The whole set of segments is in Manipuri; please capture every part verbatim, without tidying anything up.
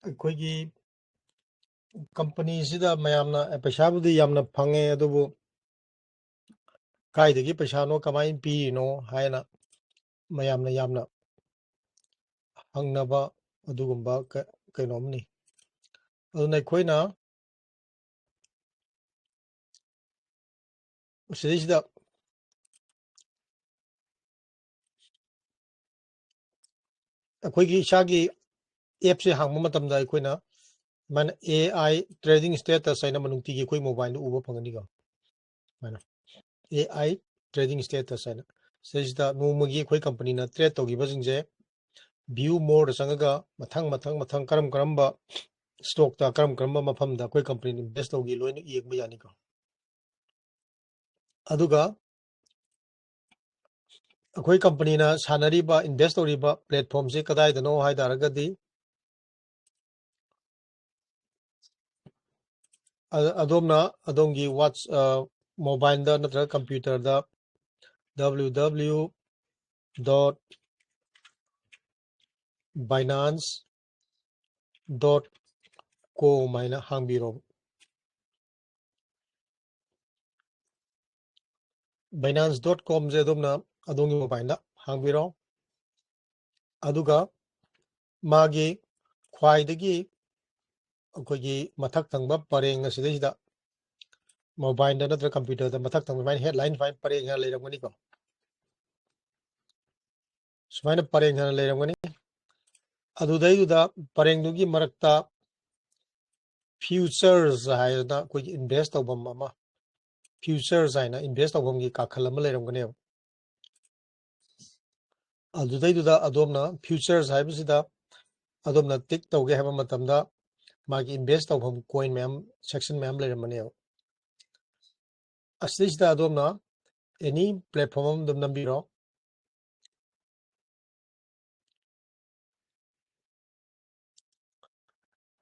ꯑꯩꯈꯣꯏꯒꯤ ꯀꯝꯄꯅꯤꯁꯤꯗ ꯃꯌꯥꯝꯅ, ꯑꯦ, ꯄꯩꯁꯥꯕꯨꯗꯤ ꯌꯥꯝꯅ ꯐꯪꯉꯦ, ꯑꯗꯨꯕꯨ ꯀꯥꯏꯗꯒꯤ ꯄꯩꯁꯥꯅꯣ, ꯀꯃꯥꯏꯅ ꯄꯤꯔꯤꯅꯣ ꯍꯥꯏꯅ ꯃꯌꯥꯝꯅ ꯌꯥꯝꯅ ꯍꯪꯅꯕ ꯑꯗꯨꯒꯨꯝꯕ ꯀ-, ꯀꯩꯅꯣꯝꯅꯤ꯫ ꯑꯗꯨꯅ ꯑꯩꯈꯣꯏꯅ ꯁꯤꯗꯩꯁꯤꯗ ꯑꯩꯈꯣꯏꯒꯤ ꯏꯁꯥꯒꯤ ꯑꯦꯞꯁꯦ ꯍꯥꯡꯕ ꯃꯇꯝꯗ ꯑꯩꯈꯣꯏꯅ ꯁꯨꯃꯥꯏꯅ AI trading status ꯍꯥꯏꯅ ꯑꯃ ꯅꯨꯡꯇꯤꯒꯤ ꯑꯩꯈꯣꯏ ꯃꯣꯕꯥꯏꯜꯗ ꯎꯕ ꯐꯪꯒꯅꯤꯀꯣ꯫ ꯁꯨꯃꯥꯏꯅ AI trading status ꯍꯥꯏꯅ ꯁꯤꯗꯩꯁꯤꯗ ꯅꯣꯡꯃꯒꯤ ꯑꯩꯈꯣꯏ ꯀꯝꯄꯅꯤꯅ ꯇ꯭ꯔꯦꯠ ꯇꯧꯈꯤꯕꯁꯤꯡꯁꯦ view moreꯗ ꯆꯪꯉꯒ ꯃꯊꯪ ꯃꯊꯪ ꯃꯊꯪ ꯀꯔꯝ ꯀꯔꯝꯕ ꯏꯁꯇꯣꯛꯇ ꯀꯔꯝ ꯀꯔꯝꯕ ꯃꯐꯝꯗ ꯑꯩꯈꯣꯏ ꯀꯝꯄꯅꯤꯅ ꯏꯟꯚꯦꯁ ꯇꯧꯈꯤ ꯂꯣꯏꯅ ꯌꯦꯡꯕ ꯌꯥꯅꯤꯀꯣ꯫ ꯑꯗꯨꯒ ꯑꯩꯈꯣꯏ ꯀꯝꯄꯅꯤꯅ ꯁꯥꯟꯅꯔꯤꯕ, ꯏꯟꯚꯦꯁ ꯇꯧꯔꯤꯕ ꯄ꯭ꯂꯦꯠꯐꯣꯝꯁꯤ ꯀꯗꯥꯏꯗꯅꯣ ꯍꯥꯏ ꯇꯥꯔꯒꯗꯤ, ꯑ-, ꯑꯗꯣꯝꯅ ꯑꯗꯣꯝꯒꯤ ꯋꯥꯠꯆ-, ꯑ, ꯃꯣꯕꯥꯏꯜꯗ ꯅꯠꯇ꯭ꯔꯒ ꯀꯝꯄ꯭ꯌꯨꯇꯔꯗ W W W dot binance dot com ꯍꯥꯏꯅ ꯍꯥꯡꯕꯤꯔꯣ꯫ Binance dot comꯁꯦ ꯑꯗꯣꯝꯅ ꯑꯗꯣꯝꯒꯤ ꯃꯣꯕꯥꯏꯜꯗ ꯍꯥꯡꯕꯤꯔꯣ꯫ ꯑꯗꯨꯒ ꯃꯥꯒꯤ ꯈ꯭ꯋꯥꯏꯗꯒꯤ ꯑꯩꯈꯣꯏꯒꯤ ꯃꯊꯛ ꯊꯪꯕ ꯄꯔꯦꯡ ꯑꯁꯤꯗꯩꯁꯤꯗ ꯃꯣꯕꯥꯏꯜꯗ ꯅꯠꯇ꯭ꯔꯒ ꯀꯝꯄ꯭ꯌꯨꯇꯔꯗ ꯃꯊꯛ ꯊꯪꯕ ꯁꯨꯃꯥꯏꯅ ꯍꯦꯠꯂꯥꯏꯟ ꯁꯨꯃꯥꯏꯅ ꯄꯔꯦꯡ ꯍꯥꯏꯅ ꯂꯩꯔꯝꯒꯅꯤꯀꯣ꯫ ꯁꯨꯃꯥꯏꯅ ꯄꯔꯦꯡ ꯍꯥꯏꯅ ꯂꯩꯔꯝꯒꯅꯤ꯫ ꯑꯗꯨꯗꯩꯗꯨꯗ ꯄꯔꯦꯡꯗꯨꯒꯤ ꯃꯔꯛꯇ ꯐ꯭ꯌꯨꯆꯔꯁ ꯍꯥꯏꯗꯅ ꯑꯩꯈꯣꯏꯒꯤ ꯏꯟꯚꯦꯁ ꯇꯧꯐꯝ ꯑꯃ, ꯐ꯭ꯌꯨꯆꯔꯁ ꯍꯥꯏꯅ ꯏꯟꯚꯦꯁ ꯇꯧꯐꯝꯒꯤ ꯀꯥꯈꯜ ꯑꯃ ꯂꯩꯔꯝꯒꯅꯦꯕ꯫ ꯑꯗꯨꯗꯩꯗꯨꯗ ꯑꯗꯣꯝꯅ ꯐ꯭ꯌꯨꯆꯔꯁ ꯍꯥꯏꯕꯁꯤꯗ ꯑꯗꯣꯝꯅ ꯇꯤꯛ ꯇꯧꯒꯦ ꯍꯥꯏꯕ ꯃꯇꯝꯗ ꯃꯥꯒꯤ ꯏꯟꯚꯦꯁ ꯇꯧꯐꯝ ꯀꯣꯏꯟ ꯃꯌꯥꯝ, ꯁꯦꯛꯁꯟ ꯃꯌꯥꯝ ꯂꯩꯔꯝꯒꯅꯦꯕ꯫ ꯑꯁꯤꯗꯩꯁꯤꯗ ꯑꯗꯣꯝꯅ ꯑꯦꯅꯤ ꯄ꯭ꯂꯦꯠꯐꯣꯝ ꯑꯃ ꯑꯗꯨꯝ ꯅꯝꯕꯤꯔꯣ꯫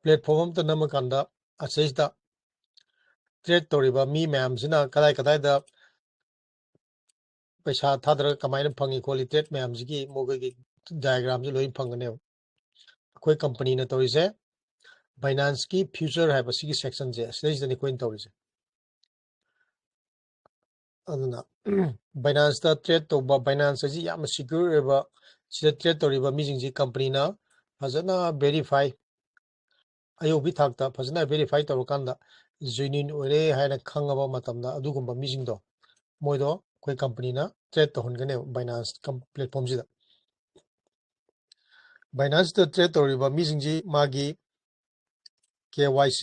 ꯄ꯭ꯂꯦꯠꯐꯣꯝ ꯑꯝꯇ ꯅꯝꯃꯀꯥꯟꯗ ꯑꯁꯤꯁꯤꯗ ꯇ꯭ꯔꯦꯠ ꯇꯧꯔꯤꯕ ꯃꯤ ꯃꯌꯥꯝꯁꯤꯅ ꯀꯗꯥꯏ ꯀꯗꯥꯏꯗ ꯄꯩꯁꯥ ꯊꯥꯗꯔꯒ ꯀꯃꯥꯏꯅ ꯐꯪꯉꯤ ꯈꯣꯠꯂꯤ, ꯇ꯭ꯔꯦꯠ ꯃꯌꯥꯝꯁꯤꯒꯤ ꯃꯈꯣꯏꯒꯤ ꯗꯥꯏꯒ꯭ꯔꯥꯝꯁꯤ ꯂꯣꯏ ꯐꯪꯒꯅꯦꯕ꯫ ꯑꯩꯈꯣꯏ ꯀꯝꯄꯅꯤꯅ ꯇꯧꯔꯤꯁꯦ Binance-ꯀꯤ future ꯍꯥꯏꯕ ꯁꯤꯒꯤ section-ꯁꯦ, ꯑꯁꯤꯗꯩꯁꯤꯗꯅꯤ ꯑꯩꯈꯣꯏꯅ ꯇꯧꯔꯤꯁꯦ꯫ ꯑꯗꯨꯅ Binance-ꯇ trade ꯇꯧꯕ, Binance ꯍꯥꯏꯁꯤ ꯌꯥꯝꯅ secure ꯑꯣꯏꯕ, ꯁꯤꯗ trade ꯇꯧꯔꯤꯕ ꯃꯤꯁꯤꯡꯁꯤ company-ꯅ ꯐꯖꯅ verify, ꯑꯌꯧꯕꯤ ꯊꯥꯛꯇ ꯐꯖꯅ verify ꯇꯧꯔꯀꯥꯟꯗ genuine ꯑꯣꯏꯔꯦ ꯍꯥꯏꯅ ꯈꯪꯉꯕ ꯃꯇꯝꯗ ꯑꯗꯨꯒꯨꯝꯕ ꯃꯤꯁꯤꯡꯗꯣ, ꯃꯣꯏꯗꯣ ꯑꯩꯈꯣꯏ company-ꯅ trade ꯇꯧꯍꯟꯒꯅꯦꯕ Binance com-, platform-ꯁꯤꯗ꯫ Binance-ꯇ trade ꯇꯧꯔꯤꯕ ꯃꯤꯁꯤꯡꯁꯤ ꯃꯥꯒꯤ K Y C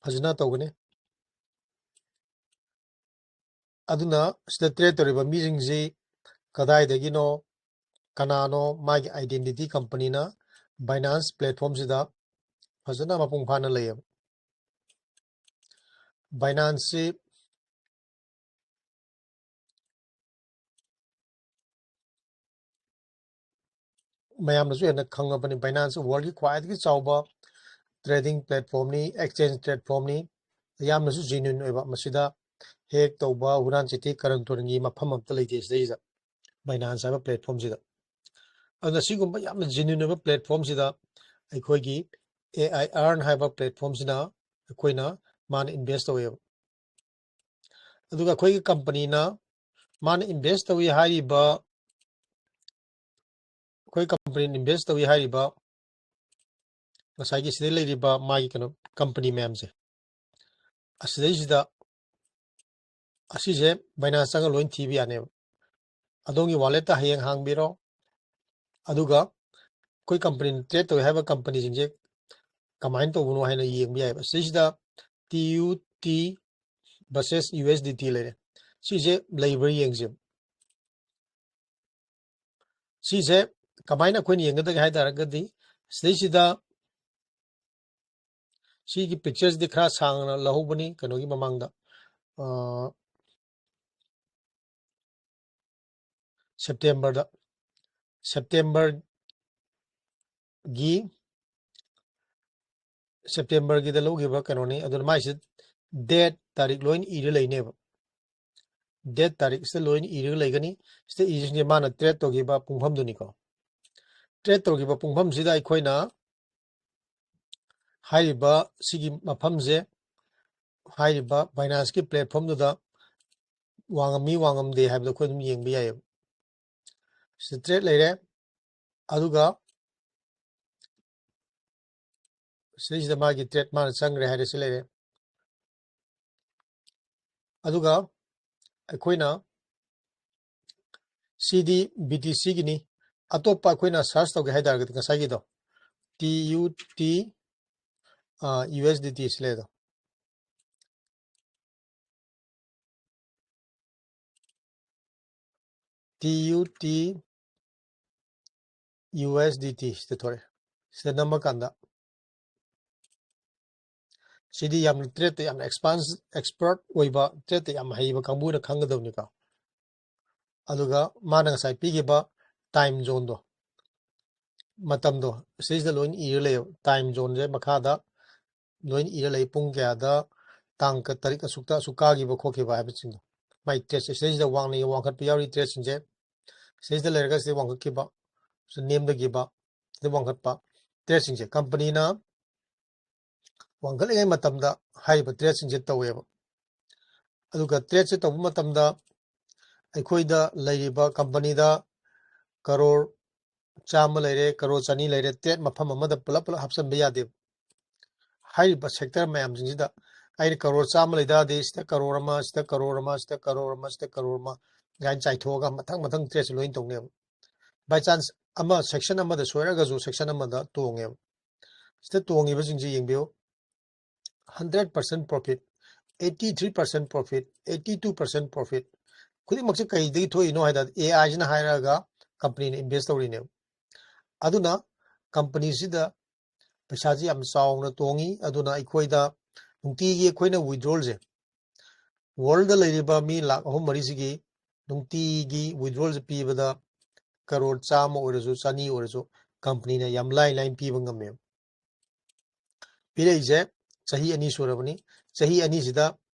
ꯐꯖꯅ ꯇꯧꯒꯅꯤ꯫ ꯑꯗꯨꯅ ꯁꯤꯗ trade ꯇꯧꯔꯤꯕ ꯃꯤꯁꯤꯡꯁꯤ ꯀꯗꯥꯏꯗꯒꯤꯅꯣ, ꯀꯅꯥꯅꯣ, ꯃꯥꯒꯤ identity company-ꯅ Binance platform-ꯁꯤꯗ ꯐꯖꯅ ꯃꯄꯨꯡ ꯐꯥꯅ ꯂꯩꯌꯦꯕ꯫ Binance-ꯁꯤ ꯃꯌꯥꯝꯅꯁꯨ ꯍꯦꯟꯅ ꯈꯪꯉꯕꯅꯤ, Binance world-ꯀꯤ ꯈ꯭ꯋꯥꯏꯗꯒꯤ ꯆꯥꯎꯕ trading platform-ꯅꯤ, exchange platform-ꯅꯤ, ꯌꯥꯝꯅꯁꯨ genuine ꯑꯣꯏꯕ, ꯃꯁꯤꯗ hack ꯇꯧꯕ, ꯍꯨꯔꯥꯟ ꯆꯤꯊꯤ, ꯀꯔꯟ ꯇꯨꯔꯟꯒꯤ ꯃꯐꯝ ꯑꯝꯇ ꯂꯩꯇꯦ ꯁꯤꯗꯩꯁꯤꯗ, Binance ꯍꯥꯏꯕ platform-ꯁꯤꯗ꯫ ꯑꯗꯨꯅ ꯁꯤꯒꯨꯝꯕ ꯌꯥꯝꯅ genuine ꯑꯣꯏꯕ platform-ꯁꯤꯗ ꯑꯩꯈꯣꯏꯒꯤ A I Earn ꯍꯥꯏꯕ platform-ꯁꯤꯅ ꯑꯩꯈꯣꯏꯅ, ꯃꯥꯅ invest ꯇꯧꯋꯦꯕ꯫ ꯑꯗꯨꯒ ꯑꯩꯈꯣꯏꯒꯤ company-ꯅ ꯃꯥꯅ invest ꯇꯧꯏ ꯍꯥꯏꯔꯤꯕ, ꯑꯩꯈꯣꯏ company-ꯅ invest ꯇꯧꯏ ꯍꯥꯏꯔꯤꯕ ꯉꯁꯥꯏꯒꯤ ꯁꯤꯗ ꯂꯩꯔꯤꯕ ꯃꯥꯒꯤ ꯀꯩꯅꯣ company ꯃꯌꯥꯝꯁꯦ, ꯑꯁꯤꯗꯩꯁꯤꯗ ꯑꯁꯤꯁꯦ Binance ꯆꯪꯉ ꯂꯣꯏ ꯊꯤꯕ ꯌꯥꯅꯦꯕ꯫ ꯑꯗꯣꯝꯒꯤ wallet-ꯇ ꯍꯌꯦꯡ ꯍꯥꯡꯕꯤꯔꯣ, ꯑꯗꯨꯒ ꯑꯩꯈꯣꯏ company-ꯅ trade ꯇꯧꯏ ꯍꯥꯏꯕ company-ꯁꯤꯡꯁꯦ ꯀꯃꯥꯏꯅ ꯇꯧꯕꯅꯣ ꯍꯥꯏꯅ ꯌꯦꯡꯕ ꯌꯥꯏꯕ꯫ ꯁꯤꯗꯩꯁꯤꯗ T U T versus U S D T ꯂꯩꯔꯦ꯫ ꯁꯤꯁꯦ ꯂꯩꯕ꯭ꯔꯥ ꯌꯦꯡꯁꯦꯕ꯫ ꯁꯤꯁꯦ ꯀꯃꯥꯏꯅ ꯑꯩꯈꯣꯏꯅ ꯌꯦꯡꯒꯗꯒꯦ ꯍꯥꯏ ꯇꯥꯔꯒꯗꯤ, ꯁꯤꯗꯩꯁꯤꯗ ꯁꯤꯒꯤ picture-ꯁꯤꯗꯤ ꯈꯔ ꯁꯥꯡꯅ ꯂꯧꯍꯧꯕꯅꯤ ꯀꯩꯅꯣꯒꯤ ꯃꯃꯥꯡꯗ, ꯑ, September-ꯗ, September-ꯒꯤ, September-ꯒꯤꯗ ꯂꯧꯈꯤꯕ ꯀꯩꯅꯣꯅꯤ꯫ ꯑꯗꯨꯅ ꯃꯥꯏꯁꯤ date ꯇꯥꯔꯤꯛ ꯂꯣꯏꯅ ꯏꯔ ꯂꯩꯅꯦꯕ꯫ Date ꯇꯥꯔꯤꯛꯁꯤꯗ ꯂꯣꯏꯅ ꯏꯔꯒ ꯂꯩꯒꯅꯤ꯫ ꯁꯤꯗ ꯏꯔꯤꯁꯤꯡꯁꯦ ꯃꯥꯅ trade ꯇꯧꯈꯤꯕ ꯄꯨꯡꯐꯝꯗꯨꯅꯤꯀꯣ꯫ trade ꯇꯧꯈꯤꯕ ꯄꯨꯡꯐꯝꯁꯤꯗ ꯑꯩꯈꯣꯏꯅ ꯍꯥꯏꯔꯤꯕ ꯁꯤꯒꯤ ꯃꯐꯝꯁꯦ, ꯍꯥꯏꯔꯤꯕ Binance ꯀꯤ platform ꯗꯨꯗ ꯋꯥꯡꯉꯝꯃꯤ ꯋꯥꯡꯉꯝꯗꯦ ꯍꯥꯏꯕꯗꯣ ꯑꯩꯈꯣꯏ ꯑꯗꯨꯝ ꯌꯦꯡꯕ ꯌꯥꯏꯌꯦꯕ꯫ ꯁꯤ trade ꯂꯩꯔꯦ, ꯑꯗꯨꯒ ꯁꯤꯗꯩꯁꯤꯗ ꯃꯥꯒꯤ trade ꯃꯥꯅ ꯆꯪꯈ꯭ꯔꯦ ꯍꯥꯏꯔꯦ, ꯁꯤ ꯂꯩꯔꯦ꯫ ꯑꯗꯨꯒ ꯑꯩꯈꯣꯏꯅ ꯁꯤꯗꯤ BTC ꯒꯤꯅꯤ꯫ ꯑꯇꯣꯞꯄ ꯑꯩꯈꯣꯏꯅ search ꯇꯧꯒꯦ ꯍꯥꯏ ꯇꯥꯔꯒꯗꯤ ꯉꯁꯥꯏꯒꯤꯗꯣ, TUT, ꯑ, USDT ꯁꯤ ꯂꯩꯔꯦ꯫ TUT USDT ꯁꯤꯗ ꯊꯣꯛꯑꯦ꯫ ꯁꯤꯗ ꯅꯝꯃꯀꯥꯟꯗ ꯁꯤꯗꯤ ꯌꯥꯝꯅ trade ꯇ ꯌꯥꯝꯅ expans-, expert ꯑꯣꯏꯕ, trade ꯇ ꯌꯥꯝ ꯍꯩꯕ ꯀꯥꯡꯕꯨꯅ ꯈꯪꯒꯗꯕꯅꯤꯀꯣ꯫ ꯑꯗꯨꯒ ꯃꯥꯅ ꯉꯁꯥꯏ ꯄꯤꯈꯤꯕ time zone ꯗꯣ, ꯃꯇꯝꯗꯣ, ꯁꯤꯁꯤꯗ ꯂꯣꯏꯅ ꯏꯔ ꯂꯩꯌꯦꯕ꯫ Time zone ꯁꯦ ꯃꯈꯥꯗ ꯂꯣꯏꯅ ꯏꯔ ꯂꯩ, ꯄꯨꯡ ꯀꯌꯥꯗ, ꯇꯥꯡ ꯀ-, ꯇꯥꯔꯤꯛ ꯑꯁꯨꯛꯇ ꯑꯁꯨꯛ ꯀꯥꯈꯤꯕ ꯈꯣꯠꯈꯤꯕ ꯍꯥꯏꯕꯁꯤꯡꯗꯣ꯫ ꯃꯥꯏ trade ꯁꯦ ꯁꯤꯗꯩꯁꯤꯗ ꯋꯥꯡꯅ ꯋꯥꯡꯈꯠꯄ ꯌꯥꯎꯔꯤ, trade ꯁꯤꯡꯁꯦ ꯁꯤꯗꯩꯁꯤꯗ ꯂꯩꯔꯒ ꯁꯤꯗ ꯋꯥꯡꯈꯠꯈꯤꯕ, ꯁꯤꯗ ꯅꯦꯝꯊꯈꯤꯕ, ꯁꯤꯗ ꯋꯥꯡꯈꯠꯄ꯫ Trade ꯁꯤꯡꯁꯦ company ꯅ ꯋꯥꯡꯈꯠꯂꯤꯉꯩ ꯃꯇꯝꯗ ꯍꯥꯏꯔꯤꯕ trade ꯁꯤꯡꯁꯦ ꯇꯧꯋꯦꯕ꯫ ꯑꯗꯨꯒ trade ꯁꯦ ꯇꯧꯕ ꯃꯇꯝꯗ ꯑꯩꯈꯣꯏꯗ ꯂꯩꯔꯤꯕ company ꯗ ꯀꯔꯣꯔ ꯆꯥꯝꯃ ꯂꯩꯔꯦ, ꯀꯔꯣꯔ ꯆꯅꯤ ꯂꯩꯔꯦ, trade ꯃꯐꯝ ꯑꯃꯗ ꯄꯨꯂꯞ ꯄꯨꯂꯞ ꯍꯥꯞꯆꯤꯟꯕ ꯌꯥꯗꯦꯕ꯫ ꯍꯥꯏꯔꯤꯕ sector ꯃꯌꯥꯝꯁꯤꯡꯁꯤꯗ ꯑꯩꯅ ꯀꯔꯣꯔ ꯆꯥꯝꯃ ꯂꯩ ꯇꯥꯔꯗꯤ ꯁꯤꯗ ꯀꯔꯣꯔ ꯑꯃ, ꯁꯤꯗ ꯀꯔꯣꯔ ꯑꯃ, ꯁꯤꯗ ꯀꯔꯣꯔ ꯑꯃ, ꯁꯤꯗ ꯀꯔꯣꯔ ꯑꯃ ꯀꯥꯏꯅ ꯆꯥꯏꯊꯣꯛꯑꯒ ꯃꯊꯪ ꯃꯊꯪ trade ꯁꯦ ꯂꯣꯏꯅ ꯇꯧꯅꯦꯕ꯫ By chance ꯑꯃ section ꯑꯃꯗ ꯁꯣꯏꯔꯒꯁꯨ section ꯑꯃꯗ ꯇꯣꯡꯉꯦꯕ꯫ ꯁꯤꯗ ꯇꯣꯡꯉꯤꯕꯁꯤꯡꯁꯦ ꯌꯦꯡꯕꯤꯌꯨ꯫ Hundred percent profit, eighty three percent profit, eighty two percent profit꯫ ꯈꯨꯗꯤꯡꯃꯛꯁꯦ ꯀꯩꯗꯒꯤ ꯊꯣꯛꯏꯅꯣ ꯍꯥꯏ ꯇꯥꯔꯗꯤ, AI ꯁꯤꯅ ꯍꯥꯏꯔꯛꯑꯒ company ꯅ invest ꯇꯧꯔꯤꯅꯦꯕ꯫ ꯑꯗꯨꯅ company ꯁꯤꯗ ꯄꯩꯁꯥꯁꯤ ꯌꯥꯝ ꯆꯥꯎꯅ ꯇꯣꯡꯉꯤ꯫ ꯑꯗꯨꯅ ꯑꯩꯈꯣꯏꯗ ꯅꯨꯡꯇꯤꯒꯤ ꯑꯩꯈꯣꯏꯅ withdrawal ꯁꯦ, world ꯗ ꯂꯩꯔꯤꯕ ꯃꯤ ꯂꯥꯈ ꯑꯍꯨꯝ ꯃꯔꯤꯁꯤꯒꯤ ꯅꯨꯡꯇꯤꯒꯤ withdrawal ꯁꯦ ꯄꯤꯕꯗ ꯀꯔꯣꯔ ꯆꯥꯝꯃ ꯑꯣꯏꯔꯁꯨ, ꯆꯅꯤ ꯑꯣꯏꯔꯁꯨ, company ꯅ ꯌꯥꯝ ꯂꯥꯏ ꯂꯥꯏꯅ ꯄꯤꯕ ꯉꯝꯃꯦꯕ꯫ ꯄꯤꯔꯛꯏꯁꯦ ꯆꯍꯤ ꯑꯅꯤ ꯁꯨꯔꯕꯅꯤ꯫ ꯆꯍꯤ ꯑꯅꯤꯁꯤꯗ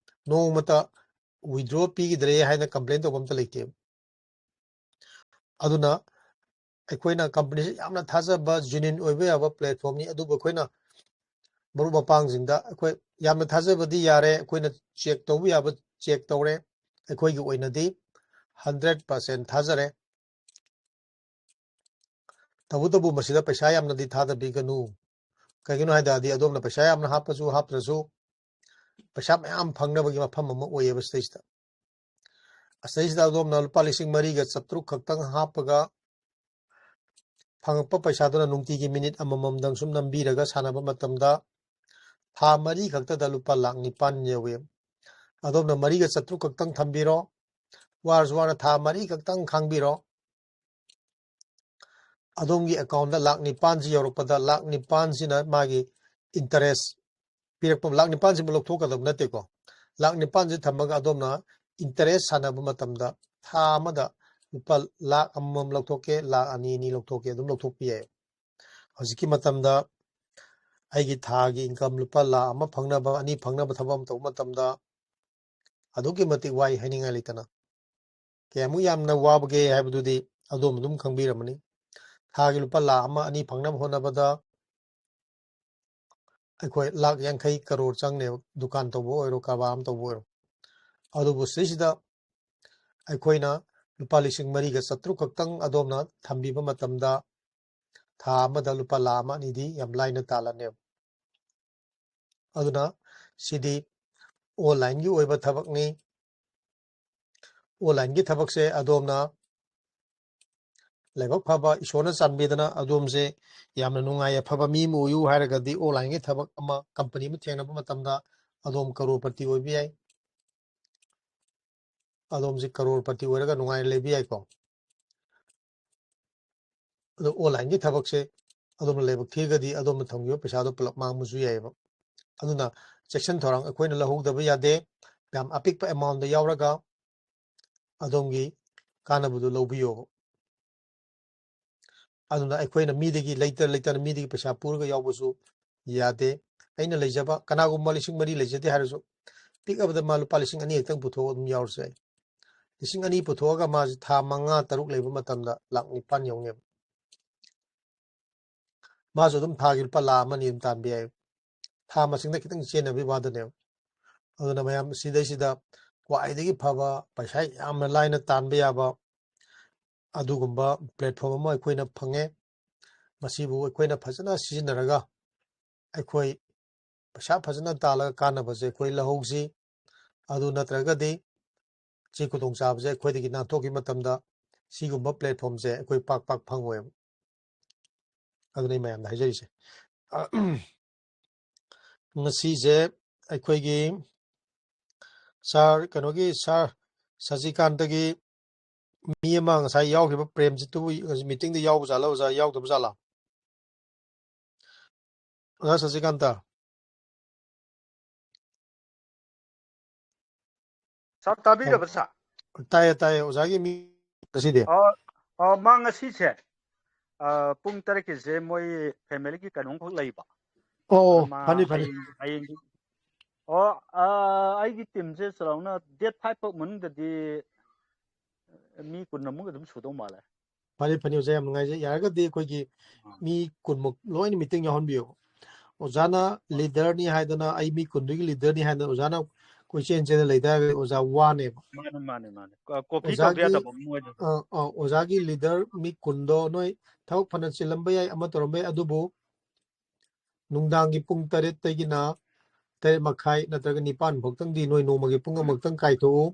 ꯅꯣꯡꯃꯇ withdraw ꯄꯤꯈꯤꯗ꯭ꯔꯦ ꯍꯥꯏꯅ complain ꯇꯧꯕ ꯑꯝꯇ ꯂꯩꯇꯦꯕ꯫ ꯑꯗꯨꯅ ꯑꯩꯈꯣꯏꯅ ꯀꯝꯄꯅꯤꯁꯤ ꯌꯥꯝꯅ ꯊꯥꯖꯕ, ꯖꯦꯅ꯭ꯌꯨꯟ ꯑꯣꯏꯕ ꯌꯥꯕ ꯄ꯭ꯂꯦꯠꯐꯣꯝꯅꯤ꯫ ꯑꯗꯨꯕꯨ ꯑꯩꯈꯣꯏꯅ ꯃꯔꯨꯞ ꯃꯄꯥꯡꯁꯤꯡꯗ ꯑꯩꯈꯣꯏ ꯌꯥꯝꯅ ꯊꯥꯖꯕꯗꯤ ꯌꯥꯔꯦ, ꯑꯩꯈꯣꯏꯅ ꯆꯦꯛ ꯇꯧꯕ ꯌꯥꯕ ꯆꯦꯛ ꯇꯧꯔꯦ꯫ ꯑꯩꯈꯣꯏꯒꯤ ꯑꯣꯏꯅꯗꯤ ꯍꯟꯗ꯭ꯔꯦꯠ ꯄꯥꯔꯁꯦꯟ ꯊꯥꯖꯔꯦ꯫ ꯇꯧꯕꯇꯕꯨ ꯃꯁꯤꯗ ꯄꯩꯁꯥ ꯌꯥꯝꯅꯗꯤ ꯊꯥꯗꯕꯤꯒꯅꯨ꯫ ꯀꯩꯒꯤꯅꯣ ꯍꯥꯏ ꯇꯥꯔꯗꯤ ꯑꯗꯣꯝꯅ ꯄꯩꯁꯥ ꯌꯥꯝꯅ ꯍꯥꯞꯄꯁꯨ ꯍꯥꯞꯇ꯭ꯔꯁꯨ ꯄꯩꯁꯥ ꯃꯌꯥꯝ ꯐꯪꯅꯕꯒꯤ ꯃꯐꯝ ꯑꯃ ꯑꯣꯏꯌꯦꯕ ꯁꯤꯗꯩꯁꯤꯗ꯫ ꯑꯁꯤꯗꯩꯁꯤꯗ ꯑꯗꯣꯝꯅ ꯂꯨꯄꯥ ꯂꯤꯁꯤꯡ ꯃꯔꯤꯒ ꯆꯥꯇ꯭ꯔꯨꯛ ꯈꯛꯇꯪ ꯍꯥꯞꯄꯒ ꯐꯪꯉꯛꯄ ꯄꯩꯁꯥꯗꯨꯅ ꯅꯨꯡꯇꯤꯒꯤ ꯃꯤꯅꯤꯠ ꯑꯃꯃꯝꯗꯪ ꯁꯨꯝ ꯅꯝꯕꯤꯔꯒ ꯁꯥꯟꯅꯕ ꯃꯇꯝꯗ ꯊꯥ ꯃꯔꯤ ꯈꯛꯇꯗ ꯂꯨꯄꯥ ꯂꯥꯛ ꯅꯤꯄꯥꯟ ꯌꯧꯋꯤ꯫ ꯑꯗꯣꯝꯅ ꯃꯔꯤꯒ ꯆꯥꯇ꯭ꯔꯨꯛ ꯈꯛꯇꯪ ꯊꯝꯕꯤꯔꯣ, ꯋꯥꯔꯁꯨ ꯋꯥꯅ ꯊꯥ ꯃꯔꯤ ꯈꯛꯇꯪ ꯈꯥꯡꯕꯤꯔꯣ꯫ ꯑꯗꯣꯝꯒꯤ ꯑꯦꯀꯥꯎꯟꯗ ꯂꯥꯛ ꯅꯤꯄꯥꯟꯁꯤ ꯌꯧꯔꯛꯄꯗ ꯂꯥꯛ ꯅꯤꯄꯥꯟꯁꯤꯅ ꯃꯥꯒꯤ ꯏꯟꯇꯔꯦꯁ ꯄꯤꯔꯛꯄ, ꯂꯥꯛ ꯅꯤꯄꯥꯟꯁꯤꯃ ꯂꯧꯊꯣꯛꯀꯗꯕ ꯅꯠꯇꯦꯀꯣ꯫ ꯂꯥꯛ ꯅꯤꯄꯥꯟꯁꯤ ꯊꯝꯃꯒ ꯑꯗꯣꯝꯅ ꯏꯟꯇꯔꯦꯁ ꯁꯥꯟꯅꯕ ꯃꯇꯝꯗ ꯊꯥ ꯑꯃꯗ ꯂꯨꯄꯥ ꯂꯥꯛ ꯑꯃꯃꯝ ꯂꯧꯊꯣꯛꯀꯦ, ꯂꯥꯛ ꯑꯅꯤ ꯑꯅꯤ ꯂꯧꯊꯣꯛꯀꯦ, ꯑꯗꯨꯝ ꯂꯧꯊꯣꯛꯄ ꯌꯥꯏ꯫ ꯍꯧꯖꯤꯛꯀꯤ ꯃꯇꯝꯗ ꯑꯩꯒꯤ ꯊꯥꯒꯤ ꯏꯟꯀꯝ ꯂꯨꯄꯥ ꯂꯥꯛ ꯑꯃ ꯐꯪꯅꯕ, ꯑꯅꯤ ꯐꯪꯅꯕ ꯊꯕꯛ ꯑꯃ ꯇꯧꯕ ꯃꯇꯝꯗ ꯑꯗꯨꯛꯀꯤ ꯃꯇꯤꯛ ꯋꯥꯏ ꯍꯥꯏꯅꯤꯡꯉꯥꯏ ꯂꯩꯇꯅ꯫ ꯀꯌꯥꯃꯨꯛ ꯌꯥꯝꯅ ꯋꯥꯕꯒꯦ ꯍꯥꯏꯕꯗꯨꯗꯤ ꯑꯗꯣꯝ ꯑꯗꯨꯝ ꯈꯪꯕꯤꯔꯝꯃꯅꯤ꯫ ꯊꯥꯒꯤ ꯂꯨꯄꯥ ꯂꯥꯛ ꯑꯃ ꯑꯅꯤ ꯐꯪꯅꯕ ꯍꯣꯠꯅꯕꯗ ꯑꯩꯈꯣꯏ ꯂꯥꯛ ꯌꯥꯡꯈꯩ ꯀꯔꯣꯔ ꯆꯪꯅꯦꯕ, ꯗꯨꯀꯥꯟ ꯇꯧꯕ ꯑꯣꯏꯔꯣ, ꯀꯔꯕꯥꯔ ꯑꯃ ꯇꯧꯕ ꯑꯣꯏꯔꯣ꯫ ꯑꯗꯨꯕꯨ ꯁꯤꯁꯤꯗ ꯑꯩꯈꯣꯏꯅ ꯂꯨꯄꯥ ꯂꯤꯁꯤꯡ ꯃꯔꯤꯒ ꯆꯥꯇ꯭ꯔꯨꯛ ꯈꯛꯇꯪ ꯑꯗꯣꯝꯅ ꯊꯝꯕꯤꯕ ꯃꯇꯝꯗ ꯊꯥ ꯑꯃꯗ ꯂꯨꯄꯥ ꯂꯥꯛ ꯑꯃ ꯑꯅꯤꯗꯤ ꯌꯥꯝ ꯂꯥꯏꯅ ꯇꯥꯜꯂꯅꯦꯕ꯫ ꯑꯗꯨꯅ ꯁꯤꯗꯤ ꯑꯣꯟꯂꯥꯏꯟꯒꯤ ꯑꯣꯏꯕ ꯊꯕꯛꯅꯤ꯫ ꯑꯣꯟꯂꯥꯏꯟꯒꯤ ꯊꯕꯛꯁꯦ ꯑꯗꯣꯝꯅ ꯂꯥꯏꯕꯛ ꯐꯕ, ꯏꯁꯣꯔꯅ ꯆꯥꯟꯕꯤꯗꯅ ꯑꯗꯣꯝꯁꯦ ꯌꯥꯝꯅ ꯅꯨꯡꯉꯥꯏ ꯌꯥꯏꯐꯕ ꯃꯤ ꯑꯃ ꯑꯣꯏꯌꯨ ꯍꯥꯏꯔꯒꯗꯤ ꯑꯣꯟꯂꯥꯏꯟꯒꯤ ꯊꯕꯛ ꯑꯃ, ꯀꯝꯄꯅꯤ ꯑꯃ ꯊꯦꯡꯅꯕ ꯃꯇꯝꯗ ꯑꯗꯣꯝ ꯀꯔꯣꯔꯄꯇꯤ ꯑꯣꯏꯕ ꯌꯥꯏ꯫ ꯑꯗꯣꯝꯁꯦ ꯀꯔꯣꯔꯄꯇꯤ ꯑꯣꯏꯔꯒ ꯅꯨꯡꯉꯥꯏꯅ ꯂꯩꯕ ꯌꯥꯏꯀꯣ꯫ ꯑꯗꯣ ꯑꯣꯟꯂꯥꯏꯟꯒꯤ ꯊꯕꯛꯁꯦ ꯑꯗꯣꯝꯅ ꯂꯥꯏꯕꯛ ꯊꯤꯔꯒꯗꯤ ꯑꯗꯣꯝꯅ ꯊꯝꯈꯤꯕ ꯄꯩꯁꯥꯗꯣ ꯄꯨꯂꯞ ꯃꯥꯡꯕꯁꯨ ꯌꯥꯏꯑꯕ꯫ ꯑꯗꯨꯅ ꯆꯦꯛꯁꯤꯟ ꯊꯧꯔꯥꯡ ꯑꯩꯈꯣꯏꯅ ꯂꯧꯍꯧꯗꯕ ꯌꯥꯗꯦ꯫ ꯌꯥꯝ ꯑꯄꯤꯛꯄ ꯑꯦꯃꯥꯎꯟꯗ ꯌꯥꯎꯔꯒ ꯑꯗꯣꯝꯒꯤ ꯀꯥꯟꯅꯕꯗꯨ ꯂꯧꯕꯤꯌꯣꯕ꯫ ꯑꯗꯨꯅ ꯑꯩꯈꯣꯏꯅ ꯃꯤꯗꯒꯤ ꯂꯩꯇ ꯂꯩꯇꯅ ꯃꯤꯗꯒꯤ ꯄꯩꯁꯥ ꯄꯨꯔꯒ ꯌꯥꯎꯕꯁꯨ ꯌꯥꯗꯦ꯫ ꯑꯩꯅ ꯂꯩꯖꯕ ꯀꯅꯥꯒꯨꯝꯕ ꯂꯤꯁꯤꯡ ꯃꯔꯤ ꯂꯩꯖꯗꯦ ꯍꯥꯏꯔꯁꯨ, ꯄꯤꯛꯑꯕꯗ ꯃꯥ ꯂꯨꯄꯥ ꯂꯤꯁꯤꯡ ꯑꯅꯤ ꯈꯛꯇꯪ ꯄꯨꯊꯣꯛꯑꯒ ꯑꯗꯨꯝ ꯌꯥꯎꯔꯁꯨ ꯌꯥꯏ꯫ ꯂꯤꯁꯤꯡ ꯑꯅꯤ ꯄꯨꯊꯣꯛꯑꯒ ꯃꯥꯁꯦ ꯊꯥ ꯃꯉꯥ ꯇꯔꯨꯛ ꯂꯩꯕ ꯃꯇꯝꯗ ꯂꯥꯛ ꯅꯤꯄꯥꯟ ꯌꯧꯅꯦꯕ꯫ ꯃꯥꯁꯨ ꯑꯗꯨꯝ ꯊꯥꯒꯤ ꯂꯨꯄꯥ ꯂꯥꯈ ꯑꯃ ꯑꯅꯤ ꯑꯗꯨꯝ ꯇꯥꯟꯕ ꯌꯥꯏ꯫ ꯊꯥ ꯃꯁꯤꯡꯗ ꯈꯤꯇꯪ ꯆꯦꯟꯅꯕꯒꯤ ꯋꯥꯗꯅꯦꯕ꯫ ꯑꯗꯨꯅ ꯃꯌꯥꯝ ꯁꯤꯗꯩꯁꯤꯗ ꯈ꯭ꯋꯥꯏꯗꯒꯤ ꯐꯕ, ꯄꯩꯁꯥ ꯌꯥꯝꯅ ꯂꯥꯏꯅ ꯇꯥꯟꯕ ꯌꯥꯕ ꯑꯗꯨꯒꯨꯝꯕ platform ꯑꯃ ꯑꯩꯈꯣꯏꯅ ꯐꯪꯉꯦ꯫ ꯃꯁꯤꯕꯨ ꯑꯩꯈꯣꯏꯅ ꯐꯖꯅ ꯁꯤꯖꯤꯟꯅꯔꯒ ꯑꯩꯈꯣꯏ ꯄꯩꯁꯥ ꯐꯖꯅ ꯇꯥꯜꯂꯒ ꯀꯥꯟꯅꯕꯁꯦ ꯑꯩꯈꯣꯏ ꯂꯧꯍꯧꯁꯤ꯫ ꯑꯗꯨ ꯅꯠꯇ꯭ꯔꯒꯗꯤ ꯁꯤ ꯈꯨꯗꯣꯡꯆꯥꯕꯁꯦ ꯑꯩꯈꯣꯏꯗꯒꯤ ꯅꯥꯟꯊꯣꯛꯈꯤꯕ ꯃꯇꯝꯗ ꯁꯤꯒꯨꯝꯕ platformꯁꯦ ꯑꯩꯈꯣꯏ ꯄꯥꯛ ꯄꯥꯛ ꯐꯪꯉꯣꯏꯕ꯫ ꯑꯗꯨꯅ ꯑꯩ ꯃꯌꯥꯝꯗ ꯍꯥꯏꯖꯔꯤꯁꯦ꯫ ꯉꯁꯤꯁꯦ ꯑꯩꯈꯣꯏꯒꯤ sir, ꯀꯩꯅꯣꯒꯤ sir ꯁꯁꯤꯀꯥꯟꯇꯒꯤ ꯃꯤ ꯑꯃ ꯉꯁꯥꯏ ꯌꯥꯎꯈꯤꯕ ꯄ꯭ꯔꯦꯝꯖꯤꯠꯇꯨꯕꯨ meetingꯗ ꯌꯥꯎꯕ ꯖꯥꯠꯂ, ꯑꯣꯖꯥ, ꯌꯥꯎꯗꯕ ꯖꯥꯠꯂ? ꯑꯣꯖꯥ ꯁꯁꯤꯀꯥꯟꯇ꯫ Sir, ꯇꯥꯕꯤꯔꯕ, sir? ꯇꯥꯏꯌꯦ, ꯇꯥꯏꯌꯦ꯫ ꯑꯣꯖꯥꯒꯤ ꯃꯤ ꯉꯁꯤꯗꯤ? ꯑ, ꯑ, ꯃꯥ ꯉꯁꯤꯁꯦ, ꯑ, ꯄꯨꯡ ꯇꯔꯦꯠꯀꯤꯁꯦ ꯃꯣꯏ familyꯒꯤ ꯀꯩꯅꯣꯝꯈꯛ ꯂꯩꯕ꯫ ꯑꯣ, ꯑꯗ ꯃꯥ ꯐꯅꯤ, ꯐꯅꯤ꯫ ꯍꯌꯦꯡ, ꯍꯌꯦꯡꯗꯤ, ꯑꯣ, ꯑ, ꯑꯩꯒꯤ teamꯁꯦ ꯆꯥꯎꯔꯥꯛꯅ date five ꯐꯥꯎ ꯃꯅꯨꯡꯗꯗꯤ ꯃꯤ ꯀꯨꯟꯃꯨꯛ ꯑꯗꯨꯝ ꯁꯨꯗꯧ ꯃꯥꯜꯂꯦ꯫ ꯐꯅꯤ, ꯐꯅꯤ, ꯑꯣꯖꯥ, ꯌꯥꯝ ꯅꯨꯡꯉꯥꯏꯖꯩ꯫ ꯌꯥꯔꯒꯗꯤ ꯑꯩꯈꯣꯏꯒꯤ ꯑꯥ꯫ ꯃꯤ ꯀꯨꯟꯃꯨꯛ ꯂꯣꯏꯅ meeting ꯌꯥꯎꯍꯟꯕꯤꯌꯨ꯫ ꯑꯣꯖꯥꯅ leaderꯅꯤ ꯍꯥꯏꯗꯅ, ꯑꯩ ꯃꯤ ꯀꯨꯟꯗꯨꯒꯤ leaderꯅꯤ ꯍꯥꯏꯗꯅ ꯑꯣꯖꯥꯅ ꯀꯣꯏꯆꯦꯟ ꯆꯦꯟꯗꯅ ꯂꯩꯇꯥꯔꯒꯗꯤ ꯑꯣꯖꯥ ꯋꯥꯅꯦꯕ꯫ ꯃꯥꯅꯦ, ꯃꯥꯅꯦ, ꯃꯥꯅꯦ꯫ ꯀ-, copy ꯇꯧꯗ ꯑꯣꯖꯥꯒꯤ, ꯌꯥꯗꯕ ꯑꯃ ꯑꯣꯏꯗꯣꯏꯅꯦ꯫ ꯑ, ꯑ, ꯑꯣꯖꯥꯒꯤ leader ꯃꯤ ꯀꯨꯟꯗꯣ ꯅꯣꯏ ꯊꯕꯛ ꯐꯅ ꯆꯤꯜꯂꯝꯕ ꯌꯥꯏ, ꯑꯃ ꯇꯧꯔꯝꯕ ꯌꯥꯏ, ꯑꯗꯨꯕꯨ ꯅꯨꯡꯗꯥꯡꯒꯤ ꯄꯨꯡ ꯇꯔꯦꯠꯇꯒꯤꯅ ꯇꯔꯦꯠ ꯃꯈꯥꯏ ꯅꯠꯇ꯭ꯔꯒ ꯅꯤꯄꯥꯟ ꯐꯥꯎꯇꯪꯗꯤ ꯅꯣꯏ ꯅꯣꯡꯃꯒꯤ ꯄꯨꯡ ꯎꯝ꯫ ꯑꯃꯈꯛꯇꯪ ꯀꯥꯏꯊꯣꯛꯎ꯫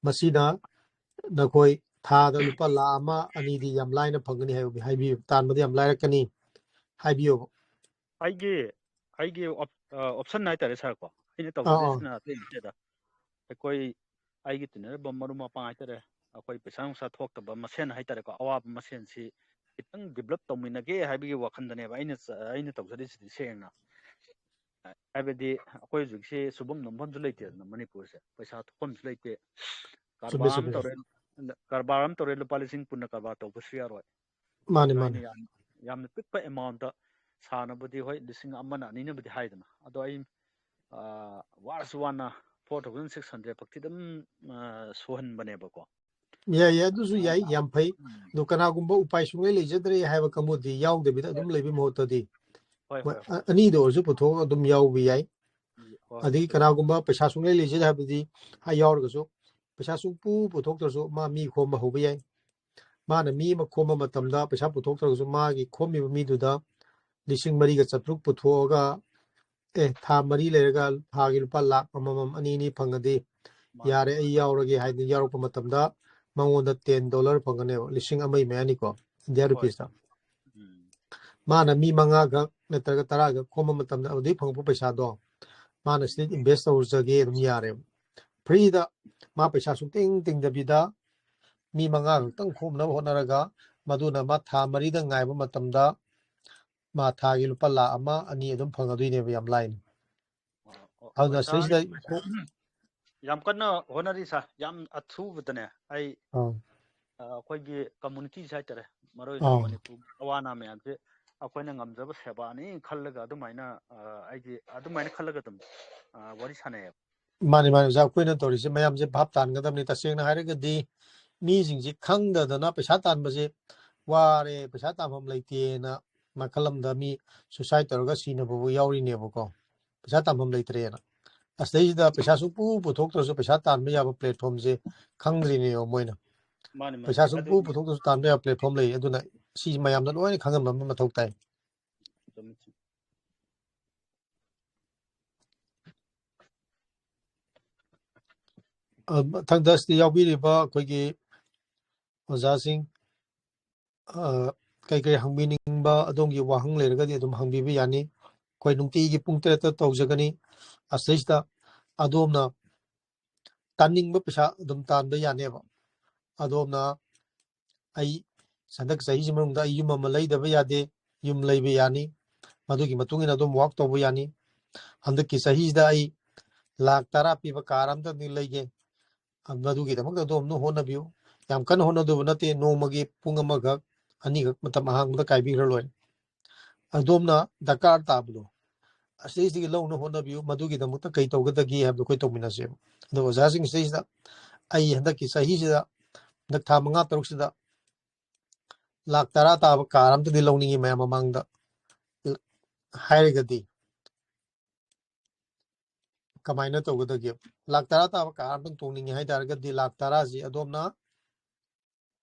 ꯃꯁꯤꯅ ꯅꯈꯣꯏ ꯊꯥꯗ ꯂꯨꯄꯥ ꯂꯥꯈ ꯑꯃ ꯑꯅꯤꯗꯤ ꯌꯥꯝ ꯂꯥꯏꯅ ꯐꯪꯒꯅꯤ ꯍꯥꯏꯕ ꯍꯥꯏꯕꯤꯌꯨ, ꯇꯥꯟꯕꯗ ꯌꯥꯝ ꯂꯥꯏꯔꯛꯀꯅꯤ ꯍꯥꯏꯕꯤꯌꯣꯕ꯫ ꯑꯩꯒꯤ, ꯑꯩꯒꯤ op-, ꯑ, option ꯍꯥꯏꯇꯥꯔꯦ, sir ꯀꯣ, ꯑꯩꯅ ꯑꯥ, ꯑꯥ꯫ ꯇꯧꯖꯗꯣꯏꯁꯤꯅ ꯑꯇꯩ ꯅꯠꯇꯦꯗ꯫ ꯑꯩꯈꯣꯏ, ꯑꯩꯒꯤ ꯇꯤꯟꯅꯔꯤꯕ ꯃꯔꯨꯞ ꯃꯄꯥꯡ ꯍꯥꯏꯇꯥꯔꯦ, ꯑꯩꯈꯣꯏ ꯄꯩꯁꯥ ꯅꯨꯡꯁꯥ ꯊꯣꯛꯇꯕ ꯃꯁꯦꯟ ꯍꯥꯏꯇꯥꯔꯦꯀꯣ, ꯑꯋꯥꯕ ꯃꯁꯦꯟꯁꯤ ꯈꯤꯇꯪ develop ꯇꯧꯃꯤꯟꯅꯒꯦ ꯍꯥꯏꯕꯒꯤ ꯋꯥꯈꯜꯗꯅꯦꯕ ꯑꯩꯅ ꯆ-, ꯑꯩꯅ ꯇꯧꯖꯔꯤꯁꯤꯗꯤ ꯁꯦꯡꯅ꯫ ꯍꯥꯏꯕꯗꯤ ꯑꯩꯈꯣꯏ ꯍꯧꯖꯤꯛꯁꯤ ꯁꯨꯐꯝ ꯅꯣꯝꯐꯝꯁꯨ ꯂꯩꯇꯦꯗꯅ ꯃꯅꯤꯄꯨꯔꯁꯦ, ꯄꯩꯁꯥ ꯊꯣꯛꯐꯝꯁꯨ ꯂꯩꯇꯦ꯫ ꯆꯨꯝꯃꯦ, ꯀꯔꯕꯥꯔ ꯑꯃ ꯆꯨꯝꯃꯦ, ꯇꯧꯔꯦ, ꯆꯨꯝꯃꯦ꯫ ꯀꯔꯕꯥꯔ ꯑꯃ ꯇꯧꯔꯦ, ꯂꯨꯄꯥ ꯂꯤꯁꯤꯡ ꯀꯨꯟꯅ ꯀꯔꯕꯥꯔ ꯇꯧꯕꯁꯨ ꯌꯥꯔꯣꯏ꯫ ꯃꯥꯅꯦ, ꯑꯗꯣ ꯑꯩꯅ ꯃꯥꯅꯦ꯫ ꯌꯥꯝ, ꯌꯥꯝꯅ ꯄꯤꯛꯄ amountꯇ ꯁꯥꯟꯅꯕꯗꯤ ꯍꯣꯏ, ꯂꯤꯁꯤꯡ ꯑꯃꯅ ꯑꯅꯤꯅꯕꯨꯗꯤ ꯍꯥꯏꯗꯅ, ꯑꯗꯣ ꯑꯩ, ꯑ, ꯋꯥꯔꯁꯨ ꯋꯥꯅ four thousand six hundred ꯐꯥꯎꯇꯤ ꯑꯗꯨꯝ, ꯑ, ꯁꯨꯍꯟꯕꯅꯦꯕꯀꯣ꯫ ꯌꯥꯏ, ꯌꯥꯏ, ꯑꯗꯨꯁꯨ ꯌꯥꯏ, ꯌꯥꯝ ꯐꯩ꯫ ꯑꯗꯨ ꯀꯅꯥꯒꯨꯝꯕ ꯎꯄꯥꯏ ꯁꯨꯡꯂꯩ ꯂꯩꯖꯗ꯭ꯔꯦ ꯍꯥꯏꯕ ꯀꯥꯡꯕꯨꯗꯤ ꯌꯥꯎꯗꯕꯤꯗ ꯑꯗꯨꯝ ꯂꯩꯕꯒꯤ ꯃꯍꯨꯠꯇꯗꯤ ꯍꯣꯏ ꯃꯣꯏ ꯍꯣꯏ ꯍꯣꯏ ꯑ- ꯑꯅꯤꯗ ꯑꯣꯏꯔꯁꯨ ꯄꯨꯊꯣꯛꯑꯒ ꯑꯗꯨꯝ ꯌꯥꯎꯕ ꯌꯥꯏ꯫ ꯍꯣꯏ ꯑꯗꯒꯤ ꯀꯅꯥꯒꯨꯝꯕ ꯄꯩꯁꯥ ꯁꯨꯡꯂꯩ ꯂꯩꯖꯗꯦ ꯍꯥꯏꯕꯗꯤ ꯍꯥꯏ ꯌꯥꯎꯔꯒꯁꯨ ꯄꯩꯁꯥ ꯁꯨꯡꯄꯨ ꯄꯨꯊꯣꯛꯇ꯭ꯔꯁꯨ ꯃꯥ ꯃꯤ ꯈꯣꯝꯕ ꯍꯧꯕ ꯌꯥꯏ꯫ ꯃꯥꯅ ꯃꯤ ꯑꯃ ꯈꯣꯝꯕ ꯃꯇꯝꯗ ꯄꯩꯁꯥ ꯄꯨꯊꯣꯛꯇ꯭ꯔꯒꯁꯨ ꯃꯥꯒꯤ ꯈꯣꯝꯃꯤꯕ ꯃꯤꯗꯨꯗ ꯂꯤꯁꯤꯡ ꯃꯔꯤꯒ ꯆꯥꯇ꯭ꯔꯨꯛ ꯄꯨꯊꯣꯛꯑꯒ ꯑꯦ ꯊꯥ ꯃꯔꯤ ꯂꯩꯔꯒ ꯊꯥꯒꯤ ꯂꯨꯄꯥ ꯂꯥꯛ ꯑꯃꯃꯝ ꯑꯅꯤ ꯑꯅꯤ ꯐꯪꯉꯗꯤ ꯃꯥꯅꯤ ꯌꯥꯔꯦ ꯑꯩ ꯌꯥꯎꯔꯒꯦ ꯍꯥꯏꯗꯅ ꯌꯥꯎꯔꯛꯄ ꯃꯇꯝꯗ ꯃꯉꯣꯟꯗ ꯇꯦꯟ ꯗꯣꯂꯔ ꯐꯪꯒꯅꯦꯕ ꯂꯤꯁꯤꯡ ꯑꯃꯒꯤ ꯃꯌꯥꯅꯤꯀꯣ ꯏꯟꯗꯤꯌꯥ ꯍꯣꯏ ꯔꯨꯄꯤꯁꯇ꯫ ꯎꯝ ꯃꯥꯅ ꯃꯤ ꯃꯉꯥꯈꯛ ꯅꯠꯇ꯭ꯔꯒ ꯇꯔꯥꯈꯛ ꯈꯣꯝꯕ ꯃꯇꯝꯗ ꯑꯗꯨꯗꯩ ꯐꯪꯉꯛꯄ ꯄꯩꯁꯥꯗꯣ ꯃꯥꯅ ꯁꯤꯗ ꯏꯟꯚꯦꯁ ꯇꯧꯖꯒꯦ ꯑꯗꯨꯝ ꯌꯥꯔꯦꯕ꯫ ꯐ꯭ꯔꯤꯗ ꯃꯥ ꯄꯩꯁꯥ ꯁꯨꯡꯇꯤꯡ ꯇꯤꯡꯗꯕꯤꯗ ꯃꯤ ꯃꯉꯥ ꯈꯛꯇꯪ ꯈꯣꯝꯅꯕ ꯍꯣꯠꯅꯔꯒ ꯃꯗꯨꯅ ꯃꯥ ꯊꯥ ꯃꯔꯤꯗ ꯉꯥꯏꯕ ꯃꯇꯝꯗ ꯃꯥ ꯊꯥꯒꯤ ꯂꯨꯄꯥ ꯂꯥꯛ ꯑꯃ ꯑꯅꯤ ꯑꯗꯨꯝ ꯐꯪꯒꯗꯣꯏꯅꯦꯕ ꯌꯥꯝ ꯂꯥꯏꯅ꯫ ꯑꯣ, ꯑꯣ, ꯑꯗꯨꯅ ꯍꯣꯏ, ꯁꯥꯔ, ꯁꯤꯗꯩꯁꯤꯗ ꯌꯥꯝ ꯀꯟꯅ ꯍꯣꯠꯅꯔꯤ ꯁꯥꯔ, ꯌꯥꯝ ꯑꯊꯨꯕꯗꯅꯦ꯫ ꯑꯩ ꯑꯥ, ꯑ, ꯑꯩꯈꯣꯏꯒꯤ ꯀꯝꯃꯨꯅꯤꯇꯤꯁꯦ ꯍꯥꯏꯇꯥꯔꯦ, ꯃꯔꯨ ꯑꯣꯏꯅ ꯑꯥ, ꯃꯅꯤꯄꯨꯔ ꯑꯋꯥ ꯑꯅꯥ ꯃꯌꯥꯝꯁꯦ ꯑꯩꯈꯣꯏꯅ ꯉꯝꯖꯕ ꯁꯦꯕꯥꯅꯤ ꯈꯜꯂꯒ ꯑꯗꯨꯃꯥꯏꯅ ꯑ, ꯑꯩꯗꯤ ꯑꯗꯨꯃꯥꯏꯅ ꯈꯜꯂꯒ ꯑꯗꯨꯝ ꯑ, ꯋꯥꯔꯤ ꯁꯥꯟꯅꯩꯌꯦꯕ꯫ ꯃꯥꯅꯤ ꯃꯥꯅꯤ ꯑꯣꯖꯥ, ꯑꯩꯈꯣꯏꯅ ꯇꯧꯔꯤꯁꯦ ꯃꯌꯥꯝꯁꯦ ꯚꯥꯞ ꯇꯥꯟꯒꯗꯕꯅꯤ꯫ ꯇꯁꯦꯡꯅ ꯍꯥꯏꯔꯒꯗꯤ ꯃꯤꯁꯤꯡꯁꯤ ꯈꯪꯗꯗꯅ ꯄꯩꯁꯥ ꯇꯥꯟꯕꯁꯦ ꯋꯥꯔꯦ, ꯄꯩꯁꯥ ꯇꯥꯟꯐꯝ ꯂꯩꯇꯦꯅ ꯅꯥꯀꯜ ꯑꯃꯗ ꯃꯤ ꯁꯨꯁꯥꯏꯠ ꯇꯧꯔꯒ ꯁꯤꯅꯕꯕꯨ ꯌꯥꯎꯔꯤꯅꯦꯕꯀꯣ, ꯄꯩꯁꯥ ꯇꯥꯟꯐꯝ ꯂꯩꯇ꯭ꯔꯦꯅ꯫ ꯑꯁꯤꯗꯩꯁꯤꯗ ꯄꯩꯁꯥ ꯁꯨꯡꯄꯨ ꯄꯨꯊꯣꯛꯇ꯭ꯔꯁꯨ ꯄꯩꯁꯥ ꯇꯥꯟꯕ ꯌꯥꯕ ꯄ꯭ꯂꯦꯠꯐꯣꯝꯁꯦ ꯈꯪꯗ꯭ꯔꯤꯅꯦꯕ ꯃꯣꯏꯅ꯫ ꯃꯥꯅꯤ ꯃꯥꯅꯤ ꯄꯩꯁꯥ ꯁꯨꯡꯄꯨ ꯑꯗꯨꯅꯤ꯫ ꯄꯨꯊꯣꯛꯇ꯭ꯔꯁꯨ ꯇꯥꯟꯕ ꯌꯥꯕ ꯄ꯭ꯂꯦꯠꯐꯣꯝ ꯂꯩ꯫ ꯑꯗꯨꯅ ꯁꯤ ꯃꯌꯥꯝꯗ ꯂꯣꯏꯅ ꯈꯪꯍꯟꯕ ꯑꯃ ꯃꯊꯧ ꯇꯥꯏ꯫ ꯆꯨꯝꯃꯤ, ꯆꯨꯝꯃꯤ꯫ ꯑ, ꯃꯊꯪꯗ ꯁꯤꯗ ꯌꯥꯎꯕꯤꯔꯤꯕ ꯑꯩꯈꯣꯏꯒꯤ ꯑꯣꯖꯥꯁꯤꯡ ꯑ, ꯀꯩ ꯀꯩ ꯍꯪꯕꯤꯅꯤꯡꯕ ꯑꯗꯣꯝꯒꯤ ꯋꯥꯍꯪ ꯂꯩꯔꯒꯗꯤ ꯑꯗꯨꯝ ꯍꯪꯕꯤꯕ ꯌꯥꯅꯤ꯫ ꯑꯩꯈꯣꯏ ꯅꯨꯡꯇꯤꯒꯤ ꯄꯨꯡ ꯇꯔꯦꯠꯇ ꯇꯧꯖꯒꯅꯤ꯫ ꯑꯁꯤꯗꯩꯁꯤꯗ ꯑꯗꯣꯝꯅ ꯇꯥꯅꯤꯡꯕ ꯄꯩꯁꯥ ꯑꯗꯨꯝ ꯇꯥꯟꯕ ꯌꯥꯅꯦꯕ꯫ ꯑꯗꯣꯝꯅ ꯑꯩ ꯍꯟꯗꯛ ꯆꯍꯤꯁꯤ ꯃꯅꯨꯡꯗ ꯑꯩ ꯌꯨꯝ ꯑꯃ ꯂꯩꯗꯕ ꯌꯥꯗꯦ, ꯌꯨꯝ ꯂꯩꯕ ꯌꯥꯅꯤ, ꯃꯗꯨꯒꯤ ꯃꯇꯨꯡ ꯏꯟꯅ ꯑꯗꯨꯝ ꯋꯥꯛ ꯇꯧꯕ ꯌꯥꯅꯤ꯫ ꯍꯟꯗꯛꯀꯤ ꯆꯍꯤꯁꯤꯗ ꯑꯩ ꯂꯥꯛ ꯇꯔꯥ ꯄꯤꯕ ꯀꯥꯔ ꯑꯝꯇꯪꯗꯤ ꯂꯩꯒꯦ, ꯃꯗꯨꯒꯤꯗꯃꯛꯇ ꯑꯗꯣꯝꯅ ꯍꯣꯠꯅꯕꯤꯌꯨ꯫ ꯌꯥꯝ ꯀꯟꯅ ꯍꯣꯠꯅꯗꯧꯕ ꯅꯠꯇꯦ, ꯅꯣꯡꯃꯒꯤ ꯄꯨꯡ ꯑꯃꯈꯛ ꯑꯅꯤꯈꯛ ꯃꯇꯝ ꯑꯍꯥꯡꯕꯗ ꯀꯥꯏꯕꯤꯈ꯭ꯔ ꯂꯣꯏꯔꯦ꯫ ꯑꯗꯣꯝꯅ ꯗꯔꯀꯥꯔ ꯇꯥꯕꯗꯣ ꯑꯁꯤꯗꯒꯤ ꯂꯧꯅ ꯍꯣꯠꯅꯕꯤꯌꯨ꯫ ꯃꯗꯨꯒꯤꯗꯃꯛꯇ ꯀꯩ ꯇꯧꯒꯗꯒꯦ ꯍꯥꯏꯕꯗꯣ ꯑꯩꯈꯣꯏ ꯇꯧꯃꯤꯟꯅꯁꯦꯕ꯫ ꯑꯗꯣ ꯑꯣꯖꯥꯁꯤꯡ ꯁꯤꯗꯩꯁꯤꯗ ꯑꯩ ꯍꯟꯗꯛꯀꯤ ꯆꯍꯤꯁꯤꯗ ꯍꯟꯗꯛ ꯊꯥ ꯃꯉꯥ ꯇꯔꯨꯛꯁꯤꯗ ꯂꯥꯛ ꯇꯔꯥ ꯇꯥꯕ ꯀꯥꯔ ꯑꯝꯇꯗꯤ ꯂꯧꯅꯤꯡꯉꯤ ꯃꯌꯥꯝ ꯃꯃꯥꯡꯗ ꯍꯥꯏꯔꯒꯗꯤ꯫ ꯀꯃꯥꯏꯅ ꯇꯧꯒꯗꯒꯦ? ꯂꯥꯛ ꯇꯔꯥ ꯇꯥꯕ ꯀꯥꯔ ꯑꯝꯇꯪ ꯇꯣꯡꯅꯤꯡꯉꯦ ꯍꯥꯏ ꯇꯥꯔꯒꯗꯤ ꯂꯥꯛ ꯇꯔꯥꯁꯤ ꯑꯗꯣꯝꯅ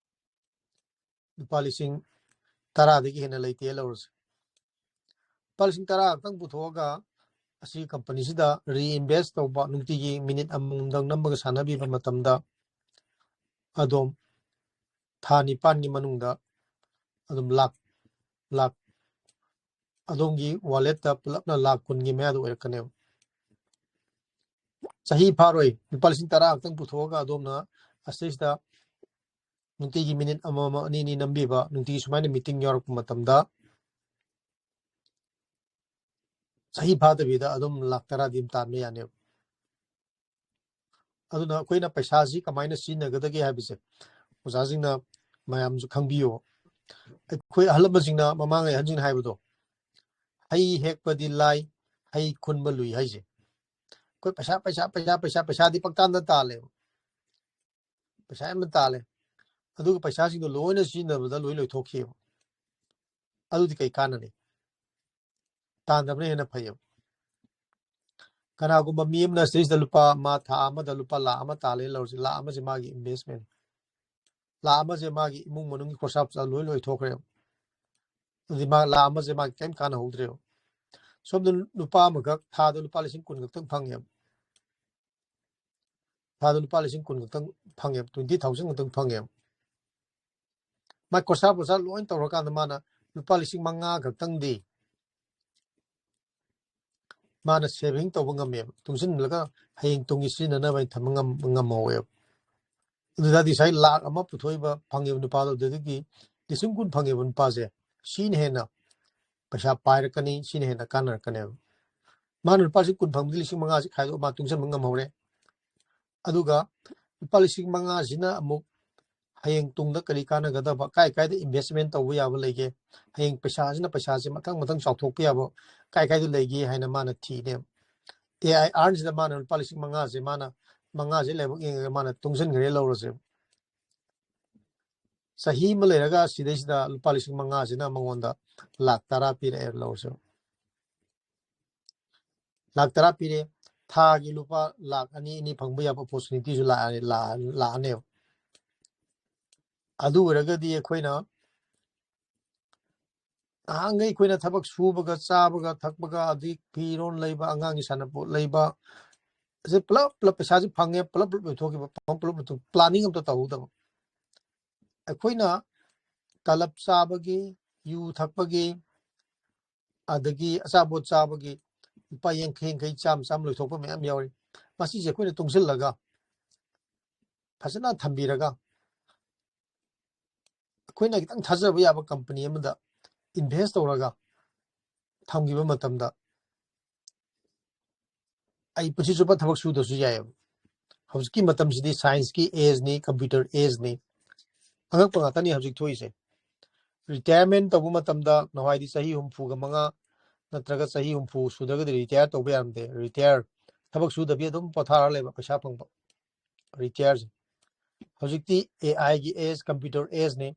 ꯂꯨꯄꯥ ꯂꯤꯁꯤꯡ ꯇꯔꯥꯗꯒꯤ ꯍꯦꯟꯅ ꯂꯩꯇꯦ ꯂꯧꯔꯁꯦ꯫ ꯂꯨꯄꯥ ꯂꯤꯁꯤꯡ ꯇꯔꯥ ꯈꯛꯇꯪ ꯄꯨꯊꯣꯛꯑꯒ ꯑꯁꯤ ꯀꯝꯄꯅꯤꯁꯤꯗ ꯔꯤꯏꯟꯚꯦꯁ ꯇꯧꯕ, ꯅꯨꯡꯇꯤꯒꯤ ꯃꯤꯅꯤꯠ ꯑꯃꯃꯝꯗꯪ ꯅꯝꯃꯒ ꯁꯥꯟꯅꯕꯤꯕ ꯃꯇꯝꯗ ꯑꯗꯣꯝ ꯊꯥ ꯅꯤꯄꯥꯟꯒꯤ ꯃꯅꯨꯡꯗ ꯑꯗꯨꯝ ꯂꯥꯛ ꯂꯥꯛ ꯑꯗꯣꯝꯒꯤ ꯋꯥꯂꯦꯠꯇ ꯄꯨꯂꯞꯅ ꯂꯥꯛ ꯀꯨꯟꯒꯤ ꯃꯌꯥꯗ ꯑꯣꯏꯔꯛꯀꯅꯦꯕ꯫ ꯆꯍꯤ ꯐꯥꯔꯣꯏ, ꯂꯨꯄꯥ ꯂꯤꯁꯤꯡ ꯇꯔꯥ ꯈꯛꯇꯪ ꯄꯨꯊꯣꯛꯑꯒ ꯑꯗꯣꯝꯅ ꯑꯁꯤꯁꯤꯗ ꯅꯨꯡꯇꯤꯒꯤ ꯃꯤꯅꯤꯠ ꯑꯃꯃꯝ ꯑꯅꯤ ꯑꯅꯤ ꯅꯝꯕꯤꯕ, ꯅꯨꯡꯇꯤꯒꯤ ꯁꯨꯃꯥꯏꯅ ꯃꯤꯇꯤꯡ ꯌꯥꯎꯔꯛꯄ ꯃꯇꯝꯗ ꯆꯍꯤ ꯐꯥꯗꯕꯤꯗ ꯑꯗꯨꯝ ꯂꯥꯛ ꯇꯔꯥꯗꯤ ꯑꯗꯨꯝ ꯇꯥꯟꯕ ꯌꯥꯅꯦꯕ꯫ ꯑꯗꯨꯅ ꯑꯩꯈꯣꯏꯅ ꯄꯩꯁꯥꯁꯤ ꯀꯃꯥꯏꯅ ꯁꯤꯖꯤꯟꯅꯒꯗꯒꯦ ꯍꯥꯏꯕꯁꯦ ꯑꯣꯖꯥꯁꯤꯡꯅ ꯃꯌꯥꯝꯁꯨ ꯈꯪꯕꯤꯌꯣ꯫ ꯑꯩꯈꯣꯏ ꯑꯍꯜ ꯂꯃꯟꯁꯤꯡꯅ, ꯃꯃꯥꯡꯉꯩ ꯑꯍꯟꯁꯤꯡꯅ ꯍꯥꯏꯕꯗꯣ, "ꯍꯩ ꯍꯦꯛꯄꯗꯤ ꯂꯥꯏ, ꯍꯩ ꯈꯨꯟꯕ ꯂꯨꯏ" ꯍꯥꯏꯁꯦ꯫ ꯑꯩꯈꯣꯏ ꯄꯩꯁꯥ, ꯄꯩꯁꯥ, ꯄꯩꯁꯥ, ꯄꯩꯁꯥ, ꯄꯩꯁꯥꯗꯤ ꯄꯪꯇꯥꯟꯗ ꯇꯥꯜꯂꯦꯕ꯫ ꯄꯩꯁꯥ ꯌꯥꯝꯅ ꯇꯥꯜꯂꯦ꯫ ꯑꯗꯨꯒ ꯄꯩꯁꯥꯁꯤꯡꯗꯣ ꯂꯣꯏꯅ ꯁꯤꯖꯤꯟꯅꯕꯗ ꯂꯣꯏ ꯂꯣꯏꯊꯣꯛꯈꯤꯑꯕ꯫ ꯑꯗꯨꯗꯤ ꯀꯩ ꯀꯥꯟꯅꯅꯤ? ꯇꯥꯟꯗꯕꯅ ꯍꯦꯟꯅ ꯐꯩꯌꯦꯕ꯫ ꯀꯅꯥꯒꯨꯝꯕ ꯃꯤ ꯑꯃꯅ ꯁꯤꯗꯩꯁꯤꯗ ꯂꯨꯄꯥ, ꯃꯥ ꯊꯥ ꯑꯃꯗ ꯂꯨꯄꯥ ꯂꯥꯈ ꯑꯃ ꯇꯥꯜꯂꯦ ꯂꯧꯔꯁꯤ, ꯂꯥꯈ ꯑꯃꯁꯦ ꯃꯥꯒꯤ ꯏꯟꯚꯦꯁꯃꯦꯟ, ꯂꯥꯈ ꯑꯃꯁꯦ ꯃꯥꯒꯤ ꯏꯃꯨꯡ ꯃꯅꯨꯡꯒꯤ ꯈꯣꯔꯁꯥ ꯄꯨꯔꯁꯥ ꯂꯣꯏ ꯂꯣꯏꯊꯣꯛꯈ꯭ꯔꯦꯕ꯫ ꯑꯗꯨꯗꯤ ꯃꯥ ꯂꯥꯈ ꯑꯃꯁꯦ ꯃꯥꯒꯤ ꯀꯔꯤꯝ ꯀꯥꯟꯅꯍꯧꯗ꯭ꯔꯦꯕ꯫ ꯁꯣꯝꯗ ꯅꯨꯄꯥ ꯑꯃꯈꯛ ꯊꯥꯗ ꯂꯨꯄꯥ ꯂꯤꯁꯤꯡ ꯀꯨꯟ ꯈꯛꯇꯪ ꯐꯪꯉꯦꯕ꯫ ꯊꯥꯗ ꯂꯨꯄꯥ ꯂꯤꯁꯤꯡ ꯀꯨꯟ ꯈꯛꯇꯪ ꯐꯪꯉꯦꯕ, ꯇ꯭ꯋꯦꯟꯇꯤ ꯊꯥꯎꯖꯟ ꯈꯛꯇꯪ ꯐꯪꯉꯦꯕ꯫ ꯃꯥꯏ ꯈꯣꯔꯁꯥ ꯄꯨꯔꯁꯥ ꯂꯣꯏ ꯇꯧꯔꯀꯥꯟꯗ ꯃꯥꯅ ꯂꯨꯄꯥ ꯂꯤꯁꯤꯡ ꯃꯉꯥ ꯈꯛꯇꯪꯗꯤ ꯃꯥꯅ ꯁꯦꯚꯤꯡ ꯇꯧꯕ ꯉꯝꯃꯦꯕ, ꯇꯨꯡꯁꯤꯜꯂꯒ ꯍꯌꯦꯡ ꯇꯨꯡꯒꯤ ꯁꯤꯖꯤꯟꯅꯅꯕ ꯍꯥꯏꯅ ꯊꯝꯕ ꯉꯝ-, ꯉꯝꯍꯧꯋꯦꯕ꯫ ꯑꯗꯨꯗꯗꯤ ꯉꯁꯥꯏ ꯂꯥꯈ ꯑꯃ ꯄꯨꯊꯣꯛꯏꯕ, ꯐꯪꯉꯤꯕ ꯅꯨꯄꯥꯗꯣ, ꯑꯗꯨꯗꯒꯤ ꯂꯤꯁꯤꯡ ꯀꯨꯟ ꯐꯪꯉꯤꯕ ꯅꯨꯄꯥꯁꯦ, ꯁꯤꯅ ꯍꯦꯟꯅ ꯄꯩꯁꯥ ꯄꯥꯏꯔꯛꯀꯅꯤ, ꯁꯤꯅ ꯍꯦꯟꯅ ꯀꯥꯟꯅꯔꯛꯀꯅꯦꯕ꯫ ꯃꯥꯅ ꯂꯨꯄꯥ ꯂꯤꯁꯤꯡ ꯀꯨꯟ ꯐꯪꯕꯗꯤ ꯂꯤꯁꯤꯡ ꯃꯉꯥꯁꯤ ꯈꯥꯏꯗꯣꯛ ꯃꯥ ꯇꯨꯡꯁꯤꯟꯕ ꯉꯝꯍꯧꯔꯦ꯫ ꯑꯗꯨꯒ ꯂꯨꯄꯥ ꯂꯤꯁꯤꯡ ꯃꯉꯥꯁꯤꯅ ꯑꯃꯨꯛ ꯍꯌꯦꯡ ꯇꯨꯡꯗ ꯀꯔꯤ ꯀꯥꯟꯅꯒꯗꯕ, ꯀꯥꯏ ꯀꯥꯏꯗ ꯏꯟꯚꯦꯁꯃꯦꯟ ꯇꯧꯕ ꯌꯥꯕ ꯂꯩꯒꯦ, ꯍꯌꯦꯡ ꯄꯩꯁꯥꯁꯤꯅ ꯄꯩꯁꯥꯁꯦ ꯃꯊꯪ ꯃꯊꯪ ꯆꯥꯎꯊꯣꯛꯄ ꯌꯥꯕ ꯀꯥꯏ ꯀꯥꯏꯗ ꯂꯩꯒꯦ ꯍꯥꯏꯅ ꯃꯥꯅ ꯊꯤꯅꯦꯕ꯫ ꯑꯦ ꯑꯥꯏ ꯑꯥꯔꯟꯁꯤꯗ ꯃꯥꯅ ꯂꯨꯄꯥ ꯂꯤꯁꯤꯡ ꯃꯉꯥꯁꯦ ꯃꯥꯅ, ꯃꯉꯥꯁꯦ ꯂꯥꯏꯕꯛ ꯌꯦꯡꯉꯒ ꯃꯥꯅ ꯇꯨꯡꯁꯤꯟꯈ꯭ꯔꯦ ꯂꯧꯔꯁꯦꯕ꯫ ꯆꯍꯤ ꯑꯃ ꯂꯩꯔꯒ ꯁꯤꯗꯩꯁꯤꯗ ꯂꯨꯄꯥ ꯂꯤꯁꯤꯡ ꯃꯉꯥꯁꯤꯅ ꯃꯉꯣꯟꯗ ꯂꯥꯛ ꯇꯔꯥ ꯄꯤꯔꯛꯑꯦ ꯂꯧꯔꯁꯨ꯫ ꯂꯥꯛ ꯇꯔꯥ ꯄꯤꯔꯦ, ꯊꯥꯒꯤ ꯂꯨꯄꯥ ꯂꯥꯛ ꯑꯅꯤ, ꯑꯅꯤ ꯐꯪꯕ ꯌꯥꯕ opportunityꯁꯨ ꯂꯥꯛꯑꯅꯤ, ꯂꯥꯛꯑ-, ꯂꯥꯛꯑꯅꯦꯕ꯫ ꯑꯗꯨ ꯑꯣꯏꯔꯒꯗꯤ ꯑꯩꯈꯣꯏꯅ ꯅꯍꯥꯟꯈꯩ ꯑꯩꯈꯣꯏꯅ ꯊꯕꯛ ꯁꯨꯕꯒ, ꯆꯥꯕꯒ, ꯊꯛꯄꯒ, ꯑꯗꯩ ꯐꯤꯔꯣꯟ ꯂꯩꯕ, ꯑꯉꯥꯡꯒꯤ ꯁꯥꯟꯅꯄꯣꯠ ꯂꯩꯕ, ꯑꯁꯤ ꯄꯨꯂꯞ, ꯄꯨꯂꯞ ꯄꯩꯁꯥꯁꯤ ꯐꯪꯉꯦ, ꯄꯨꯂꯞ, ꯄꯨꯂꯞ ꯂꯣꯏꯊꯣꯛꯈꯤꯕ, ꯐꯪ-, ꯄꯨꯂꯞ ꯂꯣꯏꯊꯣꯛ-, planning ꯑꯝꯇ ꯇꯧꯍꯧꯗꯕ꯫ ꯑꯩꯈꯣꯏꯅ ꯇꯂꯞ ꯆꯥꯕꯒꯤ, ꯌꯨ ꯊꯛꯄꯒꯤ, ꯑꯗꯒꯤ ꯑꯆꯥꯄꯣꯠ ꯆꯥꯕꯒꯤ ꯂꯨꯄꯥ ꯌꯥꯡꯈꯩ, ꯌꯥꯡꯈꯩ, ꯆꯥꯝꯃ, ꯆꯥꯝꯃ ꯂꯣꯏꯊꯣꯛꯄ ꯃꯌꯥꯝ ꯌꯥꯎꯔꯤ꯫ ꯃꯁꯤꯁꯦ ꯑꯩꯈꯣꯏꯅ ꯇꯨꯡꯁꯤꯜꯂꯒ, ꯐꯖꯅ ꯊꯝꯕꯤꯔꯒ, ꯑꯩꯈꯣꯏꯅ ꯈꯤꯇꯪ ꯊꯥꯖꯕ ꯌꯥꯕ company ꯑꯃꯗ invest ꯇꯧꯔꯒ ꯊꯝꯈꯤꯕ ꯃꯇꯝꯗ, ꯑꯩ ꯄꯨꯟꯁꯤ ꯆꯨꯞꯄ ꯊꯕꯛ ꯁꯨꯗ꯭ꯔꯁꯨ ꯌꯥꯏꯑꯕ꯫ ꯍꯧꯖꯤꯛꯀꯤ ꯃꯇꯝꯁꯤꯗꯤ scienceꯀꯤ ageꯅꯤ, computer ageꯅꯤ꯫ ꯑꯉꯛꯄ ꯉꯥꯛꯇꯅꯤ ꯍꯧꯖꯤꯛ ꯊꯣꯛꯏꯁꯦ꯫ Retirement ꯇꯧꯕ ꯃꯇꯝꯗ ꯅꯍꯥꯟꯋꯥꯏꯗꯤ ꯆꯍꯤ ꯍꯨꯝꯐꯨꯒ ꯃꯉꯥ ꯅꯠꯇ꯭ꯔꯒ ꯆꯍꯤ ꯍꯨꯝꯐꯨ ꯁꯨꯗ꯭ꯔꯒꯗꯤ retire ꯇꯧꯕ ꯌꯥꯔꯝꯗꯦ꯫ Retire, ꯊꯕꯛ ꯁꯨꯗꯕꯤ ꯑꯗꯨꯝ ꯄꯣꯊꯥꯔ ꯂꯩꯕ, ꯄꯩꯁꯥ ꯐꯪꯕ꯫ Retireꯁꯦ꯫ ꯍꯧꯖꯤꯛꯇꯤ AIꯒꯤ age, computer ageꯅꯤ꯫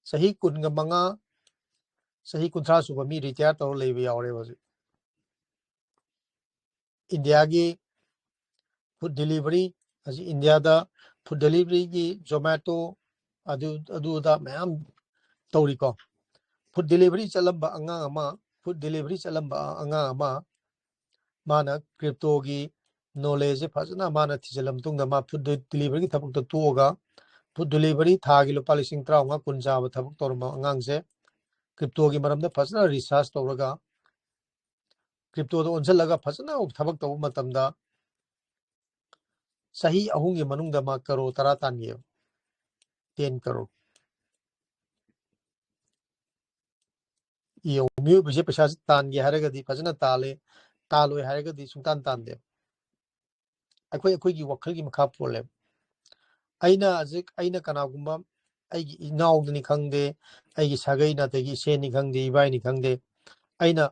ꯆꯍꯤ ꯀꯨꯟꯒ ꯃꯉꯥ, ꯆꯍꯤ ꯀꯨꯟꯊ꯭ꯔꯥ ꯁꯨꯕ ꯃꯤ retire ꯇꯧꯔ ꯂꯩꯕ ꯌꯥꯎꯔꯦꯕ ꯍꯧꯖꯤꯛ꯫ ꯏꯟꯗꯤꯌꯥꯒꯤ food delivery, ꯍꯧꯖꯤꯛ ꯏꯟꯗꯤꯌꯥꯗ food deliveryꯒꯤ Zomato, ꯑꯗꯨ, ꯑꯗꯨꯗ ꯃꯌꯥꯝ ꯇꯧꯔꯤꯀꯣ꯫ Food delivery ꯆꯠꯂꯝꯕ ꯑꯉꯥꯡ ꯑꯃ, food delivery ꯆꯠꯂꯝꯕ ꯑꯉꯥꯡ ꯑꯃ, ꯃꯥꯅ cryptoꯒꯤ knowledgeꯁꯦ ꯐꯖꯅ ꯃꯥꯅ ꯊꯤꯖꯤꯜꯂ ꯃꯇꯨꯡꯗ, ꯃꯥ food deliveryꯒꯤ ꯊꯕꯛꯇ ꯇꯣꯛꯑꯒ, food delivery ꯊꯥꯒꯤ ꯂꯨꯄꯥ ꯂꯤꯁꯤꯡ ꯇꯔꯥꯃꯉꯥ, ꯀꯨꯟ ꯆꯥꯕ ꯊꯕꯛ ꯇꯧꯔꯝꯕ ꯑꯉꯥꯡꯁꯦ, cryptoꯒꯤ ꯃꯔꯝꯗ ꯐꯖꯅ research ꯇꯧꯔꯒ, cryptoꯗ ꯑꯣꯟꯁꯤꯜꯂꯒ ꯐꯖꯅ ꯊꯕꯛ ꯇꯧꯕ ꯃꯇꯝꯗ, ꯆꯍꯤ ꯑꯍꯨꯝꯒꯤ ꯃꯅꯨꯡꯗ ꯃꯥ ꯀꯔꯣꯔ ꯇꯔꯥ ꯇꯥꯟꯈꯤꯑꯕ꯫ Ten crore꯫ ꯌꯦꯡꯉꯨ, ꯃꯤꯑꯣꯏꯕꯁꯦ ꯄꯩꯁꯥꯁꯦ ꯇꯥꯟꯒꯦ ꯍꯥꯏꯔꯒꯗꯤ ꯐꯖꯅ ꯇꯥꯜꯂꯦ, ꯇꯥꯜꯂꯣꯏ ꯍꯥꯏꯔꯒꯗꯤ ꯁꯨꯡꯇꯥꯟ ꯇꯥꯟꯗꯦ꯫ ꯑꯩꯈꯣꯏ, ꯑꯩꯈꯣꯏꯒꯤ ꯋꯥꯈꯜꯒꯤ ꯃꯈꯥ ꯄꯣꯜꯂꯦꯕ꯫ ꯑꯩꯅ ꯍꯧꯖꯤꯛ, ꯑꯩꯅ ꯀꯅꯥꯒꯨꯝꯕ ꯑꯩꯒꯤ ꯏꯅꯥꯎꯗꯅꯤ ꯈꯪꯗꯦ, ꯑꯩꯒꯤ ꯁꯥꯒꯩ ꯅꯥꯇꯩꯒꯤ ꯏꯆꯦꯅꯤ ꯈꯪꯗꯦ, ꯏꯕꯥꯏꯅꯤ ꯈꯪꯗꯦ, ꯑꯩꯅ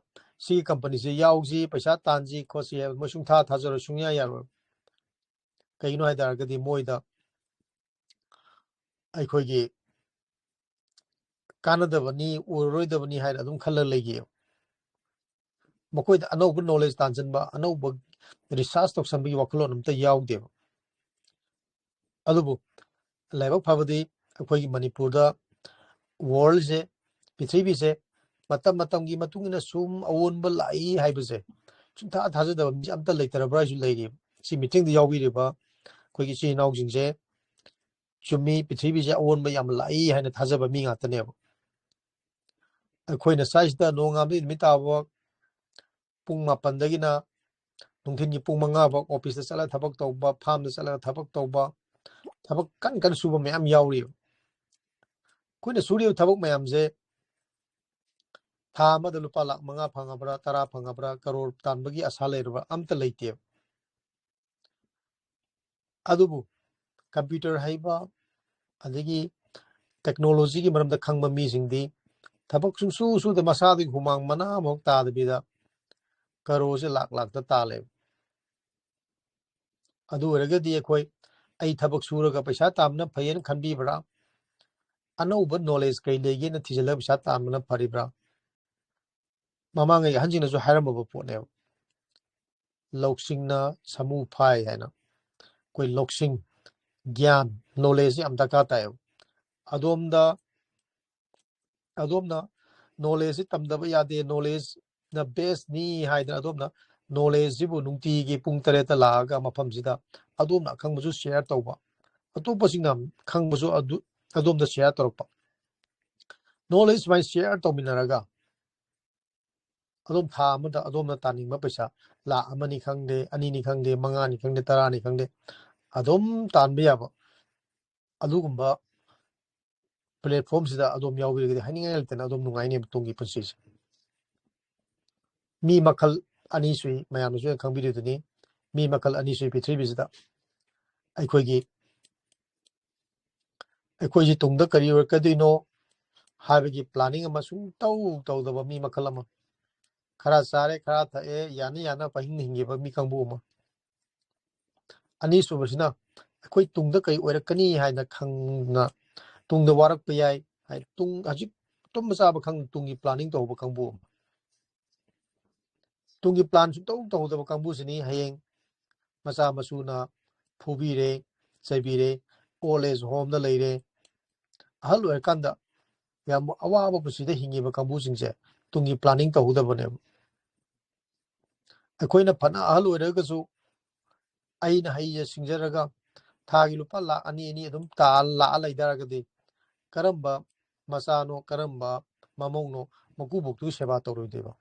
ꯁꯤꯒꯤ companyꯁꯦ ꯌꯥꯎꯁꯤ, ꯄꯩꯁꯥ ꯇꯥꯟꯁꯤ ꯈꯣꯠꯁꯤ ꯍꯥꯏꯕ ꯃꯣꯏ ꯁꯨꯡꯊꯥ ꯊꯥꯖꯔꯣꯏ, ꯁꯨꯡꯌꯥ ꯌꯥꯔꯣꯏ꯫ ꯀꯩꯒꯤꯅꯣ ꯍꯥꯏ ꯇꯥꯔꯒꯗꯤ ꯃꯣꯏꯗ ꯑꯩꯈꯣꯏꯒꯤ ꯀꯥꯟꯅꯗꯕꯅꯤ, ꯑꯣꯏꯔꯔꯣꯏꯗꯕꯅꯤ ꯍꯥꯏꯅ ꯑꯗꯨꯝ ꯈꯜꯂꯒ ꯂꯩꯈꯤꯑꯕ꯫ ꯃꯈꯣꯏꯗ ꯑꯅꯧꯕ ꯅꯣꯂꯦꯖ ꯇꯥꯟꯁꯤꯟꯕ, ꯑꯅꯧꯕ ꯔꯤꯁꯥꯔꯁ ꯇꯧꯁꯟꯕꯒꯤ ꯋꯥꯈꯜꯂꯣꯟ ꯑꯝꯇ ꯌꯥꯎꯗꯦꯕ꯫ ꯑꯗꯨꯕꯨ ꯂꯥꯏꯕꯛ ꯐꯕꯗꯤ ꯑꯩꯈꯣꯏꯒꯤ ꯃꯅꯤꯄꯨꯔꯗ ꯋꯥꯔꯜꯁꯦ, ꯄ꯭ꯔꯤꯊꯤꯕꯤꯁꯦ ꯃꯇꯝ ꯃꯇꯝꯒꯤ ꯃꯇꯨꯡ ꯏꯟꯅ ꯁꯨꯝ ꯑꯑꯣꯟꯕ ꯂꯥꯛꯏ ꯍꯥꯏꯕꯁꯦ ꯁꯨꯡꯊꯥ ꯊꯥꯖꯗꯕ ꯃꯤ ꯑꯝꯇ ꯂꯩꯇꯔꯕ꯭ꯔꯥ ꯍꯥꯏꯁꯨ ꯂꯩꯔꯤ꯫ ꯁꯤ ꯃꯤꯇꯤꯡꯗ ꯌꯥꯎꯕꯤꯔꯤꯕ ꯑꯩꯈꯣꯏꯒꯤ ꯏꯆꯤꯜ ꯏꯅꯥꯎꯁꯤꯡꯁꯦ ꯆꯨꯝꯃꯤ, ꯄ꯭ꯔꯤꯊꯤꯕꯤꯁꯦ ꯑꯑꯣꯟꯕ ꯌꯥꯝ ꯂꯥꯛꯏ ꯍꯥꯏꯅ ꯊꯥꯖꯕ ꯃꯤ ꯉꯥꯛꯇꯅꯦꯕ꯫ ꯑꯩꯈꯣꯏꯅ ꯁ꯭ꯋꯥꯏꯁꯤꯗ ꯅꯣꯡꯉꯥꯟꯕꯗꯒꯤ ꯅꯨꯃꯤꯠ ꯇꯥꯕ ꯄꯨꯡ ꯃꯥꯄꯟꯗꯒꯤꯅ ꯅꯨꯡꯊꯤꯜꯒꯤ ꯄꯨꯡ ꯃꯉꯥ ꯐꯥꯎ ꯑꯣꯐꯤꯁꯇ ꯆꯠꯂꯒ ꯊꯕꯛ ꯇꯧꯕ, ꯐꯥꯔꯝꯗ ꯆꯠꯂꯒ ꯊꯕꯛ ꯇꯧꯕ, ꯊꯕꯛ ꯀꯟ ꯀꯟꯅ ꯁꯨꯕ ꯃꯌꯥꯝ ꯌꯥꯎꯔꯤꯕ꯫ ꯑꯩꯈꯣꯏꯅ ꯁꯨꯔꯤꯕ ꯊꯕꯛ ꯃꯌꯥꯝꯁꯦ ꯊꯥ ꯑꯃꯗ ꯂꯨꯄꯥ ꯂꯥꯈ ꯃꯉꯥ ꯐꯪꯉꯕ꯭ꯔꯥ, ꯇꯔꯥ ꯐꯪꯉꯕ꯭ꯔꯥ, ꯀꯔꯣꯔ ꯇꯥꯟꯕꯒꯤ ꯑꯁꯥ ꯂꯩꯔꯕ꯭ꯔꯥ? ꯑꯝꯇ ꯂꯩꯇꯦꯕ꯫ ꯑꯗꯨꯕꯨ ꯀꯝꯄ꯭ꯌꯨꯇꯔ ꯍꯩꯕ, ꯑꯗꯒꯤ ꯇꯦꯛꯅꯣꯂꯣꯖꯤꯒꯤ ꯃꯔꯝꯗ ꯈꯪꯕ ꯃꯤꯁꯤꯡꯗꯤ ꯊꯕꯛ ꯁꯨꯡꯁꯨ ꯁꯨꯗ ꯃꯁꯥꯗꯒꯤ ꯍꯨꯃꯥꯡ ꯃꯅꯥ ꯑꯃꯐꯥꯎ ꯇꯥꯗꯕꯤꯗ ꯀꯔꯣꯔꯁꯦ ꯂꯥꯛ ꯂꯥꯛꯇ ꯇꯥꯜꯂꯦꯕ꯫ ꯑꯗꯨ ꯑꯣꯏꯔꯒꯗꯤ ꯑꯩꯈꯣꯏ, "ꯑꯩ ꯊꯕꯛ ꯁꯨꯔꯒ ꯄꯩꯁꯥ ꯇꯥꯟꯕꯅ ꯐꯩꯌꯦꯅ ꯈꯟꯕꯤꯕ꯭ꯔꯥ? ꯑꯅꯧꯕ ꯅꯣꯂꯦꯖ ꯀꯩ ꯂꯩꯒꯦꯅ ꯊꯤꯖꯤꯜꯂꯒ ꯄꯩꯁꯥ ꯇꯥꯟꯕꯅ ꯐꯔꯤꯕ꯭ꯔꯥ?" ꯃꯃꯥꯡꯉꯩ ꯑꯍꯟꯁꯤꯡꯅꯁꯨ ꯍꯥꯏꯔꯝꯃꯕ ꯄꯣꯠꯅꯦꯕ, "ꯂꯧꯁꯤꯡꯅ ꯁꯥꯃꯨ ꯐꯥꯏ" ꯍꯥꯏꯅ꯫ ꯑꯩꯈꯣꯏ ꯂꯧꯁꯤꯡ, ꯒ꯭ꯌꯥꯟ, ꯅꯣꯂꯦꯖꯁꯦ ꯌꯥꯝ ꯗꯔꯀꯥꯔ ꯇꯥꯏꯌꯦꯕ꯫ ꯑꯗꯣꯝꯗ, ꯑꯗꯣꯝꯅ ꯅꯣꯂꯦꯖꯁꯤ ꯇꯝꯗꯕ ꯌꯥꯗꯦ, ꯅꯣꯂꯦꯖꯅ ꯕꯦꯁꯅꯤ ꯍꯥꯏꯗꯅ ꯑꯗꯣꯝꯅ ꯅꯣꯂꯦꯖꯁꯤꯕꯨ ꯅꯨꯡꯇꯤꯒꯤ ꯄꯨꯡ ꯇꯔꯦꯠꯇ ꯂꯥꯛꯑꯒ ꯃꯐꯝꯁꯤꯗ ꯑꯗꯣꯝꯅ ꯑꯈꯪꯕꯁꯨ ꯁꯤꯌꯔ ꯇꯧꯕ, ꯑꯇꯣꯞꯄꯁꯤꯡꯅ ꯈꯪꯕꯁꯨ ꯑꯗꯨ ꯑꯗꯣꯝꯗ ꯁꯤꯌꯔ ꯇꯧꯔꯛꯄ꯫ ꯅꯣꯂꯦꯖ ꯁꯨꯃꯥꯏꯅ ꯁꯤꯌꯔ ꯇꯧꯃꯤꯟꯅꯔꯒ ꯑꯗꯣꯝ ꯊꯥ ꯑꯃꯗ ꯑꯗꯣꯝꯅ ꯇꯥꯅꯤꯡꯕ ꯄꯩꯁꯥ ꯂꯥꯈ ꯑꯃꯅꯤ ꯈꯪꯗꯦ, ꯑꯅꯤꯅꯤ ꯈꯪꯗꯦ, ꯃꯉꯥꯅꯤ ꯈꯪꯗꯦ, ꯇꯔꯥꯅꯤ ꯈꯪꯗꯦ, ꯑꯗꯨꯝ ꯇꯥꯟꯕ ꯌꯥꯕ ꯑꯗꯨꯒꯨꯝꯕ ꯄ꯭ꯂꯦꯠꯐꯣꯝꯁꯤꯗ ꯑꯗꯣꯝ ꯌꯥꯎꯕꯤꯔꯒꯗꯤ ꯍꯥꯏꯅꯤꯡꯉꯥꯏ ꯂꯩꯇꯅ ꯑꯗꯨꯝ ꯅꯨꯡꯉꯥꯏꯅꯦꯕ ꯇꯨꯡꯒꯤ ꯄꯨꯟꯁꯤꯁꯦ꯫ ꯃꯤ ꯃꯈꯜ ꯑꯅꯤ ꯁꯨꯏ, ꯃꯌꯥꯝꯅꯁꯨ ꯍꯦꯟꯅ ꯈꯪꯕꯤꯔꯤꯗꯨꯅꯤ꯫ ꯃꯤ ꯃꯈꯜ ꯑꯅꯤ ꯁꯨꯏ ꯄ꯭ꯔꯤꯊꯤꯕꯤꯁꯤꯗ꯫ ꯑꯩꯈꯣꯏꯒꯤ, ꯑꯩꯈꯣꯏꯁꯤ ꯇꯨꯡꯗ ꯀꯔꯤ ꯑꯣꯏꯔꯛꯀꯗꯣꯏꯅꯣ ꯍꯥꯏꯕꯒꯤ ꯄ꯭ꯂꯥꯅꯤꯡ ꯑꯃ ꯁꯨꯡꯇꯧ ꯇꯧꯗꯕ ꯃꯤ ꯃꯈꯜ ꯑꯃ꯫ ꯈꯔ ꯆꯥꯔꯦ, ꯈꯔ ꯊꯛꯑꯦ, ꯌꯥꯅ ꯌꯥꯅ ꯄꯪꯍꯤꯡ ꯍꯤꯡꯉꯤꯕ ꯃꯤ ꯀꯥꯡꯕꯨ ꯑꯃ꯫ ꯑꯅꯤꯁꯨꯕꯁꯤꯅ ꯑꯩꯈꯣꯏ ꯇꯨꯡꯗ ꯀꯔꯤ ꯑꯣꯏꯔꯛꯀꯅꯤ ꯍꯥꯏꯅ ꯈꯪꯅ ꯇꯨꯡꯗ ꯋꯥꯔꯛꯄ ꯌꯥꯏ ꯍꯥꯏ꯫ ꯇꯨꯡ ꯍꯧꯖꯤꯛ ꯇꯨꯝꯕ ꯆꯥꯕ ꯈꯪꯗ ꯇꯨꯡꯒꯤ planning ꯇꯧꯕ ꯀꯥꯡꯕꯨ ꯑꯃ꯫ ꯇꯨꯡꯒꯤ plan ꯁꯨꯡꯇꯧ ꯇꯧꯗꯕ ꯀꯥꯡꯕꯨꯁꯤꯅꯤ ꯍꯌꯦꯡ ꯃꯆꯥ ꯃꯁꯨꯅ ꯐꯨꯕꯤꯔꯦ, ꯆꯩꯕꯤꯔꯦ, old age homeꯗ ꯂꯩꯔꯦ꯫ ꯑꯍꯜ ꯑꯣꯏꯔꯀꯥꯟꯗ ꯌꯥꯝ ꯑꯋꯥꯕ ꯄꯨꯟꯁꯤꯗ ꯍꯤꯡꯉꯤꯕ ꯀꯥꯡꯕꯨꯁꯤꯡꯁꯦ ꯇꯨꯡꯒꯤ planning ꯇꯧꯍꯧꯗꯕꯅꯦꯕ꯫ ꯑꯩꯈꯣꯏꯅ ꯐꯅ ꯑꯍꯜ ꯑꯣꯏꯔꯒꯁꯨ ꯑꯩꯅ ꯍꯩꯁꯦ ꯁꯤꯡꯖꯔꯒ ꯊꯥꯒꯤ ꯂꯨꯄꯥ ꯂꯥꯈ ꯑꯅꯤ ꯑꯅꯤ ꯑꯗꯨꯝ ꯇꯥ ꯂꯥꯛꯑ ꯂꯩꯇꯥꯔꯒꯗꯤ ꯀꯔꯝꯕ ꯃꯆꯥꯅꯣ, ꯀꯔꯝꯕ ꯃꯃꯧꯅꯣ ꯃꯀꯨꯕꯣꯛꯇꯨꯒꯤ ꯁꯦꯕꯥ ꯇꯧꯔꯣꯏꯗꯣꯏꯕ?